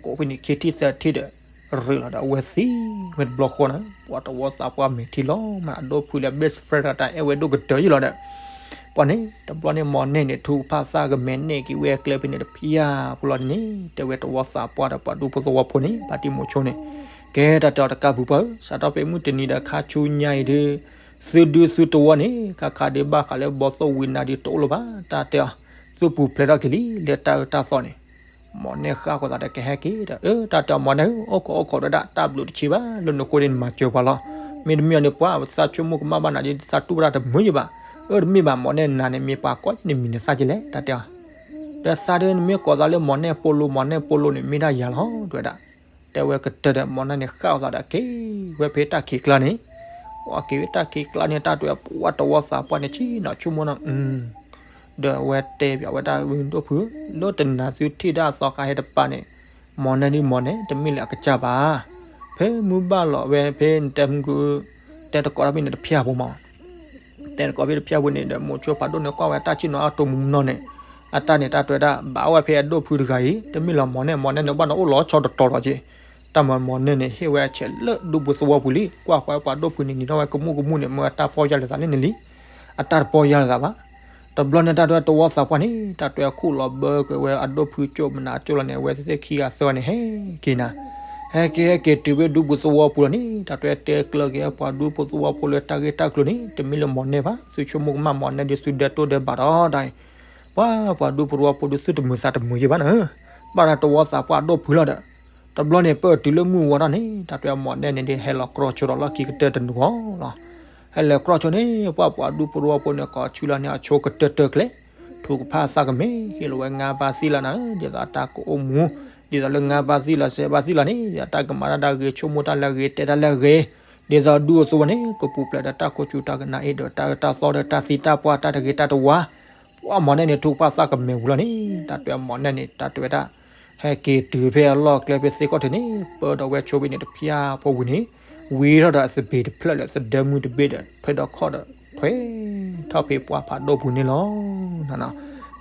ကိးဖဲန့ၣ်ခံထံၣ်သၢထံၣ်ဒီး ရ့လီၤဒီး အဝဲသံဝဲတဘျီဃီန့ၣ် ပှၤသဝီသးပှၢ်မဲာ်ထံလီၤ မ့ၢ်အဒိၣ်ဖုလၢ best friend ဒီးတၢ်အဲၣ်ဝဲဒိၣ်ကတၢၢ်ယံၤလီၤဒီး ပှၤန့ၣ် တဘျီန့ၣ် မိၢ်နဲၣ်န့ၣ် ထုကဖၣ်သၣ်ကမဲာ်နဲၣ်က့ၤဝဲအကျဲဖဲန့ၣ်တဖျၢၣ်ဖိလီၤန့ၣ် တဲဝဲသဝီသးပှၢ်ဒီး ပှၤဒူဖိသဝီဖိန့ၣ် ဘၣ်တံၤမိၤဆိန့ၣ် ကဲတၢ်တဲအီၤ တကးပူၤပှၢ်ဧၢ, စးထီၣ်ဖဲမုၢ်တနံၤဒီးခါဆူညါအံၤဒီး သုဒူသုသဝီန့ၣ် ခါခါဒီးဘၣ်ဃးလၢဘီသိၣ်ဝံၤနၤဒီးတအိၣ်လၢၤဘၣ် တၢ်တဲအီၤ, သုပူၤဖျဲးထီၣ်က့ၤလံ လၢတၢ်အၢတၢ်သီန့ၣ် မိၢ်နဲၣ်ဃၣ်ဃီၤသးဒီးကဟဲက့ၤဒီး အၢ တၢ်တဲအီၤ မိၢ်နဲၣ်ဧၢ အိၣ်ခိးအိၣ်ခိးဒီးဒၣ် တၢ်ဘျုးတဆံးဘၣ် လၢနဃိန့ၣ်နမၤစၢၤပှၤလီၤ. မ့တမ့ၢ်အီၤန့ၣ် ပှၤသးဆိကမိၣ်ကမၣ်ဘၣ်နၤဒီး သးတူၢ်ဘၣ်တၢ်တမုာ်ယဘၣ်. အၢ တမ့ၢ်ဘၣ် မိၢ်နဲၣ် နၤန့ၣ် မ့ၢ်ပှၤကိးယဲၢ်န့ၣ်မံၤန့ၣ်သၣ်ကလဲၣ် တၢ်တဲအီၤ ဒီးသးဒီးနမ့ၢ်ကိးသးလၢမိၢ်နဲၣ်ပိလိ မိၢ်နဲၣ်ပိလိန့ၣ် မ့ၢ်ဒၣ်ယၤလီၤ တဲဝဲဒၣ်. တဲဝဲကတၢၢ်ဒီး မိၢ်နဲၣ်န့ၣ် ဃၣ်အသးဒီးက့ၤဝဲဖဲတၢ်ခံးကျါန့ၣ်, အက့ၤဝဲတၢ်ခံးကျါန့ၣ် တၢ်တဲဝဲ ပှၤသဝီသးပှၢ်န့ၣ် ဆ့ၣ်နီၤဆိကမိၣ်နီၤ ဒီးအဝဲတဲဘၣ်ဝဲဒၣ် ဒီပုၢ်ဧၢ, လၢတနၤသုထံၣ်ဒၣ်အသီခါဟဲတပၤန့ၣ်, မိၢ်နဲၣ်ဒ်မိၢ်နဲၣ် တမ့ၢ်လၢအကစၢ်ဘၣ်. ဖဲမုၢ်ဘၣ်လီၤဝဲဖဲနတဲမုၢ်ကု တဲတကိးတၢ်ဖဲန့ၣ်တဖျၢၣ်ဖိမး တဲတကိးဖဲတဖျၢၣ်ဖိန့ၣ်ဒီး မိၤဆိဖးဒိၣ်န့ၣ်ကွၢ်ဝဲတၢ်ဆ့ၣ်နီၤအါတိၤမုၢ်မုၢ်နီၢ်န့ၣ်, အတၢ်န့ၣ် တၢ်တဲဝဲဒၣ် ဘၣ်အီၣ်ဝဲဖဲအဒိၣ်ဖုတဂၤအံၤ တမ့ၢ်လၢမိၢ်နဲၣ်, မိၢ်နဲၣ်န့ၣ် ဘၣ်ဒီးအိၣ်လီၤဆီတတီၤလီၤက့ၤ. တၢ်မၤမိၢ်နဲၣ်န့ၣ် ဟ့ၣ်ဝဲအဆဲးလၢဒူပူၤသဝီပူၤလံ, ကွၢ်ဃီပှၤဒိၣ်ဖုန့ၣ် နံၤထီၣ်ဝဲကမူၣ်ကမူၣ်န့ၣ် မ့ၢ်အတၢ်ပီၢ်ယၢ်လၢသးန့ၣ်န့ၣ်လံ. အတၢ်တပီၢ်ယၢ်လၢသးဘၣ်. တဘျီန့ၣ် တၢ်တဲဝဲသဝီသးပှၢ်န့ၣ် တၢ်တဲဝဲခူၣ်လီၤဘၢကွံာ်ဝဲအဒိၣ်ဖုကၠိၣ်မနုၤကၠိၣ်လီၤန့ၣ် အဝဲသ့ၣ်ခံဂၤသၢဂၤန့ၣ် ဟဲက့ၤနၤ ဟဲက့ၤဟဲက့ၤတုၤဖဲဒူပူၤသဝီပူၤလီၤန့ၣ် တၢ်တဲတဲကျၢၤက့ၤပှၤဒူဖိသဝီဖိလၢတၢ်ဂ့ၢ်တၢ်ကျိၤန့ၣ် တမ့ၢ်လၢမိၢ်နဲၣ်ဘၣ်, သုဆိကမိၣ်ကမၣ်မိၢ်နဲၣ်ဒီးသုဒဲတိၢ်ဒဲးဘးဒီးတၢ်အံၤ, ပှၤပှၤဒူဖိသဝီဖိဒီးသုတမုာ်သးတမုာ်ယဲၢ်ဘၣ်နၤ, ဘၣ်တၢ်သဝီသးပှၢ်အဒိၣ်ဖုလီၤဒီး, တဘျီန့ၣ် ပၢၢ်တုၤလၢမုၢ်ဝါထီၣ်န့ၣ် တၢ်တဲမိၢ်နဲၣ်န့ၣ်ဒီး ဟဲလီၤကြီဆိဒီးလီၢ်ခံကတၢၢ်တနုာ်ဃီလီၤ. ဟဲလီၤကြီဆိန့ၣ် ပှၤပှၤဒူဖိသဝီဖိန့ၣ် ကိးဆူလၢန့ၣ် အဆိကတၢၢ်တၢၢ်ကျဲ, ထုကဖၣ်သးကမဲာ် ဟ့ၣ်လီၤဝဲငါးပါးသံလီၤနၤ, ဒ်သိးအတၢ်ကအိၣ်မူ, ဒ်သိးလၢငါးပါးသံလီၤ ဆယ်ပါးသံလီၤန့ၣ် အတၢ်ကမၤတၢ်ဒၣ်ဂ့ၤ ဆိကမိၣ်တၢ်လၢအဂ့ၤ တဲတၢ်လၢအဂ့ၤ, ဒ်သိးဒူအသိးဝဲန့ၣ် ကပူၤဖျဲးဒီးတၢ်ခိၣ်ဆူတၢ်ကနၣ်အ့ၣ်ဒီးတၢ်အၢတၢ်သီဒီးတၢ်သံတၢ်ပှၢ်တၢ်တဂ့ၤတၢ်တဝါ, ပှၤမိၢ်နဲၣ်န့ၣ် ထုကဖၣ်သးကမဲာ်ဝံၤလီၤန့ၣ် တၢ်တဲမိၢ်နဲၣ်န့ၣ် တၢ်တဲဝဲဒၣ် ဟဲက့ၤတုၤဖဲအလီၢ်ကျဲဖဲသ့ၣ်ခီၣ်ထံးန့ၣ် ပၢဒီးဝဲဆိဖဲန့ၣ်တဖျၢၣ်ဖိဝံၤန့ၣ်, ဝံၤထီၣ်ဒီးအသဘ့ၣ်တဖျၢၣ်လၢသဒၢမုၢ်တဘ့ၣ်ဒီး ထွဲဒီးခီၣ်ဒီး ထွဲထီၣ်ဖဲပှၢ်ဖးဒိၣ်ပူၤန့ၣ်လီၤ.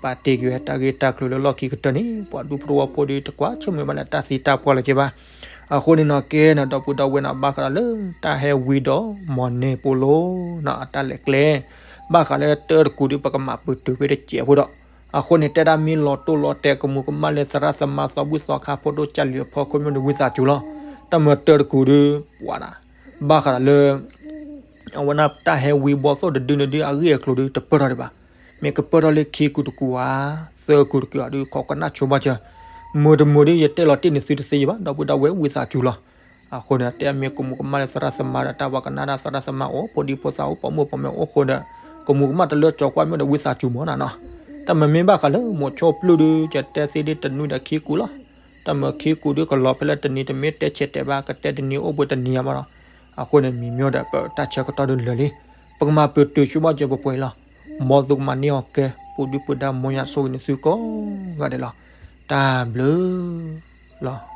ပာ်တ့ၢ်က့ၤဝဲတၢ်ဂ့ၢ်တၢ်ကျိၤလၢလီၢ်ခံကတၢၢ်န့ၣ် ပှၤဒူဖိသဝီဖိဒီးတကွၢ်ဆိမိၣ်ဘၣ်လၢတၢ်သံတၢ်ပှၢ်လၢၤက့ၤဘၣ်. အဃိန့ၣ်နီၤ ကဲနီၤ ဒီပုၢ်ဒီဝဲၢ်နီၤ ဘၣ်ဃးဒီးလၢတၢ်ဟဲဝံၤဒီးမိၢ်နဲၣ်ပိလိနီၤ အတၢ်လဲၤကျဲ ဘၣ်ဃးလၢတၢတကူာ်ဒီး ပကမၤပတုာ်ဖဲတစဲးဖိဒီး, အဃိန့ၣ် တဲဒၣ်မ့ၢ်လီၤတိၢ်လီၤတဲာ် ကမူၤကမၣ်လၢသရၣ်သမါသီဘူၣ်သီခါဖိဒိၣ်ကၢ်လံၤအဖီခိၣ်မ့ၢ်ဒီး ဝံသးစူၤလီၤ. တၢ်မၤတၢတကူာ်ဒီး ပှၤဒၣ် ဘၣ်ဃးဒီးလၢ အဝဲဒၣ်တၢ်ဟဲဝံၤဘီသိၣ်တဒုန့ၣ်ဒီး အဂ့ၢ်အကျိၤဒီး တပၢၢ်ထီၣ်ဒံးဘၣ်. မ့ၢ်ကပၢၢ်ထီၣ်လၢခံကူာ်တကူာ်ဧါ သၢကူာ်တကူာ်ဧါဒီး ခိးကနၣ်ဆိဘၣ်စၢၤ, မုာ်တမုာ်ဒီး ယတဲလီၤတ့ၢ်န့ၢ်သုတသ့ယဘၣ် ဒီပုၢ်ဒီဝဲၢ် ဝံသးစူၤလီၤ. အဃိန့ၣ် တဲမ့ၢ်ကမူၤကမၣ်လၢသရၣ်သမါဒီး တၢ်ပှၤကနၣ်တၢ်သရၣ်သမါအိၣ် ဖိဒံဖိသၣ်အိၣ် ပိာ်မုၣ်ပိာ်မၢၤအိၣ်ဃိဒီး ကမူၤကမၣ်တလၢကၠီၤကွၢ်မ့ၢ်ဒီး ဝံသးစူၤမၢ်နၤနီၤ. တၢ်မၤမ့ၢ်ဘၣ်ဃးလၢမိၤဆိပျုၢ်ဒီး ယတဲသ့ဒ်တနွံဒီးခံကူာ်လီၤ. တၢ်မၤခံကူာ်ဒီး ကလီၤဖဲလၢတနံၤ တမ့ၢ်တဲဆဲးတဲာ်ဘၣ် ကတဲတနံၤအိၣ်ဘှံးတနံၤဧါမၢ်နီၤ. အဃိန့ၣ် မံၤမ့ၢ်ဒီး ပတၢ်ဆၢကတီၢ်ဒုးလၢာ်လံ. ပကမၤပတုာ်ဆိဘၣ်စၢၤပှဲၤပှဲၤလီၤ. မ်သုကမၤန့ၢ်အီၤကဲ ပူၤဒုပူၤဒါ မ်ယွၤဆိၣ်ဂ့ၤန့ၢ်သုကိးဂၤဒဲးလီၤ. တၢ်ဘျုးလီၤ.